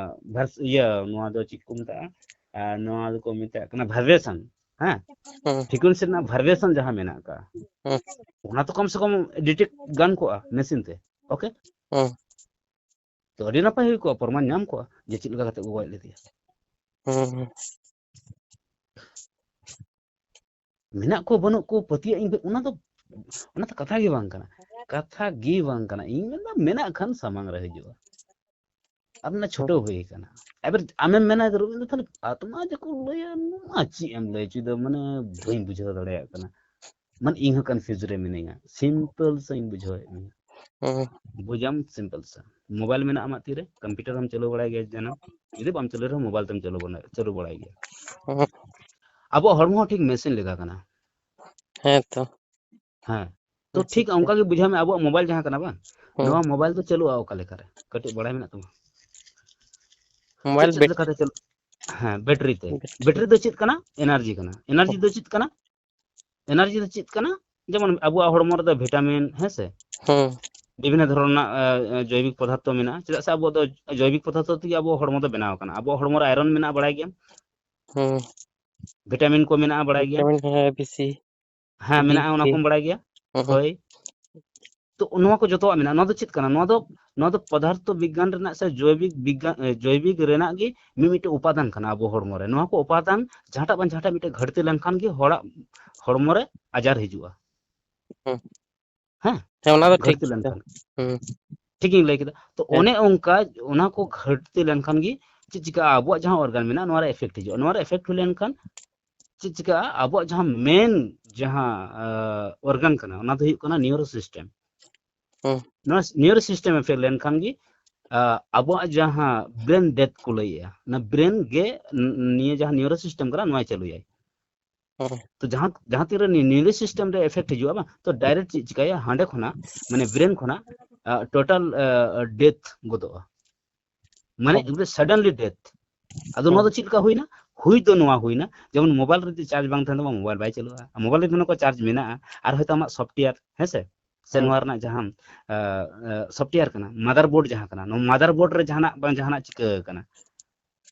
ᱵᱷᱟᱨᱥ-, ᱤᱭᱟᱹ, ᱱᱚᱣᱟ ᱫᱚ ᱪᱮᱫ ᱠᱚ ᱢᱮᱛᱟᱜᱼᱟ? ᱟᱨ ᱱᱚᱣᱟ ᱫᱚᱠᱚ ᱢᱮᱛᱟᱜ ᱠᱟᱱᱟ ᱵᱷᱟᱭᱵᱨᱮᱥᱚᱱ᱾ ᱦᱮᱸ, ᱦᱩᱸ ᱯᱷᱨᱤᱠᱩᱭᱮᱱᱥᱤ ᱨᱮᱱᱟᱜ ᱵᱷᱟᱭᱵᱨᱮᱥᱚᱱ ᱡᱟᱦᱟᱸ ᱢᱮᱱᱟᱜ ᱟᱠᱟᱫᱼᱟ, ᱦᱩᱸ ᱚᱱᱟ ᱛᱚ ᱠᱚᱢ ᱥᱮ ᱠᱚᱢ ᱰᱤᱴᱮᱠᱴ ᱜᱟᱱ ᱠᱚᱜᱼᱟ ᱢᱮᱥᱤᱱ ᱛᱮ᱾ ᱳᱠᱮ, ᱦᱩᱸ ᱛᱚ ᱟᱹᱰᱤ ᱱᱟᱯᱟᱭ ᱦᱩᱭ ᱠᱚᱜᱼᱟ, ᱯᱨᱚᱢᱟᱱ ᱧᱟᱢ ᱠᱚᱜᱼᱟ ᱡᱮ ᱪᱮᱫ ᱞᱮᱠᱟ ᱠᱟᱛᱮ ᱠᱚ ᱜᱚᱡ ᱞᱮᱫᱮᱭᱟ᱾ ᱦᱩᱸ ᱢᱮᱱᱟᱜ ᱠᱚ ᱵᱟᱹᱱᱩᱜ ᱠᱚ ᱯᱟᱹᱛᱭᱟᱹᱜ ᱤᱧ ᱚᱱᱟ ᱫᱚ, ᱚᱱᱟ ᱫᱚ ᱠᱟᱛᱷᱟ ᱜᱮ ᱵᱟᱝ ᱠᱟᱱᱟ᱾ ᱠᱟᱛᱷᱟ ᱜᱮ ᱵᱟᱝ ᱠᱟᱱᱟ᱾ ᱤᱧ ᱢᱮᱱᱫᱟ ᱢᱮᱱᱟᱜ ᱠᱷᱟᱱ ᱥᱟᱢᱟᱝ ᱨᱮ ᱦᱤᱡᱩᱜᱼᱟ᱾ ᱟᱨ ᱢᱟᱱᱮ ᱪᱷᱩᱴᱟᱹᱣ ᱦᱩᱭ ᱠᱟᱱᱟ᱾ ᱮᱵᱟᱨ ᱟᱢᱮᱢ ᱢᱮᱱᱟ ᱨᱚᱵᱤᱱᱫᱨᱚ, ᱛᱟᱦᱞᱮ ᱟᱛᱢᱟ ᱡᱮᱠᱚ ᱞᱟᱹᱭᱟ, ᱱᱚᱣᱟ ᱪᱮᱫ ᱮᱢ ᱞᱟᱹᱭ ᱦᱚᱪᱚᱭᱮᱫᱟ? ᱢᱟᱱᱮ ᱵᱟᱹᱧ ᱵᱩᱡᱷᱟᱹᱣ ᱫᱟᱲᱮᱭᱟᱜ ᱠᱟᱱᱟ᱾ ᱢᱟᱱᱮ ᱤᱧ ᱦᱚᱸ ᱠᱚᱱᱯᱷᱤᱭᱩᱡᱽ ᱨᱮ ᱢᱤᱱᱟᱹᱧᱟ᱾ ᱥᱤᱢᱯᱮᱞ ᱥᱟᱹᱧ ᱵᱩᱡᱷᱟᱹᱣᱮᱫ ᱢᱮᱭᱟ, ᱦᱩᱸ ᱵᱩᱡᱟᱢ? ᱥᱤᱢᱯᱮᱞ ᱥᱟ ᱢᱳᱵᱟᱭᱤᱞ ᱢᱮᱱᱟᱜᱼᱟ ᱟᱢᱟᱜ ᱛᱤᱨᱮ, ᱠᱚᱢᱯᱤᱭᱩᱴᱟᱨ ᱮᱢ ᱪᱟᱹᱞᱩ ᱵᱟᱲᱟᱭ ᱜᱮᱭᱟ ᱡᱟᱹᱱᱤᱡ, ᱡᱩᱫᱤ ᱵᱟᱢ ᱪᱟᱹᱞᱩ ᱨᱮᱦᱚᱸ ᱢᱳᱵᱟᱭᱤᱞ ᱛᱮᱢ ᱪᱟᱹᱞᱩ ᱵᱟᱲᱟᱭ, ᱪᱟᱹᱞᱩ ᱵᱟᱲᱟᱭ ᱜᱮᱭᱟ᱾ ᱦᱩᱸ ᱟᱵᱚᱣᱟᱜ ᱦᱚᱲᱢᱚ ᱦᱚᱸ ᱴᱷᱤᱠ ᱢᱮᱥᱤᱱ ᱞᱮᱠᱟ ᱠᱟᱱᱟ᱾ ᱦᱮᱸ ᱛᱚ᱾ ᱦᱮᱸ, ᱛᱚ ᱴᱷᱤᱠ ᱚᱱᱠᱟ ᱜᱮ ᱵᱩᱡᱷᱟᱹᱣ ᱢᱮ, ᱟᱵᱚᱣᱟᱜ ᱢᱳᱵᱟᱭᱤᱞ ᱡᱟᱦᱟᱸ ᱠᱟᱱᱟ ᱵᱟᱝ, ᱦᱩᱸ ᱱᱚᱣᱟ ᱢᱳᱵᱟᱭᱤᱞ ᱫᱚ ᱪᱟᱹᱞᱩᱜᱼᱟ ᱚᱠᱟ ᱞᱮᱠᱟᱨᱮ? ᱠᱟᱹᱴᱤᱡ ᱵᱟᱲᱟᱭ ᱢᱮᱱᱟᱜ ᱛᱟᱢᱟ? ᱪᱮᱫ ᱢᱳᱵᱟᱭᱤᱞ ᱪᱮᱫ ᱵᱮᱴ ᱞᱮᱠᱟᱛᱮ ᱪᱟᱹᱞᱩ? ᱦᱮᱸ, ᱵᱮᱴᱨᱤ ᱛᱮ᱾ ᱵᱮᱴᱨᱤ ᱵᱮᱴᱨᱤ ᱫᱚ ᱪᱮᱫ ᱠᱟᱱᱟ? ᱮᱱᱟᱨᱡᱤ ᱠᱟᱱᱟ᱾ ᱮᱱᱟᱨᱡᱤ ᱫᱚ ᱪᱮᱫ ᱠᱟᱱᱟ? ᱮᱱᱟᱨᱡᱤ ᱫᱚ ᱪᱮᱫ ᱠᱟᱱᱟ? ᱡᱮᱢᱚᱱ ᱟᱵᱚᱣᱟᱜ ᱦᱚᱲᱢᱚ ᱨᱮᱫᱚ ᱵᱷᱤᱴᱟᱢᱤᱱ, ᱦᱮᱸ ᱥᱮ, ᱦᱩᱸ ᱵᱤᱵᱷᱤᱱᱱᱚ ᱫᱷᱚᱨᱚᱱ ᱨᱮᱱᱟᱜ, ᱮ, ᱮ, ᱡᱳᱭᱵᱤᱠ ᱯᱚᱫᱟᱨᱛᱷᱚ ᱢᱮᱱᱟᱜᱼᱟ᱾ ᱪᱮᱫᱟᱜ ᱥᱮ ᱟᱵᱚᱣᱟᱜ ᱫᱚ ᱡᱳᱭᱵᱤᱠ ᱯᱚᱫᱟᱨᱛᱷᱚ ᱛᱮᱜᱮ ᱟᱵᱚ ᱦᱚᱲᱢᱚ ᱫᱚ ᱵᱮᱱᱟᱣ ᱟᱠᱟᱱᱟ᱾ ᱟᱵᱚᱣᱟᱜ ᱦᱚᱲᱢᱚ ᱨᱮ ᱟᱭᱨᱚᱱ ᱢᱮᱱᱟᱜᱼᱟ, ᱵᱟᱲᱟᱭ ᱜᱮᱭᱟᱢ? ᱦᱩᱸ ᱵᱷᱤᱴᱟᱢᱤᱱ ᱠᱚ ᱢᱮᱱᱟᱜᱼᱟ, ᱵᱟᱲᱟᱭ ᱜᱮᱭᱟᱢ? ᱵᱷᱤᱴᱟᱢᱤᱱ, ᱦᱮᱸ, ᱵᱤ ᱥᱤ, ᱦᱮᱸ, ᱵᱤ ᱢᱮᱱᱟᱜᱼᱟ, ᱚᱱᱟ ᱠᱮ᱾ ᱠᱚᱢ ᱵᱟᱲᱟᱭ ᱜᱮᱭᱟ? ᱦᱩᱸ ᱦᱩᱸ ᱦᱳᱭ᱾ ᱛᱚ ᱱᱚᱣᱟ ᱠᱚ ᱡᱚᱛᱚᱣᱟᱜ ᱢᱮᱱᱟᱜᱼᱟ᱾ ᱱᱚᱣᱟ ᱫᱚ ᱪᱮᱫ ᱠᱟᱱᱟ? ᱱᱚᱣᱟ ᱫᱚ, ᱱᱚᱣᱟ ᱫᱚ ᱯᱚᱫᱟᱨᱛᱷᱚ ᱵᱤᱜᱽᱜᱟᱱ ᱨᱮᱱᱟᱜ ᱥᱮ ᱡᱳᱭᱵᱤᱠ ᱵᱤᱜᱽᱜᱟᱱ, ᱮ, ᱡᱳᱭᱵᱤᱠ ᱨᱮᱱᱟᱜ ᱜᱮ ᱢᱤᱢᱤᱫᱴᱮᱡ ᱩᱯᱟᱫᱟᱱ ᱠᱟᱱᱟ ᱟᱵᱚ ᱦᱚᱲᱢᱚ ᱨᱮ᱾ ᱱᱚᱣᱟ ᱠᱚ ᱩᱯᱟᱫᱟᱱ ᱡᱟᱦᱟᱸᱴᱟᱜ ᱵᱟᱝ ᱡᱟᱦᱟᱸᱴᱟᱜ ᱢᱤᱫᱴᱮᱡ ᱜᱷᱟᱹᱴᱛᱤ ᱞᱮᱱᱠᱷᱟᱱ ᱜᱮ ᱦᱚᱲᱟᱜ ᱦᱚᱲᱢᱚ ᱨᱮ ᱟᱡᱟᱨ ᱦᱤᱡᱩᱜᱼᱟ᱾ ᱦᱩᱸ᱾ ᱦᱮᱸ, ᱦᱮᱸ, ᱚᱱᱟ ᱫᱚ ᱴᱷᱤᱠ ᱜᱷᱟᱹᱴᱛᱤ ᱜᱮᱭᱟ᱾ ᱞᱮᱱᱠᱷᱟᱱ᱾ ᱦᱩᱸ᱾ ᱴᱷᱤᱠ ᱤᱧ ᱞᱟᱹᱭ ᱠᱮᱫᱟ᱾ ᱛᱚ ᱦᱮᱸ᱾ ᱚᱱᱮ ᱚᱱᱠᱟ ᱚᱱᱟ ᱠᱚ ᱜᱷᱟᱹᱴᱛᱤ ᱞᱮᱱᱠᱷᱟᱱ ᱜᱮ ᱪᱮᱫ ᱪᱤᱠᱟᱹᱜᱼᱟ? ᱟᱵᱚᱣᱟᱜ ᱡᱟᱦᱟᱸ ᱚᱨᱜᱟᱱ ᱢᱮᱱᱟᱜᱼᱟ, ᱱᱚᱣᱟ ᱨᱮ ᱮᱯᱷᱮᱠᱴ ᱦᱤᱡᱩᱜᱼᱟ᱾ ᱱᱚᱣᱟ ᱨᱮ ᱮᱯᱷᱮᱠᱴ ᱦᱩᱭ ᱞᱮᱱᱠᱷᱟᱱ ᱪᱮᱫ ᱪᱤᱠᱟᱹᱜᱼᱟ? ᱟᱵᱚᱣᱟᱜ ᱡᱟᱦᱟᱸ ᱢᱮᱱ ᱡᱟᱦᱟᱸ ᱚᱨᱜᱟᱱ ᱠᱟᱱᱟ, ᱚᱱᱟ ᱫᱚ ᱦᱩᱭᱩᱜ ᱠᱟᱱᱟ ᱱᱤᱭᱩᱨᱳ ᱥᱤᱥᱴᱮᱢ᱾ ᱦᱩᱸ᱾ ᱱᱚᱣᱟ ᱱᱤᱭᱩᱨᱳ ᱥᱤᱥᱴᱮᱢ ᱮᱯᱷᱮᱠᱴ ᱞᱮᱱᱠᱷᱟᱱ ᱜᱮ ᱟ, ᱟᱵᱚᱣᱟᱜ ᱡᱟᱦᱟᱸ ᱵᱨᱮᱱ ᱰᱮᱛᱷ ᱠᱚ ᱞᱟᱹᱭᱮᱜᱼᱟ, ᱚᱱᱟ ᱵᱨᱮᱱ ᱜᱮ ᱱ- ᱱᱤᱭᱟᱹ ᱡᱟᱦᱟᱸ ᱱᱤᱭᱩᱨᱳ ᱥᱤᱥᱴᱮᱢ ᱠᱟᱱᱟ, ᱱᱚᱣᱟᱭ ᱪᱟᱹᱞᱩᱭᱟᱭ᱾ ᱦᱩᱸ᱾ ᱛᱚ ᱡᱟᱦᱟᱸ ᱡᱟᱦᱟᱸ ᱛᱤᱱᱨᱮ ᱱᱤᱭᱩᱨᱳ ᱥᱤᱥᱴᱮᱢ ᱨᱮ ᱮᱯᱷᱮᱠᱴ ᱦᱤᱡᱩᱜᱼᱟ ᱵᱟᱝ, ᱛᱚ ᱰᱟᱭᱨᱮᱠᱴ ᱪᱮᱫ ᱪᱤᱠᱟᱹᱭᱟ? ᱦᱟᱸᱰᱮ ᱠᱷᱚᱱᱟᱜ, ᱢᱟᱱᱮ ᱵᱨᱮᱱ ᱠᱷᱚᱱᱟᱜ ᱴᱳᱴᱟᱞ ᱰᱮᱛᱷ ᱜᱚᱫᱚᱜᱼᱟ, ᱢᱟᱱᱮ ᱦᱩᱸ᱾ ᱮᱠᱵᱟᱨᱮ ᱥᱟᱰᱮᱱᱞᱤ ᱰᱮᱛᱷ᱾ ᱟᱫᱚ ᱱᱚᱣᱟ ᱫᱚ ᱪᱮᱫ ᱞᱮᱠᱟ ᱦᱩᱭᱱᱟ? ᱦᱩᱭ ᱫᱚ ᱱᱚᱣᱟ ᱦᱩᱭᱱᱟ, ᱡᱮᱢᱚᱱ ᱢᱳᱵᱟᱭᱤᱞ ᱨᱮ ᱡᱩᱫᱤ ᱪᱟᱨᱡᱽ ᱵᱟᱝ ᱛᱟᱦᱮᱱ ᱛᱟᱢᱟ, ᱢᱳᱵᱟᱭᱤᱞ ᱵᱟᱭ ᱪᱟᱹᱞᱩᱜᱼᱟ᱾ ᱢᱳᱵᱟᱭᱤᱞ ᱨᱮ ᱡᱩᱫᱤ ᱠᱚ ᱪᱟᱨᱡᱽ ᱢᱮᱱᱟᱜᱼᱟ, ᱟᱨ ᱦᱚᱭᱛᱳ ᱟᱢᱟᱜ ᱥᱚᱯᱷᱴᱣᱮᱭᱟᱨ, ᱦᱮᱸ ᱥᱮ, ᱥᱮ ᱦᱩᱸ᱾ ᱱᱚᱣᱟ ᱨᱮᱱᱟᱜ ᱡᱟᱦᱟᱸ ᱥᱚᱯᱷᱴᱣᱮᱭᱟᱨ ᱠᱟᱱᱟ, ᱢᱟᱫᱟᱨᱵᱳᱨᱰ ᱡᱟᱦᱟᱸ ᱠᱟᱱᱟ, ᱱᱚᱣᱟ ᱢᱟᱫᱟᱨᱵᱳᱨᱰ ᱨᱮ ᱡᱟᱦᱟᱱᱟᱜ ᱵᱟᱝ ᱡᱟᱦᱟᱱᱟᱜ ᱪᱤᱠᱟᱹ ᱟᱠᱟᱱᱟ,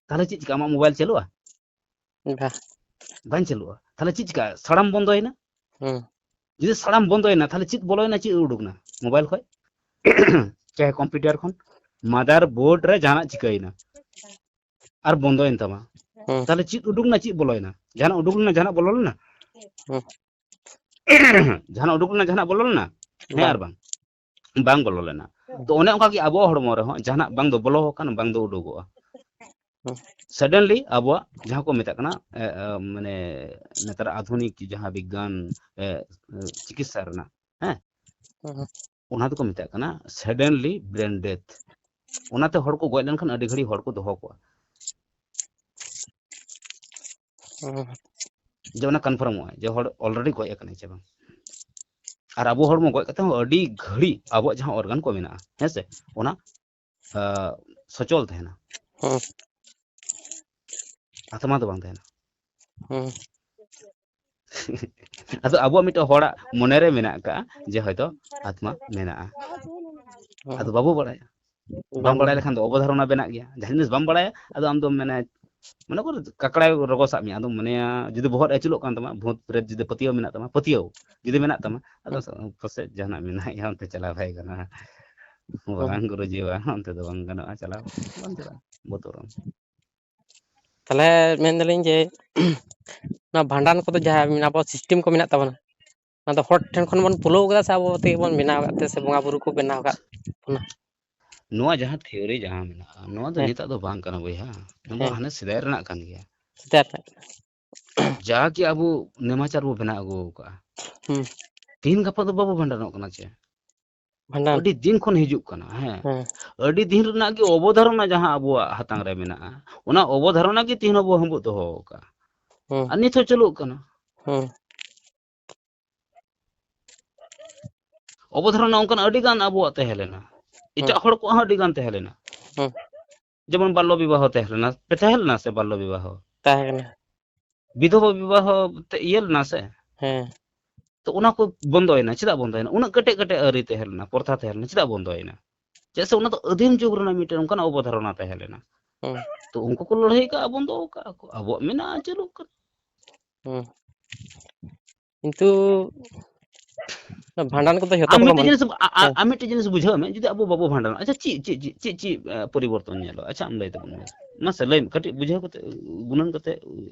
ᱛᱟᱦᱚᱞᱮ ᱪᱮᱫ ᱪᱤᱠᱟ? ᱟᱢᱟᱜ ᱢᱳᱵᱟᱭᱤᱞ ᱪᱟᱹᱞᱩᱜᱼᱟ? ᱵᱟᱝ ᱪᱟᱹᱞᱩᱜᱼᱟ᱾ ᱛᱟᱦᱚᱞᱮ ᱪᱮᱫ ᱪᱤᱠᱟᱹᱜᱼᱟ? ᱥᱟᱲᱟᱢ ᱵᱚᱱᱫᱚᱭᱮᱱᱟ᱾ ᱦᱩᱸ᱾ ᱡᱩᱫᱤ ᱥᱟᱲᱟᱢ ᱵᱚᱱᱫᱚᱭᱮᱱᱟ, ᱛᱟᱦᱚᱞᱮ ᱪᱮᱫ ᱵᱚᱞᱚᱭᱮᱱᱟ, ᱪᱮᱫ ᱩᱰᱩᱠᱱᱟ? ᱢᱳᱵᱟᱭᱤᱞ ᱠᱷᱚᱡ, ᱪᱟᱦᱮ ᱠᱚᱢᱯᱤᱭᱩᱴᱟᱨ ᱠᱷᱚᱱ, ᱢᱟᱫᱟᱨ ᱵᱳᱨᱰ ᱨᱮ ᱡᱟᱦᱟᱱᱟᱜ ᱪᱤᱠᱟᱹᱭᱮᱱᱟ ᱟᱨ ᱵᱚᱱᱫᱚᱭᱮᱱ ᱛᱟᱢᱟ᱾ ᱦᱩᱸ᱾ ᱛᱟᱦᱚᱞᱮ ᱪᱮᱫ ᱩᱰᱩᱠ ᱞᱮᱱᱟ, ᱪᱮᱫ ᱵᱚᱞᱚᱭᱮᱱᱟ? ᱡᱟᱦᱟᱱᱟᱜ ᱩᱰᱩᱠ ᱞᱮᱱᱟ, ᱡᱟᱦᱟᱱᱟᱜ ᱵᱚᱞᱚ ᱞᱮᱱᱟ? ᱦᱩᱸ᱾ ᱡᱟᱦᱟᱱᱟᱜ ᱩᱰᱩᱠ ᱞᱮᱱᱟ, ᱡᱟᱦᱟᱱᱟᱜ ᱵᱚᱞᱚ ᱞᱮᱱᱟ? ᱦᱮᱸ ᱵᱟᱝ᱾ ᱟᱨ ᱵᱟᱝ? ᱵᱟᱝ ᱵᱚᱞᱚ ᱞᱮᱱᱟ᱾ ᱦᱩᱸ᱾ ᱛᱚ ᱚᱱᱮ ᱚᱱᱠᱟ ᱜᱮ ᱟᱵᱚᱣᱟᱜ ᱦᱚᱲᱢᱚ ᱨᱮᱦᱚᱸ ᱡᱟᱦᱟᱱᱟᱜ ᱵᱟᱝ ᱫᱚ ᱵᱚᱞᱚ ᱟᱠᱟᱱ, ᱵᱟᱝ ᱫᱚ ᱩᱰᱩᱠᱚᱜᱼᱟ᱾ ᱦᱩᱸ᱾ Suddenly ᱟᱵᱚᱣᱟᱜ ᱡᱟᱦᱟᱸ ᱠᱚ ᱢᱮᱛᱟᱜ ᱠᱟᱱᱟ, ᱮ, ᱮ, ᱢᱟᱱᱮ ᱱᱮᱛᱟᱨ ᱟᱫᱷᱩᱱᱤᱠ ᱡᱟᱦᱟᱸ ᱵᱤᱜᱽᱜᱟᱱ, ᱮ, ᱮ, ᱪᱤᱠᱤᱛᱥᱟ ᱨᱮᱱᱟᱜ, ᱦᱮᱸ? ᱦᱩᱸ᱾ ᱚᱱᱟ ᱫᱚᱠᱚ ᱢᱮᱛᱟᱜ ᱠᱟᱱᱟ suddenly brain death᱾ ᱚᱱᱟᱛᱮ ᱦᱚᱲ ᱠᱚ ᱜᱚᱡ ᱞᱮᱱᱠᱷᱟᱱ ᱟᱹᱰᱤ ᱜᱷᱟᱹᱲᱤᱡ ᱦᱚᱲ ᱠᱚ ᱫᱚᱦᱚ ᱠᱚᱣᱟ᱾ ᱦᱩᱸ᱾ ᱡᱮ ᱚᱱᱟ ᱠᱚᱱᱯᱷᱟᱨᱢᱚᱜᱼᱟ ᱡᱮ ᱦᱚᱲ already ᱜᱚᱡ ᱟᱠᱟᱱᱟᱭ ᱥᱮ ᱵᱟᱝ᱾ ᱟᱨ ᱟᱵᱚ ᱦᱚᱲᱢᱚ ᱜᱚᱡ ᱠᱟᱛᱮ ᱦᱚᱸ ᱟᱹᱰᱤ ᱜᱷᱟᱹᱲᱤᱡ ᱟᱵᱚᱣᱟᱜ ᱡᱟᱦᱟᱸ ᱚᱨᱜᱟᱱ ᱠᱚ ᱢᱮᱱᱟᱜᱼᱟ, ᱦᱮᱸ ᱥᱮ, ᱚᱱᱟ, ᱟ, ᱥᱚᱪᱚᱞ ᱛᱟᱦᱮᱱᱟ᱾ ᱦᱩᱸ᱾ ᱟᱛᱢᱟ ᱫᱚ ᱵᱟᱝ ᱛᱟᱦᱮᱱᱟ᱾ ᱦᱩᱸ᱾ ᱟᱫᱚ ᱟᱵᱚᱣᱟᱜ ᱢᱤᱫᱴᱮᱱ ᱦᱚᱲᱟᱜ ᱢᱚᱱᱮᱨᱮ ᱢᱮᱱᱟᱜ ᱟᱠᱟᱫᱼᱟ ᱡᱮ ᱦᱚᱭᱛᱚ ᱟᱛᱢᱟ ᱢᱮᱱᱟᱜᱼᱟ᱾ ᱦᱩᱸ᱾ ᱟᱫᱚ ᱵᱟᱵᱚ ᱵᱟᱲᱟᱭᱟ᱾ ᱵᱟᱢ ᱵᱟᱲᱟᱭ ᱞᱮᱠᱷᱟᱱ ᱫᱚ ᱚᱵᱚᱫᱷᱟᱨᱚᱱᱟ ᱵᱮᱱᱟᱜ ᱜᱮᱭᱟ᱾ ᱡᱟᱦᱟᱸ ᱡᱤᱱᱤᱥ ᱵᱟᱢ ᱵᱟᱲᱟᱭᱟ, ᱟᱫᱚ ᱟᱢ ᱫᱚᱢ ᱢᱮᱱᱟ, ᱢᱚᱱᱮ ᱠᱚᱨ ᱠᱟᱠᱲᱟᱭ ᱨᱚᱜᱚ ᱥᱟᱵ ᱢᱮᱭᱟ, ᱟᱫᱚᱢ ᱢᱚᱱᱮᱭᱟ, ᱡᱩᱫᱤ ᱵᱚᱦᱚᱜ ᱨᱮ ᱟᱹᱪᱩᱨᱚᱜ ᱠᱟᱱ ᱛᱟᱢᱟ, ᱵᱷᱩᱛ ᱯᱨᱮᱛ ᱡᱩᱫᱤ ᱯᱟᱹᱛᱭᱟᱹᱣ ᱢᱮᱱᱟᱜ ᱛᱟᱢᱟ, ᱯᱟᱹᱛᱭᱟᱹᱣ ᱡᱩᱫᱤ ᱢᱮᱱᱟᱜ ᱛᱟᱢᱟ, ᱟᱫᱚ ᱦᱩᱸ᱾ ᱯᱟᱥᱮᱡ ᱡᱟᱦᱟᱱᱟᱜ ᱢᱮᱱᱟᱜ ᱜᱮᱭᱟ, ᱚᱱᱛᱮ ᱪᱟᱞᱟᱣ ᱵᱟᱭ ᱜᱟᱱᱚᱜᱼᱟ᱾ ᱦᱩᱸ᱾ ᱵᱟᱝ ᱜᱩᱨᱩᱡᱤ, ᱵᱟᱝ, ᱚᱱᱛᱮ ᱫᱚ ᱵᱟᱝ ᱜᱟᱱᱚᱜᱼᱟ ᱪᱟᱞᱟᱣ, ᱵᱟᱢ ᱪᱟᱞᱟᱜᱼᱟ, ᱵᱚᱛᱚᱨᱚᱜ ᱟᱢ᱾ ᱛᱟᱦᱞᱮ ᱢᱮᱱᱫᱟᱞᱤᱧ ᱡᱮ, ᱱᱚᱣᱟ ᱵᱷᱟᱸᱰᱟᱱ ᱠᱚᱫᱚ ᱡᱟᱦᱟᱸ ᱟᱵᱚᱣᱟᱜ system ᱠᱚ ᱢᱮᱱᱟᱜ ᱛᱟᱵᱚᱱᱟ, ᱚᱱᱟ ᱫᱚ ᱦᱚᱲ ᱴᱷᱮᱱ ᱠᱷᱚᱱ ᱵᱚᱱ ᱯᱩᱞᱟᱹᱣ ᱠᱟᱫᱟ ᱥᱮ ᱟᱵᱚ ᱛᱮᱜᱮ ᱵᱚᱱ ᱵᱮᱱᱟᱣ ᱟᱠᱟᱫ ᱛᱮ ᱥᱮ ᱵᱚᱸᱜᱟ ᱵᱩᱨᱩ ᱠᱚ ᱵᱮᱱᱟᱣ ᱟᱠᱟᱫ ᱵᱚᱱᱟ? ᱱᱚᱣᱟ ᱡᱟᱦᱟᱸ theory ᱡᱟᱦᱟᱸ ᱢᱮᱱᱟᱜᱼᱟ, ᱱᱚᱣᱟ ᱫᱚ ᱦᱮᱸ᱾ ᱱᱤᱛᱟᱜ ᱫᱚ ᱵᱟᱝ ᱠᱟᱱᱟ ᱵᱚᱭᱦᱟ, ᱱᱚᱣᱟ ᱫᱚ ᱦᱮᱸ᱾ ᱦᱟᱱᱮ ᱥᱮᱫᱟᱭ ᱨᱮᱱᱟᱜ ᱠᱟᱱ ᱜᱮᱭᱟ᱾ ᱥᱮᱫᱟᱭ ᱨᱮᱱᱟᱜ᱾ ᱡᱟ ᱠᱤ ᱟᱵᱚ ᱱᱮᱢᱟᱪᱟᱨ ᱵᱚ ᱵᱮᱱᱟᱣ ᱟᱹᱜᱩ ᱟᱠᱟᱫᱼᱟ, ᱦᱩᱸ᱾ ᱛᱤᱦᱤᱧ ᱜᱟᱯᱟ ᱫᱚ ᱵᱟᱵᱚ ᱵᱷᱟᱸᱰᱟᱱᱚᱜ ᱠᱟᱱᱟ ᱪᱮ? ᱵᱷᱟᱸᱰᱟᱱ᱾ ᱟᱹᱰᱤ ᱫᱤᱱ ᱠᱷᱚᱱ ᱦᱤᱡᱩᱜ ᱠᱟᱱᱟ, ᱦᱮᱸ᱾ ᱦᱮᱸ᱾ ᱟᱹᱰᱤ ᱫᱤᱱ ᱨᱮᱱᱟᱜ ᱜᱮ ᱚᱵᱚᱫᱷᱟᱨᱚᱱᱟ ᱡᱟᱦᱟᱸ ᱟᱵᱚᱣᱟᱜ ᱦᱟᱛᱟᱝ ᱨᱮ ᱢᱮᱱᱟᱜᱼᱟ, ᱚᱱᱟ ᱚᱵᱚᱫᱷᱟᱨᱚᱱᱟ ᱜᱮ ᱛᱤᱦᱤᱧ ᱟᱵᱚ ᱦᱚᱸᱵᱚ ᱫᱚᱦᱚ ᱟᱠᱟᱫᱼᱟ᱾ ᱦᱩᱸ᱾ ᱟᱨ ᱱᱤᱛ ᱦᱚᱸ ᱪᱟᱹᱞᱩᱜ ᱠᱟᱱᱟ᱾ ᱦᱩᱸ᱾ ᱚᱵᱚᱫᱷᱟᱨᱚᱱᱟ ᱚᱱᱠᱟᱱ ᱟᱹᱰᱤ ᱜᱟᱱ ᱟᱵᱚᱣᱟᱜ ᱛᱟᱦᱮᱸ ᱞᱮᱱᱟ, ᱦᱩᱸ᱾ ᱮᱴᱟᱜ ᱦᱚᱲ ᱠᱚᱣᱟᱜ ᱦᱚᱸ ᱟᱹᱰᱤ ᱜᱟᱱ ᱛᱟᱦᱮᱸ ᱞᱮᱱᱟ᱾ ᱦᱩᱸ᱾ ᱡᱮᱢᱚᱱ ᱵᱟᱞᱞᱚ ᱵᱤᱵᱟᱦᱚ ᱛᱟᱦᱮᱸ ᱞᱮᱱᱟ, ᱯᱮ ᱛᱟᱦᱮᱸ ᱞᱮᱱᱟ ᱥᱮ ᱵᱟᱞᱞᱚ ᱵᱤᱵᱟᱦᱚ? ᱛᱟᱦᱮᱸ ᱠᱟᱱᱟ᱾ ᱵᱤᱫᱷᱚᱵᱟ ᱵᱤᱵᱟᱦᱚ ᱛᱮ ᱤᱭᱟᱹ ᱞᱮᱱᱟ ᱥᱮ? ᱦᱮᱸ᱾ ᱛᱚ ᱚᱱᱟ ᱠᱚ ᱵᱚᱱᱫᱚᱭᱮᱱᱟ᱾ ᱪᱮᱫᱟᱜ ᱵᱚᱱᱫᱚᱭᱮᱱᱟ? ᱩᱱᱟᱹᱜ ᱠᱮᱴᱮᱡ ᱠᱮᱴᱮᱡ ᱟᱹᱨᱤ ᱛᱟᱦᱮᱸ ᱞᱮᱱᱟ, ᱯᱨᱚᱛᱷᱟ ᱛᱟᱦᱮᱸ ᱞᱮᱱᱟ, ᱪᱮᱫᱟᱜ ᱵᱚᱱᱫᱚᱭᱮᱱᱟ? ᱪᱮᱫᱟᱜ ᱥᱮ ᱚᱱᱟ ᱫᱚ ᱟᱹᱫᱤᱢ ᱡᱩᱜᱽ ᱨᱮᱱᱟᱜ ᱢᱤᱫᱴᱮᱱ ᱚᱱᱠᱟᱱᱟᱜ ᱚᱵᱚᱫᱷᱟᱨᱚᱱᱟ ᱛᱟᱦᱮᱸ ᱞᱮᱱᱟ᱾ ᱦᱩᱸ᱾ ᱛᱚ ᱩᱱᱠᱩ ᱠᱚ ᱞᱟᱹᱲᱦᱟᱹᱭ ᱠᱟᱜᱼᱟ, ᱵᱚᱱᱫᱚ ᱠᱟᱜᱼᱟ ᱠᱚ, ᱟᱵᱚᱣᱟᱜ ᱢᱮᱱᱟᱜᱼᱟ, ᱪᱟᱹᱞᱩᱜ ᱠᱟᱱᱟ᱾ ᱦᱩᱸ᱾ ᱠᱤᱱᱛᱩ ᱚᱱᱟ ᱵᱷᱟᱸᱰᱟᱱ ᱠᱚᱫᱚ ᱡᱷᱚᱛᱚ ᱟᱢ ᱠᱚ ᱢᱤᱫᱴᱮᱡ ᱢᱟᱱ-, ᱡᱤᱱᱤᱥ, ᱟ-, ᱟ-, ᱦᱮᱸ᱾ ᱟᱢ ᱢᱤᱫᱴᱮᱡ ᱡᱤᱱᱤᱥ ᱵᱩᱡᱷᱟᱹᱣ ᱢᱮ, ᱡᱩᱫᱤ ᱟᱵᱚ ᱵᱟᱵᱚ ᱵᱷᱟᱸᱰᱟᱱᱚᱜᱼᱟ, ᱟᱪᱪᱷᱟ, ᱪᱮᱫ, ᱪᱮᱫ, ᱪᱮᱫ, ᱪᱮᱫ, ᱪᱮᱫ, ᱟ, ᱯᱚᱨᱤᱵᱚᱨᱛᱚᱱ ᱧᱮᱞᱚᱜᱼᱟ? ᱟᱪᱪᱷᱟ, ᱟᱢ ᱞᱟᱹᱭ ᱛᱟᱵᱚᱱ ᱢᱮ᱾ ᱢᱟᱥᱮ ᱞᱟᱹᱭ ᱢᱮ, ᱠᱟᱹᱴᱤᱡ ᱵᱩᱡᱷᱟᱹᱣ ᱠᱟᱛᱮ, ᱜᱩᱱᱟᱹᱱ ᱠᱟᱛᱮ,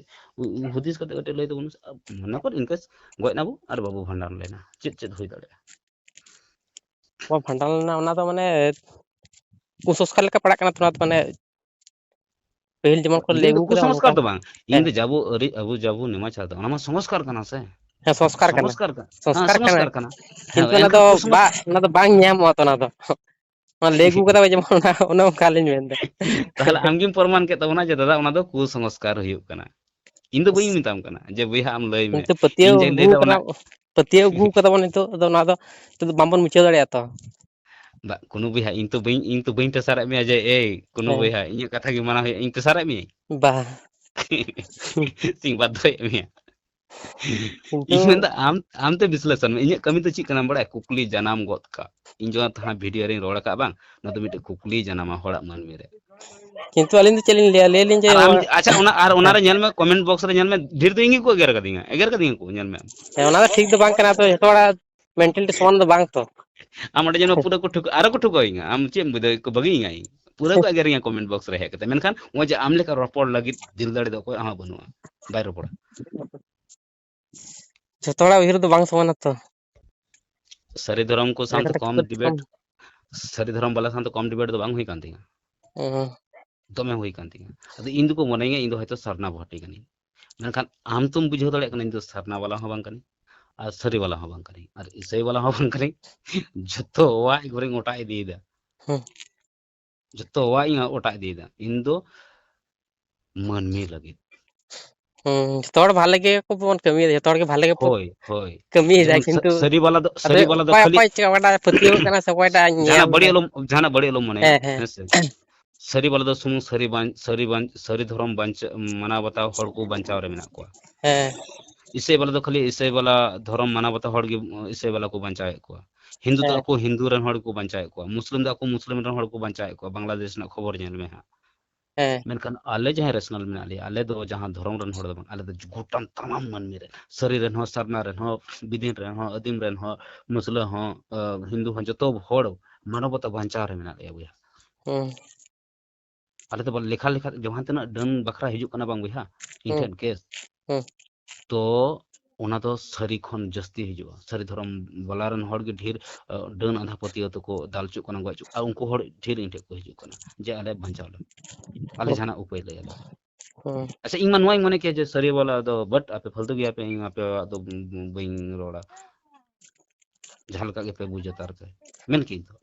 ᱩ-, ᱩ-, ᱦᱩᱫᱤᱥ ᱠᱟᱛᱮ ᱠᱟᱹᱴᱤᱡ ᱞᱟᱹᱭ ᱛᱟᱵᱚᱱ ᱢᱮᱥᱮ᱾ ᱟ, ᱢᱚᱱᱮ ᱠᱚᱨ, in case ᱜᱚᱡ ᱱᱟᱵᱚ ᱟᱨ ᱵᱟᱵᱚ ᱵᱷᱟᱸᱰᱟᱱ ᱞᱮᱱᱟ, ᱪᱮᱫ, ᱪᱮᱫ ᱦᱩᱭ ᱫᱟᱲᱮᱭᱟᱜᱼᱟ? ᱵᱟᱝ, ᱵᱷᱟᱸᱰᱟᱱ ᱨᱮᱱᱟᱜ ᱚᱱᱟ ᱫᱚ ᱢᱟᱱᱮ ᱠᱩᱥᱚᱝᱥᱠᱟᱨ ᱞᱮᱠᱟ ᱯᱟᱲᱟᱜ ᱠᱟᱱᱟ ᱛᱚ, ᱚᱱᱟ ᱫᱚ ᱢᱟᱱᱮ ᱯᱟᱹᱦᱤᱞ ᱡᱮᱢᱚᱱ ᱠᱚ ᱤᱧ ᱞᱟᱹᱭ ᱫᱚ ᱟᱹᱜᱩ ᱠᱟᱫᱟ ᱠᱩᱥᱚᱝᱥᱠᱟᱨ ᱚᱱᱠᱟ᱾ ᱫᱚ ᱵᱟᱝ, ᱤᱧ ᱦᱮᱸ᱾ ᱫᱚ ᱡᱟᱵᱚ ᱟᱹᱨᱤ, ᱟᱵᱚ ᱡᱟᱵᱚ ᱱᱮᱢᱟᱪᱟᱨ ᱫᱚ, ᱚᱱᱟ ᱢᱟ ᱥᱚᱝᱥᱠᱟᱨ ᱠᱟᱱᱟ ᱥᱮ? ᱦᱮᱸ, ᱥᱚᱝᱥᱠᱟᱨ ᱠᱟᱱᱟ᱾ ᱥᱚᱝᱥᱠᱟᱨ ᱠᱟ-, ᱦᱮᱸ, ᱥᱚᱝᱥᱠᱟᱨ ᱥᱚᱝᱥᱠᱟᱨ ᱠᱟᱱᱟ᱾ ᱠᱟᱱᱟ᱾ ᱦᱮᱸ, ᱦᱮᱸ, ᱚᱱᱟ ᱮᱱᱠᱷᱟᱱ ᱫᱚ ᱠᱩᱥᱚᱝᱥ-, ᱵᱟ-, ᱚᱱᱟ ᱫᱚ ᱵᱟᱝ ᱧᱟᱢᱚᱜᱼᱟ ᱛᱚ, ᱚᱱᱟ ᱫᱚ᱾ ᱚᱱᱟ ᱞᱟᱹᱭ ᱟᱹᱜᱩ ᱠᱟᱫᱟ ᱡᱮᱢᱚᱱ, ᱚᱱᱟ, ᱚᱱᱮ ᱚᱱᱠᱟ ᱞᱤᱧ ᱢᱮᱱᱫᱟ᱾ ᱛᱟᱦᱚᱞᱮ ᱟᱢᱜᱮᱢ ᱯᱨᱚᱢᱟᱱ ᱠᱮᱫ ᱛᱟᱵᱚᱱᱟ ᱡᱮ, ᱫᱟᱫᱟ, ᱚᱱᱟ ᱫᱚ ᱠᱩᱥᱚᱝᱥᱠᱟᱨ ᱦᱩᱭᱩᱜ ᱠᱟᱱᱟ᱾ ᱤᱧ ᱫᱚ ᱵᱟᱹᱧ ᱢᱮᱛᱟᱢ ᱠᱟᱱᱟ ᱡᱮ, ᱵᱚᱭᱦᱟ, ᱟᱢ ᱞᱟᱹᱭ ᱢᱮ᱾ ᱠᱤᱱᱛᱩ ᱯᱟᱹᱛᱭᱟᱹᱣ ᱤᱧ ᱡᱟᱧ ᱟᱹᱜᱩ ᱞᱟᱹᱭᱫᱟ ᱠᱟᱱᱟ, ᱚᱱᱟ ᱯᱟᱹᱛᱭᱟᱹᱣ ᱟᱹᱜᱩ ᱠᱟᱫᱟ ᱵᱚᱱ ᱱᱤᱛᱚᱜ, ᱟᱫᱚ ᱱᱚᱣᱟ ᱫᱚ ᱱᱤᱛᱚᱜ ᱫᱚ ᱵᱟᱝᱵᱚᱱ ᱢᱩᱪᱷᱟᱹᱣ ᱫᱟᱲᱮᱭᱟᱜᱼᱟ ᱛᱚ᱾ ᱵᱟ, ᱠᱳᱱᱳ ᱵᱚᱭᱦᱟ, ᱤᱧ ᱛᱚ ᱵᱟᱹᱧ, ᱤᱧ ᱛᱚ ᱵᱟᱹᱧ ᱴᱮᱥᱟᱨᱮᱫ ᱢᱮᱭᱟ ᱡᱮ, "ᱮᱭ, ᱠᱳᱱᱳ ᱦᱮᱸ᱾ ᱵᱚᱭᱦᱟ, ᱤᱧᱟᱹᱜ ᱠᱟᱛᱷᱟ ᱜᱮ ᱢᱟᱱᱟᱣ ᱦᱩᱭᱩᱜᱼᱟ, ᱤᱧ ᱴᱮᱥᱟᱨᱮᱫ ᱢᱤᱭᱟᱹᱧ?" ᱵᱟ᱾ ᱤᱧ ᱵᱟᱫᱽᱫᱷᱚᱭᱮᱫ ᱢᱮᱭᱟ᱾ ᱠᱤᱱᱛᱩ ᱤᱧ ᱢᱮᱱᱫᱟ, ᱟᱢ, ᱟᱢ ᱛᱮ ᱵᱤᱥᱞᱮᱥᱚᱱ ᱢᱮ᱾ ᱤᱧᱟᱹᱜ ᱠᱟᱹᱢᱤ ᱫᱚ ᱪᱮᱫ ᱠᱟᱱᱟ ᱵᱟᱲᱟᱭᱟ? ᱠᱩᱠᱞᱤ ᱡᱟᱱᱟᱢ ᱜᱚᱫ ᱠᱟᱜ᱾ ᱤᱧ ᱡᱚᱠᱷᱚᱱ ᱛᱟᱦᱟᱸ ᱵᱷᱤᱰᱤᱭᱳ ᱨᱤᱧ ᱨᱚᱲ ᱟᱠᱟᱫ ᱵᱟᱝ, ᱚᱱᱟ ᱫᱚ ᱢᱤᱫᱴᱮᱡ ᱠᱩᱠᱞᱤ ᱡᱟᱱᱟᱢᱟ ᱦᱚᱲᱟᱜ ᱢᱟᱹᱱᱢᱤ ᱨᱮ᱾ ᱠᱤᱱᱛᱩ ᱟᱹᱞᱤᱧ ᱫᱚ ᱪᱮᱫ ᱞᱤᱧ ᱞᱟᱹᱭᱟ? ᱞᱟᱹᱭ ᱟᱹᱞᱤᱧ ᱡᱮ ᱟᱨ ᱟᱢ, ᱱᱚᱣᱟ ᱟᱪᱪᱷᱟ, ᱚᱱᱟ, ᱟᱨ ᱚᱱᱟ ᱦᱮᱸ᱾ ᱨᱮ ᱧᱮᱞ ᱢᱮ, ᱠᱚᱢᱮᱱᱴ ᱵᱚᱠᱥ ᱨᱮ ᱧᱮᱞ ᱢᱮ, ᱰᱷᱮᱨ ᱫᱚ ᱤᱧ ᱜᱮᱠᱚ ᱮᱜᱮᱨ ᱠᱟᱫᱤᱧᱟ, ᱮᱜᱮᱨ ᱠᱟᱫᱤᱧᱟ ᱠᱚ, ᱧᱮᱞ ᱢᱮ᱾ ᱦᱮᱸ, ᱚᱱᱟ ᱫᱚ ᱴᱷᱤᱠ ᱫᱚ ᱵᱟᱝ ᱠᱟᱱᱟ ᱛᱚ, ᱡᱚᱛᱚ ᱦᱚᱲᱟᱜ ᱢᱮᱱᱴᱟᱞᱤᱴᱤ ᱥᱚᱢᱟᱱ ᱫᱚ ᱵᱟᱝ ᱛᱚ᱾ ᱟᱢ ᱚᱸᱰᱮ ᱡᱮᱱᱚ ᱯᱩᱨᱟᱹ ᱠᱚ ᱴᱷᱩᱠ-, ᱟᱨᱚ ᱠᱚ ᱴᱷᱩᱠᱟᱹᱣᱤᱧᱟ, ᱟᱢ ᱪᱮᱫ ᱮᱢ ᱵᱩᱡᱷᱟᱹᱣᱟ, ᱠᱚ ᱵᱟᱹᱜᱤᱭᱤᱧᱟ ᱤᱧ᱾ ᱯᱩᱨᱟᱹ ᱠᱚ ᱮᱜᱮᱨᱤᱧᱟ ᱠᱚᱢᱮᱱᱴ ᱵᱚᱠᱥ ᱨᱮ ᱦᱮᱡ ᱠᱟᱛᱮ, ᱢᱮᱱᱠᱷᱟᱱ ᱱᱚᱜᱼᱚᱭ ᱡᱮ ᱟᱢ ᱞᱮᱠᱟ ᱨᱚᱯᱚᱲ ᱞᱟᱹᱜᱤᱫ ᱫᱤᱞ ᱫᱟᱲᱮ ᱫᱚ ᱚᱠᱚᱭᱟᱜ ᱦᱚᱸ ᱵᱟᱹᱱᱩᱜᱼᱟ, ᱵᱟᱭ ᱨᱚᱯᱚᱲᱟ᱾ ᱡᱷᱚᱛᱚ ᱦᱚᱲᱟᱜ ᱩᱭᱦᱟᱹᱨ ᱫᱚ ᱵᱟᱝ ᱥᱚᱢᱟᱱᱟ ᱛᱚ᱾ ᱥᱟᱹᱨᱤ ᱫᱷᱚᱨᱚᱢ ᱠᱚ ᱥᱟᱶᱛᱮ ᱠᱟᱹᱴᱤᱡ ᱠᱚᱢ ᱠᱟᱹᱴᱤᱡ ᱰᱤᱵᱮᱴ, ᱠᱚᱢ᱾ ᱥᱟᱹᱨᱤ ᱫᱷᱚᱨᱚᱢ ᱵᱟᱞᱟ ᱥᱟᱶᱛᱮ ᱠᱚᱢ ᱰᱤᱵᱮᱴ ᱫᱚ ᱵᱟᱝ ᱦᱩᱭ ᱠᱟᱱ ᱛᱤᱧᱟᱹ᱾ ᱦᱩᱸ᱾ ᱫᱚᱢᱮ ᱦᱩᱭ ᱠᱟᱱ ᱛᱤᱧᱟᱹ᱾ ᱟᱫᱚ ᱤᱧ ᱫᱚᱠᱚ ᱢᱚᱱᱮᱧᱟ ᱤᱧ ᱫᱚ ᱦᱚᱭᱛᱳ ᱥᱟᱨᱱᱟ ᱵᱷᱟᱴᱤ ᱠᱟᱹᱱᱟᱹᱧ᱾ ᱢᱮᱱᱠᱷᱟᱱ ᱟᱢ ᱛᱚᱢ ᱵᱩᱡᱷᱟᱹᱣ ᱫᱟᱲᱮᱭᱟᱜ ᱠᱟᱱᱟ ᱤᱧ ᱫᱚ ᱥᱟᱨᱱᱟ ᱵᱟᱞᱟ ᱦᱚᱸ ᱵᱟᱝ ᱠᱟᱹᱱᱟᱹᱧ, ᱟᱨ ᱥᱟᱹᱨᱤ ᱵᱟᱞᱟ ᱦᱚᱸ ᱵᱟᱝ ᱠᱟᱹᱱᱟᱹᱧ, ᱟᱨ ᱤᱥᱟᱹᱭ ᱵᱟᱞᱟ ᱦᱚᱸ ᱵᱟᱝ ᱠᱟᱹᱱᱟᱹᱧ᱾ ᱡᱷᱚᱛᱚᱣᱟᱜ ᱮᱠᱵᱟᱨᱮᱧ ᱚᱴᱟᱜ ᱤᱫᱤᱭᱮᱫᱟ᱾ ᱦᱩᱸ᱾ ᱡᱷᱚᱛᱚᱣᱟᱜ ᱤᱧ ᱚᱴᱟᱜ ᱤᱫᱤᱭᱮᱫᱟ᱾ ᱤᱧ ᱫᱚ ᱢᱟᱹᱱᱢᱤ ᱞᱟᱹᱜᱤᱫ᱾ ᱦᱩᱸ, ᱡᱷᱚᱛᱚ ᱦᱚᱲ ᱵᱷᱟᱞᱮ ᱜᱮ ᱠᱚ ᱵᱚᱱ ᱠᱟᱹᱢᱤᱭᱮᱫᱟ, ᱡᱷᱚᱛᱚ ᱦᱚᱲ ᱜᱮ ᱵᱷᱟᱞᱮ ᱜᱮᱵᱚ ᱦᱳᱭ, ᱦᱳᱭ᱾ ᱠᱟᱹᱢᱤᱭᱮᱫᱟ, ᱡᱮᱢᱚᱱ ᱥᱟ-, ᱠᱤᱱᱛᱩ ᱥᱟᱹᱨᱤ ᱵᱟᱞᱟ ᱫᱚ, ᱟᱫᱚ ᱥᱟᱹᱨᱤ ᱵᱟᱞᱟ ᱫᱚ ᱚᱠᱚᱭ ᱠᱷᱟᱹᱞᱤ ᱚᱠᱚᱭ ᱪᱮᱠᱟ ᱚᱠᱟᱴᱟᱜ ᱯᱟᱹᱛᱭᱟᱹᱣ ᱠᱟᱱᱟ ᱥᱮ ᱚᱠᱚᱭᱴᱟᱜ ᱧᱮᱞ ᱡᱟᱦᱟᱱᱟᱜ ᱵᱟᱹᱲᱤᱡ ᱫᱟ᱾ ᱟᱞᱚᱢ, ᱡᱟᱦᱟᱱᱟᱜ ᱵᱟᱹᱲᱤᱡ ᱟᱞᱚᱢ ᱢᱚᱱᱮᱭᱟ, ᱦᱮᱸ, ᱦᱮᱸ᱾ ᱦᱮᱸ ᱥᱮ? ᱥᱟᱹᱨᱤ ᱵᱟᱞᱟ ᱫᱚ ᱥᱩᱢᱩᱝ ᱥᱟᱹᱨᱤ ᱵᱟᱧ-, ᱥᱟᱹᱨᱤ ᱵᱟᱧ-, ᱥᱟᱹᱨᱤ ᱫᱷᱚᱨᱚᱢ ᱵᱟᱧᱪᱟᱣ, ᱢᱟᱱᱟᱣ ᱵᱟᱛᱟᱣ ᱦᱚᱲ ᱠᱚ ᱵᱟᱧᱪᱟᱣ ᱨᱮ ᱢᱮᱱᱟᱜ ᱠᱚᱣᱟ᱾ ᱦᱮᱸ᱾ ᱤᱥᱟᱹᱭ ᱵᱟᱞᱟ ᱫᱚ ᱠᱷᱟᱹᱞᱤ ᱤᱥᱟᱹᱭ ᱵᱟᱞᱟ ᱫᱷᱚᱨᱚᱢ ᱢᱟᱱᱟᱣ ᱵᱟᱛᱟᱣ ᱦᱚᱲ ᱜᱮ, ᱤᱥᱟᱹᱭ ᱵᱟᱞᱟ ᱠᱚ ᱵᱟᱧᱪᱟᱣᱮᱫ ᱠᱚᱣᱟ᱾ ᱦᱤᱱᱫᱩ ᱫᱚ ᱦᱮᱸ᱾ ᱟᱠᱚ ᱦᱤᱱᱫᱩ ᱨᱮᱱ ᱦᱚᱲ ᱜᱮᱠᱚ ᱵᱟᱧᱪᱟᱣᱮᱫ ᱠᱚᱣᱟ᱾ ᱢᱩᱥᱞᱤᱢ ᱫᱚ ᱟᱠᱚ ᱢᱩᱥᱞᱤᱢ ᱨᱮᱱ ᱦᱚᱲ ᱠᱚ ᱵᱟᱧᱪᱟᱣᱮᱫ ᱠᱚᱣᱟ᱾ ᱵᱟᱝᱞᱟᱫᱮᱥ ᱨᱮᱱᱟᱜ ᱠᱷᱚᱵᱚᱨ ᱧᱮᱞ ᱢᱮ ᱦᱟᱸᱜ᱾ ᱦᱮᱸ᱾ ᱢᱮᱱᱠᱷᱟᱱ ᱟᱞᱮ ᱡᱟᱦᱟᱸᱭ ᱨᱮᱥᱱᱟᱞ ᱢᱮᱱᱟᱜ ᱞᱮᱭᱟ, ᱟᱞᱮ ᱫᱚ ᱡᱟᱦᱟᱸ ᱫᱷᱚᱨᱚᱢ ᱨᱮᱱ ᱦᱚᱲ ᱫᱚ ᱵᱟᱝ, ᱟᱞᱮ ᱫᱚ ᱜᱚᱴᱟᱱ ᱛᱟᱢᱟᱢ ᱢᱟᱹᱱᱢᱤ ᱨᱮ, ᱥᱟᱹᱨᱤ ᱨᱮᱱ ᱦᱚᱸ, ᱥᱟᱨᱱᱟ ᱨᱮᱱ ᱦᱚᱸ, ᱵᱤᱫᱤᱱ ᱨᱮᱱ ᱦᱚᱸ, ᱟᱹᱫᱤᱢ ᱨᱮᱱ ᱦᱚᱸ, ᱢᱩᱥᱞᱟᱹ ᱦᱚᱸ, ᱟ, ᱦᱤᱱᱫᱩ ᱦᱚᱸ, ᱡᱚᱛᱚ ᱦᱚᱲ ᱢᱟᱱᱚᱵᱚᱛᱟ ᱵᱟᱧᱪᱟᱣ ᱨᱮ ᱢᱮᱱᱟᱜ ᱞᱮᱭᱟ ᱵᱚᱭᱦᱟ᱾ ᱦᱩᱸ᱾ ᱟᱞᱮ ᱫᱚ ᱵᱚᱞᱮ ᱞᱮᱠᱷᱟ ᱞᱮᱠᱷᱟ ᱡᱟᱦᱟᱸ ᱛᱤᱱᱟᱹᱜ ᱰᱟᱹᱱ ᱵᱟᱠᱷᱨᱟ ᱦᱤᱡᱩᱜ ᱠᱟᱱᱟ ᱵᱟᱝ ᱵᱚᱭᱦᱟ, ᱤᱧ ᱦᱩᱸ᱾ ᱴᱷᱮᱱ ᱠᱮᱥ, ᱦᱩᱸ᱾ ᱛᱚ ᱚᱱᱟ ᱫᱚ ᱥᱟᱹᱨᱤ ᱠᱷᱚᱱ ᱡᱟᱹᱥᱛᱤ ᱦᱤᱡᱩᱜᱼᱟ᱾ ᱥᱟᱹᱨᱤ ᱫᱷᱚᱨᱚᱢ ᱵᱟᱞᱟ ᱨᱮᱱ ᱦᱚᱲ ᱜᱮ ᱰᱷᱮᱨ, ᱟ, ᱰᱟᱹᱱ ᱟᱸᱫᱷᱟ ᱯᱟᱹᱛᱭᱟᱹᱣ ᱛᱮᱠᱚ ᱫᱟᱞ ᱦᱚᱪᱚᱜ ᱠᱟᱱᱟ, ᱜᱚᱡ ᱦᱚᱪᱚᱜ, ᱟᱨ ᱩᱱᱠᱩ ᱦᱚᱲ ᱰᱷᱮᱨ ᱤᱧ ᱴᱷᱮᱱ ᱠᱚ ᱦᱤᱡᱩᱜ ᱠᱟᱱᱟ ᱡᱮ ᱟᱞᱮ ᱵᱟᱧᱪᱟᱣ ᱞᱮ᱾ ᱟᱞᱮ ᱦᱩᱸ᱾ ᱡᱟᱦᱟᱱᱟᱜ ᱩᱯᱟᱹᱭ ᱞᱟᱹᱭ ᱟᱞᱮ᱾ ᱦᱩᱸ᱾ ᱟᱪᱪᱷᱟ, ᱤᱧ ᱢᱟ ᱱᱚᱣᱟᱧ ᱢᱚᱱᱮ ᱠᱮᱭᱟ ᱡᱮ ᱥᱟᱹᱨᱤ ᱵᱟᱞᱟ ᱫᱚ, but ᱟᱯᱮ ᱯᱷᱟᱞᱛᱩ ᱜᱮᱭᱟ ᱯᱮ, ᱤᱧ ᱟᱯᱮᱭᱟᱜ ᱫᱚ ᱵᱟᱹᱧ ᱨᱚᱲᱟ᱾ ᱡᱟᱦᱟᱸ ᱞᱮᱠᱟ ᱜᱮᱯᱮ ᱵᱩᱡᱟ ᱛᱟᱨ ᱯᱮ, ᱢᱮᱱ ᱠᱮᱜ ᱤᱧ ᱛᱚ᱾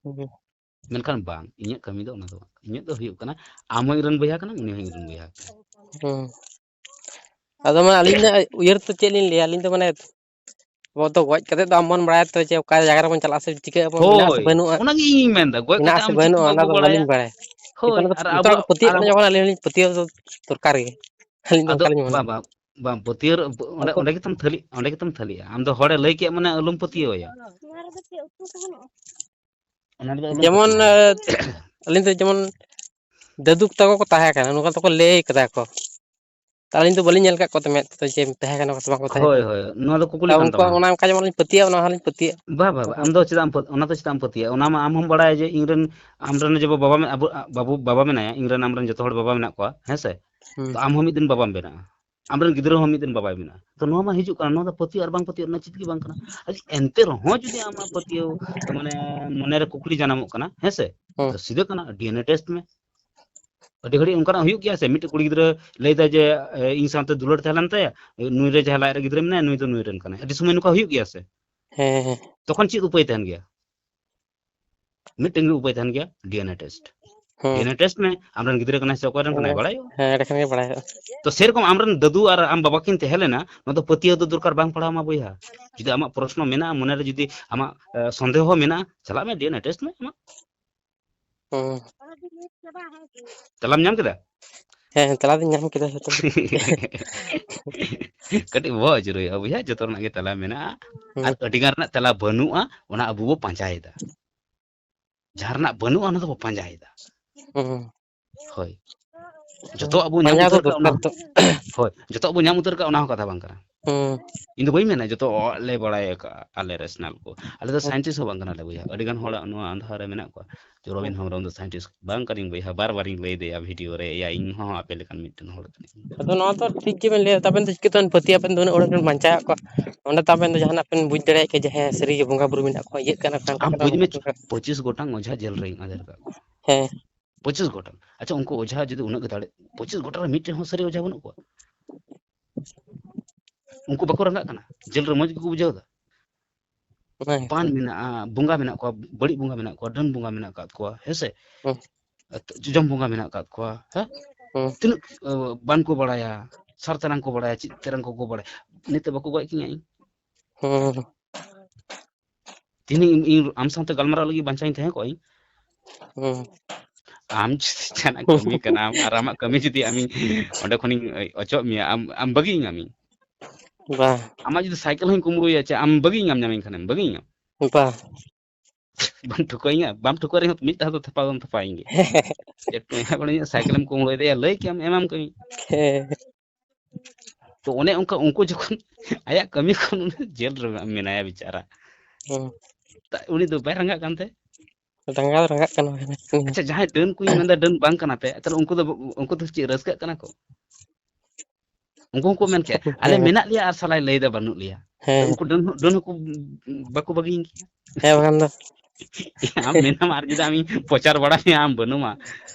ᱦᱩᱸ᱾ ᱢᱮᱱᱠᱷᱟᱱ ᱵᱟᱝ, ᱤᱧᱟᱹᱜ ᱠᱟᱹᱢᱤ ᱫᱚ ᱚᱱᱟ ᱫᱚ ᱵᱟᱝ᱾ ᱤᱧᱟᱹᱜ ᱫᱚ ᱦᱩᱭᱩᱜ ᱠᱟᱱᱟ, ᱟᱢ ᱦᱚᱸ ᱤᱧ ᱨᱮᱱ ᱵᱚᱭᱦᱟ ᱠᱟᱱᱟᱢ, ᱩᱱᱤ ᱦᱚᱸ ᱤᱧ ᱨᱮᱱ ᱵᱚᱭᱦᱟ ᱠᱟᱱᱟᱭ᱾ ᱦᱩᱸ᱾ ᱟᱫᱚ ᱢᱟᱱᱮ ᱟᱹᱞᱤᱧᱟᱜ ᱩᱭᱦᱟᱹᱨ ᱛᱮ ᱪᱮᱫ ᱞᱤᱧ ᱞᱟᱹᱭᱟ, ᱟᱹᱞᱤᱧ ᱫᱚ ᱢᱟᱱᱮ ᱟᱵᱚ ᱫᱚ ᱜᱚᱡ ᱠᱟᱛᱮ ᱫᱚ ᱟᱢ ᱵᱚᱱ ᱵᱟᱲᱟᱭᱟ ᱛᱚ ᱡᱮ ᱚᱠᱟ ᱡᱟᱭᱜᱟ ᱨᱮᱵᱚᱱ ᱪᱟᱞᱟᱜᱼᱟ ᱥᱮ ᱪᱤᱠᱟᱹᱜ ᱟᱵᱚᱱ, ᱢᱮᱱᱟᱜᱼᱟ ᱥᱮ ᱦᱳᱭ, ᱵᱟᱹᱱᱩᱜᱼᱟ? ᱚᱱᱟᱜᱮ ᱤᱧᱤᱧ ᱢᱮᱱᱫᱟ, ᱜᱚᱡ ᱢᱮᱱᱟᱜᱼᱟ ᱠᱟᱛᱮ ᱥᱮ ᱟᱢ ᱪᱮᱫ ᱵᱟᱹᱱᱩᱜᱼᱟ, ᱛᱮᱦᱚᱸ ᱚᱱᱟ ᱵᱟᱵᱚ ᱫᱚ ᱵᱟᱲᱟᱭᱟ᱾ ᱵᱟᱹᱞᱤᱧ ᱵᱟᱲᱟᱭᱟ᱾ ᱦᱳᱭ, ᱚᱱᱟ ᱫᱚ ᱟᱨ ᱡᱚᱛᱚ ᱦᱚᱲ ᱟᱵᱚᱣᱟᱜ, ᱠᱚ ᱯᱟᱹᱛᱭᱟᱹᱜ ᱟᱨ ᱠᱟᱱᱟ ᱟᱵᱚ ᱡᱚᱠᱷᱚᱱ, ᱟᱹᱞᱤᱧ ᱦᱚᱸᱞᱤᱧ ᱯᱟᱹᱛᱭᱟᱹᱣ ᱫᱚ ᱫᱚᱨᱠᱟᱨ ᱜᱮ᱾ ᱟᱹᱞᱤᱧ ᱫᱚ ᱟᱫᱚ ᱚᱱᱠᱟ ᱞᱤᱧ ᱢᱚᱱᱮᱭᱟ᱾ ᱵᱟᱝ, ᱵᱟᱝ, ᱵᱟᱝ, ᱯᱟᱹᱛᱭᱟᱹᱣ, ᱚᱸᱰᱮ, ᱩᱱᱠᱩ ᱚᱸᱰᱮ ᱜᱮᱛᱟᱢ ᱛᱷᱟᱹᱞᱤ, ᱚᱸᱰᱮ ᱜᱮᱛᱟᱢ ᱛᱷᱟᱹᱞᱤᱜᱼᱟ᱾ ᱟᱢ ᱫᱚ ᱦᱚᱲᱮ ᱞᱟᱹᱭ ᱠᱮᱫ ᱢᱟᱱᱮ ᱟᱞᱚᱢ ᱯᱟᱹᱛᱭᱟᱹᱣ ᱟᱭᱟ᱾ ᱚᱱᱟ ᱨᱮᱫᱚ ᱟᱞᱚᱢ ᱡᱮᱢᱚᱱ, ᱯᱟᱹᱛᱭᱟᱹᱣ ᱟᱭᱟ᱾ ᱮ, ᱟᱹᱞᱤᱧ ᱫᱚ ᱡᱮᱢᱚᱱ ᱫᱟᱹᱫᱩ ᱛᱟᱠᱚ ᱠᱚ ᱛᱟᱦᱮᱸ ᱠᱟᱱᱟ, ᱱᱚᱝᱠᱟ ᱫᱚᱠᱚ ᱞᱟᱹᱭ ᱠᱟᱫᱟ ᱠᱚ᱾ ᱛᱚ ᱟᱹᱞᱤᱧ ᱫᱚ ᱵᱟᱹᱞᱤᱧ ᱧᱮᱞ ᱟᱠᱟᱫ ᱠᱚᱣᱟ ᱛᱚ ᱢᱮᱫ ᱛᱮ ᱡᱮ ᱛᱟᱦᱮᱸ ᱠᱟᱱᱟ ᱠᱚ ᱥᱮ ᱵᱟᱝ ᱠᱚ ᱛᱟᱦᱮᱸ ᱦᱳᱭ, ᱠᱟᱱᱟ᱾ ᱦᱳᱭ, ᱱᱚᱣᱟ ᱫᱚ ᱠᱩᱠᱞᱤ ᱛᱚ ᱠᱟᱱ ᱩᱱᱠᱩᱣᱟᱜ ᱛᱟᱢᱟ᱾ ᱚᱱᱟ ᱚᱱᱠᱟ ᱡᱮᱢᱚᱱ ᱞᱤᱧ ᱯᱟᱹᱛᱭᱟᱹᱜᱼᱟ, ᱚᱱᱟ ᱦᱚᱸᱞᱤᱧ ᱯᱟᱹᱛᱭᱟᱹᱜᱼᱟ᱾ ᱵᱟ, ᱵᱟ, ᱵᱟ, ᱟᱢ ᱫᱚ ᱪᱮᱫᱟᱜ ᱮᱢ ᱯᱟᱹ-, ᱚᱱᱟ ᱫᱚ ᱪᱮᱫᱟᱜ ᱮᱢ ᱯᱟᱹᱛᱭᱟᱹᱜᱼᱟ? ᱚᱱᱟ ᱢᱟ ᱟᱢ ᱦᱚᱸᱢ ᱵᱟᱲᱟᱭᱟ ᱡᱮ ᱤᱧ ᱨᱮᱱ, ᱟᱢ ᱨᱮᱱ ᱡᱮ ᱵᱟᱵᱟ ᱢᱮ-, ᱟᱵᱚ, ᱟ, ᱵᱟᱵᱩ, ᱵᱟᱵᱟ ᱢᱮᱱᱟᱭᱟ, ᱤᱧ ᱨᱮᱱ ᱟᱢ ᱨᱮᱱ ᱡᱚᱛᱚ ᱦᱚᱲ ᱵᱟᱵᱟ ᱢᱮᱱᱟᱜ ᱠᱚᱣᱟ, ᱦᱮᱸ ᱥᱮ? ᱦᱩᱸ᱾ ᱛᱚ ᱟᱢ ᱦᱚᱸ ᱢᱤᱫ ᱫᱤᱱ ᱵᱟᱵᱟᱢ ᱵᱮᱱᱟᱜᱼᱟ᱾ ᱟᱢ ᱨᱮᱱ ᱜᱤᱫᱽᱨᱟᱹ ᱦᱚᱸ ᱢᱤᱫ ᱫᱤᱱ ᱵᱟᱵᱟᱭ ᱵᱮᱱᱟᱜᱼᱟ᱾ ᱛᱚ ᱱᱚᱣᱟ ᱢᱟ ᱦᱤᱡᱩᱜ ᱠᱟᱱᱟ, ᱱᱚᱣᱟ ᱫᱚ ᱯᱟᱹᱛᱭᱟᱹᱣ ᱟᱨ ᱵᱟᱝ ᱯᱟᱹᱛᱭᱟᱹᱣ ᱨᱮᱱᱟᱜ ᱪᱮᱫ ᱜᱮ ᱵᱟᱝ ᱠᱟᱱᱟ᱾ ᱟᱨ ᱮᱱᱛᱮ ᱨᱮᱦᱚᱸ ᱡᱩᱫᱤ ᱟᱢᱟᱜ ᱯᱟᱹᱛᱭᱟᱹᱣ, ᱢᱟᱱᱮ, ᱢᱚᱱᱮᱨᱮ ᱠᱩᱠᱞᱤ ᱡᱟᱱᱟᱢᱚᱜ ᱠᱟᱱᱟ, ᱦᱮᱸ ᱥᱮ? ᱦᱩᱸ᱾ ᱛᱚ ᱥᱤᱫᱷᱟᱹ ᱠᱟᱱᱟ, ᱰᱤ ᱮᱱ ᱮ ᱴᱮᱥᱴ ᱢᱮ᱾ ᱟᱹᱰᱤ ᱜᱷᱟᱹᱲᱤᱡ ᱚᱱᱠᱟᱱᱟᱜ ᱦᱩᱭᱩᱜ ᱜᱮᱭᱟ ᱥᱮ, ᱢᱤᱫᱴᱮᱡ ᱠᱩᱲᱤ ᱜᱤᱫᱽᱨᱟᱹ ᱞᱟᱹᱭ ᱫᱟᱭ ᱡᱮ, ᱮ, ᱤᱧ ᱥᱟᱶᱛᱮ ᱫᱩᱞᱟᱹᱲ ᱛᱟᱦᱮᱸ ᱞᱮᱱ ᱛᱟᱭᱟ, ᱱᱩᱭ ᱨᱮ ᱡᱟᱦᱟᱸ ᱞᱟᱡ ᱨᱮ ᱜᱤᱫᱽᱨᱟᱹ ᱢᱮᱱᱟᱭᱟ, ᱱᱩᱭ ᱫᱚ ᱱᱩᱭ ᱨᱮᱱ ᱠᱟᱱᱟᱭ᱾ ᱟᱹᱰᱤ ᱥᱚᱢᱚᱭ ᱱᱚᱝᱠᱟ ᱦᱩᱭᱩᱜ ᱜᱮᱭᱟ ᱥᱮ? ᱦᱮᱸ, ᱦᱮᱸ᱾ ᱛᱚᱠᱷᱚᱱ ᱪᱮᱫ ᱩᱯᱟᱹᱭ ᱛᱟᱦᱮᱱ ᱜᱮᱭᱟ? ᱢᱤᱫᱴᱮᱱ ᱜᱮ ᱩᱯᱟᱹᱭ ᱛᱟᱦᱮᱱ ᱜᱮᱭᱟ, ᱰᱤ ᱮᱱ ᱮ ᱴᱮᱥᱴ᱾ ᱦᱩᱸ᱾ ᱰᱤ ᱮᱱ ᱮ ᱴᱮᱥᱴ ᱢᱮ, ᱟᱢ ᱨᱮᱱ ᱜᱤᱫᱽᱨᱟᱹ ᱠᱟᱱᱟᱭ ᱥᱮ ᱚᱠᱚᱭ ᱨᱮᱱ ᱠᱟᱱᱟᱭ, ᱦᱮᱸ, ᱵᱟᱲᱟᱭᱚᱜᱼᱟ᱾ ᱦᱮᱸ, ᱮᱸᱰᱮ ᱠᱷᱟᱱ ᱜᱮ ᱵᱟᱲᱟᱭᱚᱜᱼᱟ᱾ ᱛᱚ ᱥᱮᱨᱚᱠᱚᱢ ᱟᱢ ᱨᱮᱱ ᱫᱟᱫᱩ ᱟᱨ ᱟᱢ ᱵᱟᱵᱟ ᱠᱤᱱ ᱛᱟᱦᱮᱸ ᱞᱮᱱᱟ, ᱱᱚᱣᱟ ᱫᱚ ᱯᱟᱹᱛᱭᱟᱹᱣ ᱫᱚ ᱫᱚᱨᱠᱟᱨ ᱵᱟᱝ ᱯᱟᱲᱟᱣ ᱟᱢᱟ ᱵᱚᱭᱦᱟ᱾ ᱡᱩᱫᱤ ᱟᱢᱟᱜ ᱯᱨᱚᱥᱱᱚ ᱢᱮᱱᱟᱜᱼᱟ ᱢᱚᱱᱮᱨᱮ, ᱡᱩᱫᱤ ᱟᱢᱟᱜ, ᱮ, ᱥᱚᱱᱫᱮᱦᱚ ᱢᱮᱱᱟᱜᱼᱟ, ᱪᱟᱞᱟᱜ ᱢᱮ, ᱰᱤ ᱮᱱ ᱮ ᱴᱮᱥᱴ ᱢᱮ ᱟᱢᱟᱜ᱾ ᱦᱩᱸ᱾ ᱛᱮᱞᱟᱢ ᱧᱟᱢ ᱠᱮᱫᱟ? ᱦᱮᱸ, ᱦᱮᱸ, ᱛᱮᱞᱟ ᱫᱚᱧ ᱧᱟᱢ ᱠᱮᱫᱟ ᱡᱷᱚᱛᱚ᱾ ᱠᱟᱹᱴᱤᱡ ᱵᱚᱦᱚᱜ ᱟᱹᱪᱩᱨ ᱦᱩᱭᱩᱜᱼᱟ, ᱵᱩᱡᱷᱟᱹᱣ? ᱡᱚᱛᱚ ᱨᱮᱱᱟᱜ ᱜᱮ ᱛᱮᱞᱟ ᱢᱮᱱᱟᱜᱼᱟ᱾ ᱦᱩᱸ᱾ ᱟᱨ ᱟᱹᱰᱤ ᱜᱟᱱ ᱨᱮᱱᱟᱜ ᱛᱮᱞᱟ ᱵᱟᱹᱱᱩᱜᱼᱟ, ᱚᱱᱟ ᱟᱵᱚ ᱵᱚ ᱯᱟᱸᱡᱟᱭᱮᱫᱟ᱾ ᱡᱟᱦᱟᱸ ᱨᱮᱱᱟᱜ ᱵᱟᱹᱱᱩᱜᱼᱟ, ᱚᱱᱟ ᱫᱚᱵᱚ ᱯᱟᱸᱡᱟᱭᱮᱫᱟ᱾ ᱦᱩᱸ᱾ ᱦᱳᱭ᱾ ᱡᱚᱛᱚᱣᱟᱜ ᱵᱚᱱ ᱧᱟᱢ ᱯᱟᱸᱡᱟ ᱫᱚ ᱩᱛᱟᱹᱨ ᱠᱟᱜ, ᱚᱱᱟ ᱫᱚᱨᱠᱟᱨ ᱛᱚ᱾ ᱦᱳᱭ, ᱡᱚᱛᱚᱣᱟᱜ ᱵᱚᱱ ᱧᱟᱢ ᱩᱛᱟᱹᱨ ᱠᱟᱜ, ᱚᱱᱟ ᱦᱚᱸ ᱠᱟᱛᱷᱟ ᱵᱟᱝ ᱠᱟᱱᱟ᱾ ᱦᱩᱸ᱾ ᱤᱧ ᱫᱚ ᱵᱟᱹᱧ ᱢᱮᱱᱟ ᱡᱚᱛᱚᱣᱟᱜ ᱞᱮ ᱵᱟᱲᱟᱭ ᱟᱠᱟᱜᱼᱟ ᱟᱞᱮ ᱨᱮᱥᱱᱟᱞ ᱠᱚ᱾ ᱟᱞᱮ ᱫᱚ ᱦᱩᱸ᱾ ᱥᱟᱭᱮᱱᱴᱤᱥᱴ ᱦᱚᱸ ᱵᱟᱝ ᱠᱟᱱᱟᱞᱮ ᱵᱚᱭᱦᱟ᱾ ᱟᱹᱰᱤ ᱜᱟᱱ ᱦᱚᱲᱟᱜ ᱱᱚᱣᱟ ᱟᱸᱫᱷᱟ ᱨᱮ ᱢᱮᱱᱟᱜ ᱠᱚᱣᱟ᱾ ᱡᱮ ᱨᱚᱵᱤᱱ ᱦᱩᱸ᱾ ᱦᱮᱢᱵᱨᱚᱢ ᱫᱚ ᱥᱟᱭᱮᱱᱴᱤᱥᱴ ᱵᱟᱝ ᱠᱟᱱᱟᱧ ᱵᱚᱭᱦᱟ, ᱵᱟᱨ ᱵᱟᱨᱤᱧ ᱞᱟᱹᱭ ᱫᱟᱭᱟ ᱵᱷᱤᱰᱤᱭᱳ ᱨᱮ, ᱮᱭᱟ ᱤᱧ ᱦᱚᱸ ᱟᱯᱮ ᱞᱮᱠᱟᱱ ᱢᱤᱫᱴᱮᱱ ᱦᱚᱲ ᱠᱟᱹᱱᱟᱹᱧ᱾ ᱟᱫᱚ ᱱᱚᱣᱟ ᱫᱚ ᱴᱷᱤᱠ ᱜᱮᱵᱮᱱ ᱞᱟᱹᱭᱟ, ᱛᱟᱵᱮᱱ ᱫᱚ ᱪᱤᱠᱟᱹᱛᱮᱵᱮᱱ ᱯᱟᱹᱛᱭᱟᱹᱜᱼᱟ, ᱟᱵᱮᱱ ᱫᱚ ᱩᱱᱟᱹᱜ ᱦᱚᱲ ᱵᱮᱱ ᱵᱟᱧᱪᱟᱣᱮᱫ ᱠᱚᱣᱟ, ᱚᱸᱰᱮ ᱛᱟᱵᱮᱱ ᱫᱚ ᱡᱟᱦᱟᱱᱟᱜ ᱵᱮᱱ ᱵᱩᱡᱽ ᱫᱟᱲᱮᱭᱟᱜ ᱠᱮᱭᱟ ᱡᱮ ᱦᱮᱸ ᱥᱟᱹᱨᱤ ᱜᱮ ᱵᱚᱸᱜᱟ ᱵᱩᱨᱩ ᱢᱮᱱᱟᱜ ᱠᱚᱣᱟ, ᱤᱭᱟᱹᱜ ᱠᱟᱱᱟ ᱠᱚ, ᱦᱟᱱᱠᱟ ᱟᱢ ᱠᱟᱱᱟ, ᱵᱩᱡᱽ ᱢᱮ, ᱱᱚᱝᱠᱟ ᱠᱟᱱᱟ᱾ ᱯᱚᱸᱪᱤᱥ ᱜᱚᱴᱟᱝ ᱚᱡᱷᱟ ᱡᱮᱞ ᱨᱮᱧ ᱟᱫᱮᱨ ᱠᱟᱜ ᱠᱚᱣᱟ᱾ ᱦᱮᱸ᱾ ᱯᱚᱸᱪᱤᱥ ᱜᱚᱴᱟᱝ᱾ ᱟᱪᱪᱷᱟ, ᱩᱱᱠᱩ ᱚᱡᱷᱟ ᱡᱩᱫᱤ ᱩᱱᱟᱹᱜ ᱜᱮ ᱫᱟᱲᱮ, ᱯᱚᱸᱪᱤᱥ ᱜᱚᱴᱟᱝ ᱨᱮ ᱢᱤᱫᱴᱮᱱ ᱦᱚᱸ ᱥᱟᱹᱨᱤ ᱚᱡᱷᱟ ᱵᱟᱹᱱᱩᱜ ᱠᱚᱣᱟ? ᱩᱱᱠᱩ ᱵᱟᱠᱚ ᱨᱟᱸᱜᱟᱜ ᱠᱟᱱᱟ? ᱡᱮᱞ ᱨᱮ ᱢᱚᱡᱽ ᱜᱮᱠᱚ ᱵᱩᱡᱷᱟᱹᱣ ᱮᱫᱟ? ᱦᱮᱸ᱾ ᱵᱟᱱ ᱢᱮᱱᱟᱜᱼᱟ, ᱵᱚᱸᱜᱟ ᱢᱮᱱᱟᱜ ᱠᱚᱣᱟ, ᱵᱟᱹᱲᱤᱡ ᱵᱚᱸᱜᱟ ᱢᱮᱱᱟᱜ ᱠᱚᱣᱟ, ᱰᱟᱹᱱ ᱵᱚᱸᱜᱟ ᱢᱮᱱᱟᱜ ᱟᱠᱟᱫ ᱠᱚᱣᱟ, ᱦᱮᱸ ᱥᱮ? ᱦᱩᱸ᱾ ᱡᱚᱡᱚᱢ ᱵᱚᱸᱜᱟ ᱢᱮᱱᱟᱜ ᱟᱠᱟᱫ ᱠᱚᱣᱟ, ᱦᱮᱸ? ᱦᱩᱸ᱾ ᱛᱤᱱᱟᱹᱜ, ᱟᱹ, ᱵᱟᱝ ᱠᱚ ᱵᱟᱲᱟᱭᱟ, ᱥᱟᱨ ᱛᱮᱨᱟᱝ ᱠᱚ ᱵᱟᱲᱟᱭᱟ, ᱪᱮᱫ ᱛᱮᱨᱟᱝ ᱠᱚᱠᱚ ᱵᱟᱲᱟᱭᱟ, ᱱᱤᱛᱚᱜ ᱵᱟᱠᱚ ᱜᱚᱡ ᱠᱤᱧᱟ ᱤᱧ? ᱦᱩᱸ᱾ ᱛᱮᱦᱮᱧ ᱤᱧ, ᱤᱧ ᱟᱢ ᱥᱟᱶᱛᱮ ᱜᱟᱞᱢᱟᱨᱟᱣ ᱞᱟᱹᱜᱤᱫ ᱵᱟᱧᱪᱟᱣᱤᱧ ᱛᱟᱦᱮᱸ ᱠᱚᱜᱼᱟ ᱤᱧ? ᱦᱩᱸ᱾ ᱟᱢ ᱡᱩᱫᱤ ᱡᱟᱦᱟᱱᱟᱜ ᱠᱟᱹᱢᱤ ᱠᱟᱱᱟᱢ ᱟᱨ ᱟᱢᱟᱜ ᱠᱟᱹᱢᱤ ᱡᱩᱫᱤ ᱟᱢᱤᱧ ᱚᱸᱰᱮ ᱠᱷᱚᱱᱤᱧ ᱚᱪᱚᱜ ᱢᱮᱭᱟ, ᱟᱢ, ᱟᱢ ᱵᱟᱹᱜᱤᱭᱤᱧ ᱟᱢᱤᱧ? ᱵᱟᱝ᱾ ᱟᱢᱟᱜ ᱡᱩᱫᱤ ᱥᱟᱭᱠᱮᱞ ᱦᱚᱸᱧ ᱠᱩᱢᱵᱽᱲᱩᱭᱟ, ᱪᱮ ᱟᱢ ᱵᱟᱹᱜᱤᱭᱤᱧ ᱟᱢ ᱧᱟᱢᱤᱧ ᱠᱷᱟᱱᱮᱢ, ᱵᱟᱹᱜᱤᱭᱤᱧ ᱟᱢ? ᱵᱟᱝ᱾ ᱵᱟᱢ ᱴᱷᱩᱠᱟᱹᱭᱤᱧᱟ, ᱵᱟᱢ ᱴᱷᱩᱠᱟᱹ ᱨᱮᱦᱚᱸ ᱢᱤᱫ ᱫᱷᱟᱣ ᱫᱚ ᱛᱷᱟᱯᱟ ᱫᱚᱢ ᱛᱷᱟᱯᱟᱭᱤᱧ ᱜᱮ᱾ ᱡᱮ ᱴᱩᱭᱟ ᱵᱚᱞᱮ ᱤᱧᱟᱹᱜ ᱥᱟᱭᱠᱮᱞᱮᱢ ᱠᱩᱢᱵᱽᱲᱩᱭᱮᱫᱟ, ᱞᱟᱹᱭ ᱠᱮᱭᱟᱢ, ᱮᱢᱟᱢ ᱠᱟᱹᱧ᱾ ᱦᱮᱸ᱾ ᱛᱚ ᱚᱱᱮ ᱚᱱᱠᱟ ᱩᱱᱠᱩ ᱡᱚᱠᱷᱚᱱ ᱟᱭᱟᱜ ᱠᱟᱹᱢᱤ ᱠᱷᱚᱱ ᱩᱱᱤ ᱡᱮᱞ ᱨᱮ ᱢᱮᱱᱟᱭᱟ ᱵᱮᱪᱟᱨᱟ᱾ ᱦᱩᱸ᱾ ᱛᱟ-, ᱩᱱᱤ ᱫᱚ ᱵᱟᱭ ᱨᱟᱸᱜᱟᱜ ᱠᱟᱱ ᱛᱮ? ᱨᱟᱸᱜᱟᱣ ᱫᱚ ᱨᱟᱸᱜᱟᱜ ᱠᱟᱱᱟ᱾ ᱟᱪᱪᱷᱟ, ᱡᱟᱦᱟᱸᱭ ᱰᱟᱹᱱ ᱠᱚᱧ ᱦᱮᱸ᱾ ᱢᱮᱱᱫᱟ, ᱰᱟᱹᱱ ᱵᱟᱝ ᱠᱟᱱᱟ ᱯᱮ, ᱛᱟᱦᱞᱮ ᱩᱱᱠᱩ ᱫᱚ, ᱩᱱᱠᱩ ᱫᱚ ᱪᱮᱫ ᱨᱟᱹᱥᱠᱟᱹᱜ ᱠᱟᱱᱟ ᱠᱚ? ᱩᱱᱠᱩ ᱦᱚᱸᱠᱚ ᱢᱮᱱ ᱠᱮᱭᱟ, "ᱟᱞᱮ ᱦᱮᱸ᱾ ᱢᱮᱱᱟᱜ ᱞᱮᱭᱟ ᱟᱨ ᱥᱟᱞᱟᱭ ᱞᱟᱹᱭᱫᱟ ᱵᱟᱹᱱᱩᱜ ᱞᱮᱭᱟ᱾" ᱦᱮᱸ᱾ ᱩᱱᱠᱩ ᱰᱟᱹᱱ ᱦᱚᱸ, ᱰᱟᱹᱱ ᱦᱚᱸᱠᱚ ᱵᱟᱠᱚ ᱵᱟᱹᱜᱤᱭᱟᱹᱧ ᱠᱮᱭᱟ᱾ ᱦᱮᱸ, ᱵᱟᱠᱷᱟᱱ ᱫᱚ᱾ ᱟᱢ ᱢᱮᱱᱟᱢ ᱟᱨ ᱡᱩᱫᱤ ᱟᱢᱤᱧ ᱯᱨᱚᱪᱟᱨ ᱵᱟᱲᱟ ᱢᱮᱭᱟ, ᱟᱢ ᱵᱟᱹᱱᱩᱢᱟ,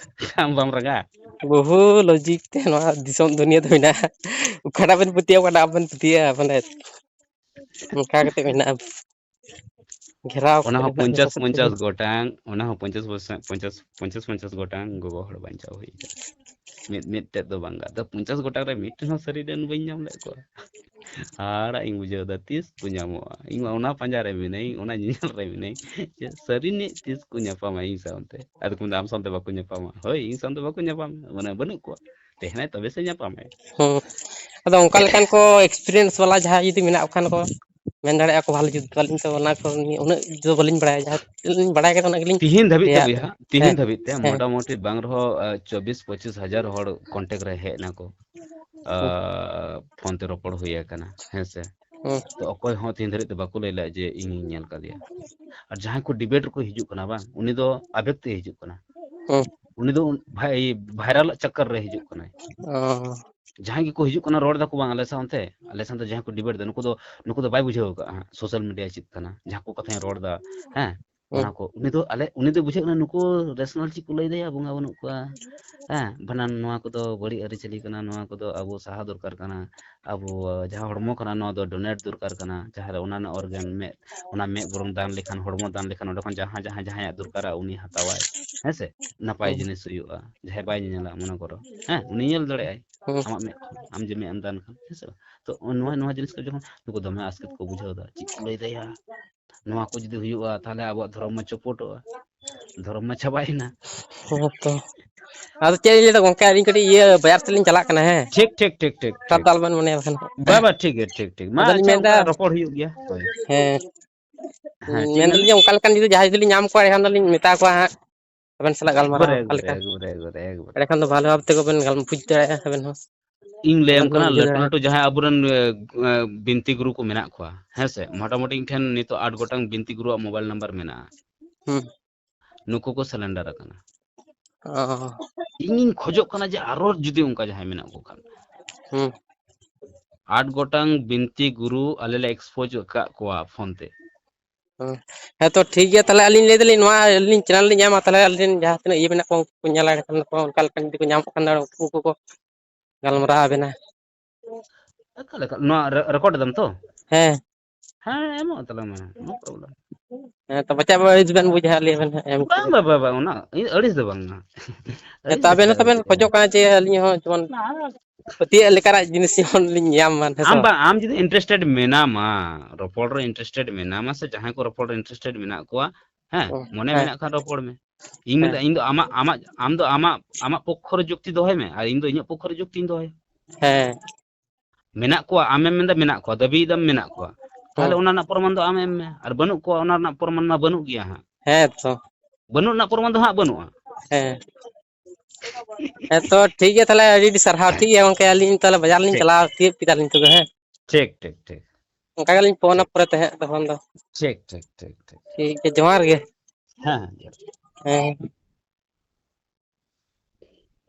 ᱟᱢ ᱵᱟᱢ ᱨᱟᱸᱜᱟ? ᱵᱚᱦᱩ ᱞᱚᱡᱤᱠ ᱛᱮ ᱱᱚᱣᱟ ᱫᱤᱥᱚᱢ ᱫᱩᱱᱤᱭᱟᱹ ᱫᱚ ᱢᱮᱱᱟᱜᱼᱟ᱾ ᱚᱠᱟᱴᱟᱜ ᱵᱮᱱ ᱯᱟᱹᱛᱭᱟᱹᱣ, ᱚᱠᱟᱴᱟᱜ ᱵᱟᱵᱮᱱ ᱯᱟᱹᱛᱭᱟᱹᱜᱼᱟ, ᱢᱟᱱᱮ ᱚᱱᱠᱟ ᱠᱟᱛᱮ ᱢᱮᱱᱟᱜᱼᱟ᱾ ᱜᱷᱮᱨᱟᱣ ᱚᱱᱟ ᱠᱟᱛᱮ ᱦᱚᱸ ᱢᱮᱱᱟᱜ ᱵᱚᱱᱟ ᱯᱚᱧᱪᱟᱥ, ᱥᱚᱠᱛᱚ ᱯᱚᱧᱪᱟᱥ ᱜᱮ᱾ ᱜᱚᱴᱟᱝ, ᱚᱱᱟ ᱦᱚᱸ ᱯᱚᱧᱪᱟᱥ ᱵᱚᱪᱷᱚᱨ, ᱯᱚᱧᱪᱟᱥ, ᱯᱚᱧᱪᱟᱥ, ᱯᱚᱧᱪᱟᱥ ᱜᱚᱴᱟᱝ ᱜᱚᱜᱚ ᱦᱚᱲ ᱵᱟᱧᱪᱟᱣ ᱦᱩᱭ ᱟᱠᱟᱱᱟ᱾ ᱢᱤᱫ, ᱢᱤᱫ ᱛᱮᱫ ᱫᱚ ᱵᱟᱝ, ᱟᱫᱚ ᱯᱚᱧᱪᱟᱥ ᱜᱚᱴᱟᱝ ᱨᱮ ᱢᱤᱫᱴᱮᱱ ᱦᱚᱸ ᱥᱟᱹᱨᱤ ᱰᱟᱹᱱ ᱵᱟᱹᱧ ᱧᱟᱢ ᱞᱮᱫ ᱠᱚᱣᱟ᱾ ᱦᱟᱦᱟᱲᱟᱜ ᱤᱧ ᱵᱩᱡᱷᱟᱹᱣ ᱮᱫᱟ, ᱛᱤᱥ ᱠᱚ ᱧᱟᱢᱚᱜᱼᱟ? ᱤᱧ ᱢᱟ ᱚᱱᱟ ᱯᱟᱸᱡᱟ ᱨᱮ ᱢᱤᱱᱟᱹᱧ, ᱚᱱᱟ ᱧᱮᱧᱮᱞ ᱨᱮ ᱢᱤᱱᱟᱹᱧ, ᱡᱮ ᱥᱟᱹᱨᱤᱱᱤᱡ ᱛᱤᱥ ᱠᱚ ᱧᱟᱯᱟᱢᱟ ᱤᱧ ᱥᱟᱶᱛᱮ᱾ ᱟᱫᱚ ᱠᱚ ᱢᱮᱱᱫᱟ, "ᱟᱢ ᱥᱟᱶᱛᱮ ᱵᱟᱠᱚ ᱧᱟᱯᱟᱢᱟ?" ᱦᱳᱭ, ᱤᱧ ᱥᱟᱶᱛᱮ ᱵᱟᱠᱚ ᱧᱟᱯᱟᱢᱟ, ᱢᱟᱱᱮ ᱵᱟᱹᱱᱩᱜ ᱠᱚᱣᱟ᱾ ᱛᱟᱦᱮᱱᱟᱭ ᱛᱚᱵᱮ ᱥᱮ ᱧᱟᱯᱟᱢᱟᱭ᱾ ᱦᱩᱸ᱾ ᱟᱫᱚ ᱚᱱᱠᱟ ᱞᱮᱠᱟᱱ ᱠᱚ experience ᱵᱟᱞᱟ ᱡᱟᱦᱟᱸᱭ ᱡᱩᱫᱤ ᱢᱮᱱᱟᱜ ᱠᱚ ᱠᱷᱟᱱ ᱠᱚ, ᱢᱮᱱ ᱫᱟᱲᱮᱭᱟᱜᱼᱟ ᱠᱚ ᱵᱷᱟᱞᱮ ᱡᱩᱛ᱾ ᱛᱚ ᱟᱹᱞᱤᱧ ᱛᱚ ᱚᱱᱟ ᱠᱚ ᱱᱤᱭᱮ ᱩᱱᱟᱹᱜ ᱡᱩᱛ ᱫᱚ ᱵᱟᱹᱞᱤᱧ ᱵᱟᱲᱟᱭᱟ, ᱡᱟᱦᱟᱸ ᱛᱤᱱᱟᱹᱜ ᱞᱤᱧ ᱵᱟᱲᱟᱭ ᱠᱟᱫᱟ ᱚᱱᱟ ᱜᱮᱞᱤᱧ ᱛᱤᱦᱤᱧ ᱫᱷᱟᱹᱵᱤᱡ ᱛᱮ ᱞᱟᱹᱭᱟᱫ ᱵᱚᱭᱦᱟ, ᱵᱮᱱᱟ᱾ ᱦᱮᱸ, ᱛᱤᱦᱤᱧ ᱫᱷᱟᱹᱵᱤᱡ ᱛᱮ ᱦᱮᱸ᱾ ᱢᱚᱴᱟᱢᱩᱴᱤ ᱵᱟᱝ ᱨᱮᱦᱚᱸ, ᱟᱸ, ᱪᱚᱵᱵᱤᱥ ᱯᱚᱸᱪᱤᱥ ᱦᱟᱡᱟᱨ ᱦᱚᱲ contact ᱨᱮ ᱦᱮᱡ ᱱᱟᱠᱚ᱾ ᱦᱩᱸ᱾ ᱟᱸ, ᱯᱷᱳᱱ ᱛᱮ ᱨᱚᱯᱚᱲ ᱦᱩᱭ ᱟᱠᱟᱱᱟ, ᱦᱮᱸ ᱥᱮ? ᱦᱩᱸ᱾ ᱛᱚ ᱚᱠᱚᱭ ᱦᱚᱸ ᱛᱤᱦᱤᱧ ᱫᱷᱟᱹᱵᱤᱡ ᱛᱮ ᱵᱟᱠᱚ ᱞᱟᱹᱭ ᱞᱮᱫ ᱡᱮ ᱤᱧᱤᱧ ᱧᱮᱞ ᱠᱟᱫᱮᱭᱟ᱾ ᱟᱨ ᱡᱟᱦᱟᱸᱭ ᱠᱚ debate ᱨᱮᱠᱚ ᱦᱤᱡᱩᱜ ᱠᱟᱱᱟ ᱵᱟᱝ, ᱩᱱᱤ ᱫᱚ ᱟᱵᱮᱜᱽ ᱛᱮ ᱦᱤᱡᱩᱜ ᱠᱟᱱᱟ᱾ ᱦᱩᱸ᱾ ᱩᱱᱤ ᱫᱚ ᱵᱷᱟᱭ-, viral ᱟᱜ ᱪᱟᱠᱠᱟᱨ ᱨᱮ ᱦᱤᱡᱩᱜ ᱠᱟᱱᱟᱭ᱾ ᱚ᱾ ᱡᱟᱦᱟᱸᱭ ᱜᱮᱠᱚ ᱦᱤᱡᱩᱜ ᱠᱟᱱᱟ, ᱨᱚᱲ ᱫᱟᱠᱚ ᱵᱟᱝ, ᱟᱞᱮ ᱥᱟᱶᱛᱮ, ᱟᱞᱮ ᱥᱟᱶᱛᱮ ᱡᱟᱦᱟᱸᱭ ᱠᱚ debate ᱫᱟ, ᱱᱩᱠᱩ ᱫᱚ, ᱱᱩᱠᱩ ᱫᱚ ᱵᱟᱭ ᱵᱩᱡᱷᱟᱹᱣ ᱟᱠᱟᱫᱼᱟ ᱦᱟᱸᱜ social media ᱪᱮᱫ ᱠᱟᱱᱟ, ᱡᱟᱦᱟᱸ ᱠᱚ ᱠᱟᱛᱷᱟᱧ ᱨᱚᱲ ᱫᱟ, ᱦᱮᱸ, ᱦᱩᱸ᱾ ᱚᱱᱟ ᱠᱚ᱾ ᱩᱱᱤ ᱫᱚ ᱟᱞᱮ, ᱩᱱᱤ ᱫᱚ ᱵᱩᱡᱷᱟᱹᱜ ᱠᱟᱱᱟ, ᱱᱩᱠᱩ rational ᱪᱮᱫ ᱠᱚ ᱞᱟᱹᱭ ᱫᱟᱭᱟ, ᱵᱚᱸᱜᱟ ᱵᱟᱹᱱᱩᱜ ᱠᱚᱣᱟ, ᱦᱮᱸ, ᱵᱷᱟᱸᱰᱟᱱ ᱱᱚᱣᱟ ᱠᱚᱫᱚ ᱵᱟᱹᱲᱤᱡ ᱟᱹᱨᱤᱪᱟᱹᱞᱤ ᱠᱟᱱᱟ, ᱱᱚᱣᱟ ᱠᱚᱫᱚ ᱟᱵᱚ ᱥᱟᱦᱟ ᱫᱚᱨᱠᱟᱨ ᱠᱟᱱᱟ, ᱟᱵᱚ ᱡᱟᱦᱟᱸ ᱦᱚᱲᱢᱚ ᱠᱟᱱᱟ, ᱱᱚᱣᱟ ᱫᱚ donate ᱫᱚᱨᱠᱟᱨ ᱠᱟᱱᱟ, ᱡᱟᱦᱟᱸ ᱨᱮ ᱚᱱᱟ ᱨᱮᱱᱟᱜ organ ᱢᱮᱫ, ᱚᱱᱟ ᱢᱮᱫ ᱵᱚᱨᱚᱝ ᱫᱟᱱ ᱞᱮᱠᱷᱟᱱ, ᱦᱚᱲᱢᱚ ᱫᱟᱱ ᱞᱮᱠᱷᱟᱱ, ᱚᱸᱰᱮ ᱠᱷᱚᱱ ᱡᱟᱦᱟᱸ, ᱡᱟᱦᱟᱸ, ᱡᱟᱦᱟᱸᱭᱟᱜ ᱫᱚᱨᱠᱟᱨᱟ, ᱩᱱᱤ ᱦᱟᱛᱟᱣᱟᱭ, ᱦᱮᱸ ᱥᱮ? ᱱᱟᱯᱟᱭ ᱦᱩᱸ᱾ ᱡᱤᱱᱤᱥ ᱦᱩᱭᱩᱜᱼᱟ᱾ ᱡᱟᱦᱟᱸᱭ ᱵᱟᱭ ᱧᱮᱧᱮᱞᱟ, ᱢᱚᱱᱮ ᱠᱚᱨᱚ, ᱦᱮᱸ, ᱩᱱᱤ ᱧᱮᱞ ᱫᱟᱲᱮᱭᱟᱜᱼᱟᱭ᱾ ᱦᱩᱸ᱾ ᱟᱢᱟᱜ ᱢᱮᱫ ᱠᱷᱚᱱ, ᱟᱢ ᱡᱮ ᱢᱮᱫ ᱮᱢ ᱫᱟᱱ ᱠᱷᱟᱱ, ᱦᱮᱸ ᱥᱮ ᱵᱟᱝ? ᱛᱚ, ᱱᱚᱣᱟ, ᱱᱚᱣᱟ ᱡᱤᱱᱤᱥ ᱠᱚ ᱡᱚᱠᱷᱚᱱ ᱱᱩᱠᱩ ᱫᱚᱢᱮ ᱟᱥᱠᱮᱛ ᱠᱚ ᱵᱩᱡᱷᱟᱹᱣ ᱮᱫᱟ, ᱪᱮᱫ ᱠᱚ ᱞᱟᱹᱭ ᱫᱟᱭᱟ? ᱱᱚᱣᱟ ᱠᱚ ᱡᱩᱫᱤ ᱦᱩᱭᱩᱜᱼᱟ, ᱛᱟᱦᱞᱮ ᱟᱵᱚᱣᱟᱜ ᱫᱷᱚᱨᱚᱢ ᱢᱟ ᱪᱚᱯᱚᱴᱚᱜᱼᱟ, ᱫᱷᱚᱨᱚᱢ ᱢᱟ ᱪᱟᱵᱟᱭᱮᱱᱟ᱾ ᱦᱮᱸ ᱛᱚ᱾ ᱟᱫᱚ ᱪᱮᱫ ᱞᱤᱧ ᱞᱟᱹᱭᱫᱟ ᱜᱚᱝᱠᱮ, ᱟᱹᱞᱤᱧ ᱠᱟᱹᱴᱤᱡ ᱤᱭᱟᱹ ᱵᱟᱡᱟᱨ ᱥᱮᱫ ᱞᱤᱧ ᱪᱟᱞᱟᱜ ᱠᱟᱱᱟ, ᱦᱮᱸ᱾ ᱴᱷᱤᱠ, ᱴᱷᱤᱠ, ᱴᱷᱤᱠ, ᱴᱷᱤᱠ, ᱴᱷᱤᱠ᱾ ᱟᱞᱚᱵᱮᱱ ᱢᱚᱱᱮᱭᱟ ᱵᱟᱠᱷᱟᱱ᱾ ᱵᱟ, ᱵᱟ, ᱴᱷᱤᱠ ᱜᱮᱭᱟ, ᱴᱷᱤᱠ, ᱴᱷᱤᱠ᱾ ᱢᱟ, ᱟᱫᱚᱞᱤᱧ ᱟᱪᱪᱷᱟ, ᱢᱮᱱᱫᱟ, ᱚᱱᱠᱟ ᱨᱚᱯᱚᱲ ᱦᱩᱭᱩᱜ ᱜᱮᱭᱟ᱾ ᱦᱳᱭ᱾ ᱦᱮᱸ᱾ ᱦᱮᱸ, ᱪᱮᱫ ᱵᱮᱱ ᱢᱮᱱᱫᱟᱞᱤᱧ ᱞᱟᱹᱭᱫᱟ? ᱚᱱᱠᱟ ᱞᱮᱠᱟᱱ ᱡᱩᱫᱤ ᱡᱟᱦᱟᱸᱭ ᱡᱩᱫᱤ ᱞᱤᱧ ᱧᱟᱢ ᱠᱚᱣᱟ, ᱮᱱᱠᱷᱟᱱ ᱫᱚᱞᱤᱧ ᱢᱮᱛᱟ ᱠᱚᱣᱟ ᱦᱟᱸᱜ᱾ ᱟᱵᱮᱱ ᱥᱟᱞᱟᱜ ᱜᱟᱞᱢᱟᱨᱟᱣ ᱮᱠᱵᱟᱨᱮ, ᱚᱠᱟ ᱮᱠᱵᱟᱨᱮ, ᱞᱮᱠᱟ? ᱮᱠᱵᱟᱨᱮ, ᱮᱠᱵᱟᱨᱮ, ᱮᱠᱵᱟᱨᱮ᱾ ᱮᱸᱰᱮᱠᱷᱟᱱ ᱫᱚ ᱵᱷᱟᱞᱮ ᱵᱷᱟᱵ ᱛᱮᱜᱮ ᱵᱮᱱ ᱜᱟᱞ-, ᱵᱩᱡᱽ ᱫᱟᱲᱮᱭᱟᱜᱼᱟ ᱟᱵᱮᱱ ᱦᱚᱸ᱾ ᱤᱧ ᱞᱟᱹᱭᱟᱢ ᱟᱵᱮᱱ ᱠᱟᱱᱟ, ᱵᱮᱱ ᱵᱩᱡᱷᱟᱹᱣ ᱞᱟᱹᱴᱩ ᱫᱟᱲᱮᱭᱟᱜᱼᱟ᱾ ᱞᱟᱹᱴᱩ ᱡᱟᱦᱟᱸᱭ ᱟᱵᱚᱨᱮᱱ, ᱮ, ᱮ, ᱵᱤᱱᱛᱤ ᱜᱩᱨᱩ ᱠᱚ ᱢᱮᱱᱟᱜ ᱠᱚᱣᱟ, ᱦᱮᱸ ᱥᱮ? ᱢᱚᱴᱟᱢᱩᱴᱤ ᱤᱧ ᱴᱷᱮᱱ ᱱᱤᱛᱚᱜ ᱟᱴ ᱜᱚᱴᱟᱝ ᱵᱤᱱᱛᱤ ᱜᱩᱨᱩᱣᱟᱜ mobile number ᱢᱮᱱᱟᱜᱼᱟ᱾ ᱦᱩᱸ᱾ ᱱᱩᱠᱩ ᱠᱚ surrender ᱟᱠᱟᱱᱟ᱾ ᱚ᱾ ᱤᱧᱤᱧ ᱠᱷᱚᱡᱚᱜ ᱠᱟᱱᱟ ᱡᱮ ᱟᱨᱚ ᱡᱩᱫᱤ ᱚᱱᱠᱟ ᱡᱟᱦᱟᱸᱭ ᱢᱮᱱᱟᱜ ᱠᱚ ᱠᱷᱟᱱ᱾ ᱦᱩᱸ᱾ ᱟᱴ ᱜᱚᱴᱟᱝ ᱵᱤᱱᱛᱤ ᱜᱩᱨᱩ ᱟᱞᱮ ᱞᱮ expose ᱟᱠᱟᱫ ᱠᱚᱣᱟ ᱯᱷᱳᱱ ᱛᱮ᱾ ᱦᱩᱸ᱾ ᱦᱮᱸ ᱛᱚ, ᱴᱷᱤᱠ ᱜᱮᱭᱟ᱾ ᱛᱟᱦᱞᱮ ᱟᱹᱞᱤᱧ ᱞᱟᱹᱭ ᱫᱟᱞᱤᱧ, ᱱᱚᱣᱟ ᱟᱹᱞᱤᱧ channel ᱞᱤᱧ ᱮᱢᱟ, ᱛᱟᱦᱞᱮ ᱟᱹᱞᱤᱧ ᱨᱮᱱ ᱡᱟᱦᱟᱸ ᱛᱤᱱᱟᱹᱜ ᱤᱭᱟᱹ ᱢᱮᱱᱟᱜ ᱠᱚᱣᱟ, ᱩᱱᱠᱩ ᱠᱚ ᱧᱮᱞᱟ, ᱮᱸᱰᱮᱠᱷᱟᱱ ᱫᱚᱠᱚ ᱚᱱᱠᱟ ᱞᱮᱠᱟᱱ ᱡᱩᱫᱤ ᱠᱚ ᱧᱟᱢᱚᱜ ᱠᱷᱟᱱ ᱫᱚ ᱩᱱᱠᱩ ᱠᱚᱠᱚ ᱜᱟᱞᱢᱟᱨᱟᱣ ᱟᱵᱮᱱᱟ᱾ ᱮᱠᱟᱞ, ᱮᱠᱟᱞ᱾ ᱱᱚᱣᱟ ᱨᱮ-, record ᱮᱫᱟᱢ ᱛᱚ? ᱦᱮᱸ᱾ ᱦᱮᱸ, ᱮᱢᱚᱜ ᱛᱟᱞᱟᱝ ᱢᱮ, no problem᱾ ᱦᱮᱸ, ᱛᱚ ᱯᱟᱪᱮᱫ ᱟᱹᱲᱤᱥ ᱵᱮᱱ ᱵᱩᱡᱷᱟᱹᱣᱟ, ᱞᱟᱹᱭ ᱟᱵᱮᱱ ᱦᱟᱸᱜ, ᱮᱢ ᱵᱟᱝ, ᱠᱮᱫᱟ᱾ ᱵᱟᱝ, ᱵᱟᱝ, ᱵᱟᱝ, ᱚᱱᱟ ᱤᱧ ᱟᱹᱲᱤᱥ ᱫᱚ ᱵᱟᱝ᱾ ᱦᱮᱸ, ᱟᱹᱲᱤᱥ ᱛᱚ ᱫᱚ ᱟᱵᱮᱱ ᱦᱚᱸ ᱪᱮᱫᱟᱜ ᱛᱚᱵᱮᱱ ᱵᱩᱡᱷᱟᱹᱜᱼᱟ? ᱠᱷᱚᱡᱚᱜ ᱠᱟᱱᱟ ᱡᱮ ᱟᱹᱞᱤᱧ ᱦᱚᱸ ᱡᱮᱢᱚᱱ ᱯᱟᱹᱛᱭᱟᱹᱜ ᱞᱮᱠᱟᱱᱟᱜ ᱡᱤᱱᱤᱥ ᱡᱮᱢᱚᱱ ᱞᱤᱧ ᱧᱟᱢ ᱢᱟ, ᱦᱮᱸ ᱥᱮ ᱟᱢ ᱵᱟᱝ? ᱵᱟᱝ, ᱟᱢ ᱡᱩᱫᱤ interested ᱢᱮᱱᱟᱢᱟ, ᱨᱚᱯᱚᱲ ᱨᱮ interested ᱢᱮᱱᱟᱢᱟ, ᱥᱮ ᱡᱟᱦᱟᱸᱭ ᱠᱚ ᱨᱚᱯᱚᱲ ᱨᱮ interested ᱢᱮᱱᱟᱜ ᱠᱚᱣᱟ, ᱦᱮᱸ, ᱚ, ᱢᱚᱱᱮ ᱦᱮᱸ᱾ ᱢᱮᱱᱟᱜ ᱠᱷᱟᱱ ᱨᱚᱯᱚᱲ ᱢᱮ᱾ ᱤᱧ ᱦᱮᱸ᱾ ᱢᱮᱱᱫᱟ, ᱤᱧ ᱫᱚ ᱟᱢᱟᱜ, ᱟᱢᱟᱜ, ᱟᱢ ᱫᱚ ᱟᱢᱟᱜ, ᱟᱢᱟᱜ ᱯᱚᱠᱠᱷᱚ ᱨᱮ ᱡᱩᱠᱛᱤ ᱫᱚᱦᱚᱭ ᱢᱮ, ᱟᱨ ᱤᱧ ᱫᱚ ᱤᱧᱟᱹᱜ ᱯᱚᱠᱠᱷᱚ ᱨᱮ ᱡᱩᱠᱛᱤᱧ ᱫᱚᱦᱚᱭᱟ᱾ ᱦᱮᱸ᱾ ᱢᱮᱱᱟᱜ ᱠᱚᱣᱟ, ᱟᱢᱮᱢ ᱢᱮᱱᱫᱟ ᱢᱮᱱᱟᱜ ᱠᱚᱣᱟ, ᱫᱟᱹᱵᱤᱭᱮᱫᱟᱢ ᱢᱮᱱᱟᱜ ᱠᱚᱣᱟ᱾ ᱛᱟᱦᱚᱞᱮ ᱦᱩᱸ᱾ ᱚᱱᱟ ᱨᱮᱱᱟᱜ ᱯᱨᱚᱢᱟᱱ ᱫᱚ ᱟᱢ ᱮᱢ ᱢᱮ, ᱟᱨ ᱵᱟᱹᱱᱩᱜ ᱠᱚᱣᱟ, ᱚᱱᱟ ᱨᱮᱱᱟᱜ ᱯᱨᱚᱢᱟᱱ ᱢᱟ ᱵᱟᱹᱱᱩᱜ ᱜᱮᱭᱟ ᱦᱟᱸᱜ᱾ ᱦᱮᱸ ᱛᱚ᱾ ᱵᱟᱹᱱᱩᱜ ᱨᱮᱱᱟᱜ ᱯᱨᱚᱢᱟᱱ ᱫᱚ ᱦᱟᱸᱜ ᱵᱟᱹᱱᱩᱜᱼᱟ᱾ ᱦᱮᱸ᱾ ᱦᱮᱸ ᱛᱚ, ᱴᱷᱤᱠ ᱜᱮᱭᱟ ᱛᱟᱦᱚᱞᱮ, ᱟᱹᱰᱤ ᱟᱹᱰᱤ ᱥᱟᱨᱦᱟᱣ᱾ ᱦᱮᱸ᱾ ᱴᱷᱤᱠ ᱜᱮᱭᱟ ᱜᱚᱝᱠᱮ, ᱟᱹᱞᱤᱧ ᱛᱟᱦᱚᱞᱮ ᱵᱟᱡᱟᱨ ᱞᱤᱧ ᱴᱷᱤᱠ᱾ ᱪᱟᱞᱟᱣ ᱛᱤᱭᱳᱜ ᱠᱮᱫᱟ ᱞᱤᱧ ᱱᱤᱛᱚᱜ ᱫᱚ, ᱦᱮᱸ᱾ ᱴᱷᱤᱠ, ᱴᱷᱤᱠ, ᱴᱷᱤᱠ᱾ ᱚᱱᱠᱟ ᱜᱮᱞᱤᱧ ᱯᱷᱳᱱᱟ ᱴᱷᱤᱠ᱾ ᱯᱚᱨᱮ ᱛᱮ ᱦᱟᱸᱜ ᱛᱚᱠᱷᱚᱱ ᱫᱚ᱾ ᱴᱷᱤᱠ, ᱴᱷᱤᱠ, ᱴᱷᱤᱠ, ᱴᱷᱤᱠ᱾ ᱴᱷᱤᱠ ᱜᱮᱭᱟ, ᱡᱚᱦᱟᱨ ᱜᱮ᱾ ᱦᱮᱸ, ᱦᱮᱸ, ᱡᱚᱦᱟᱨ᱾ ᱦᱮᱸ᱾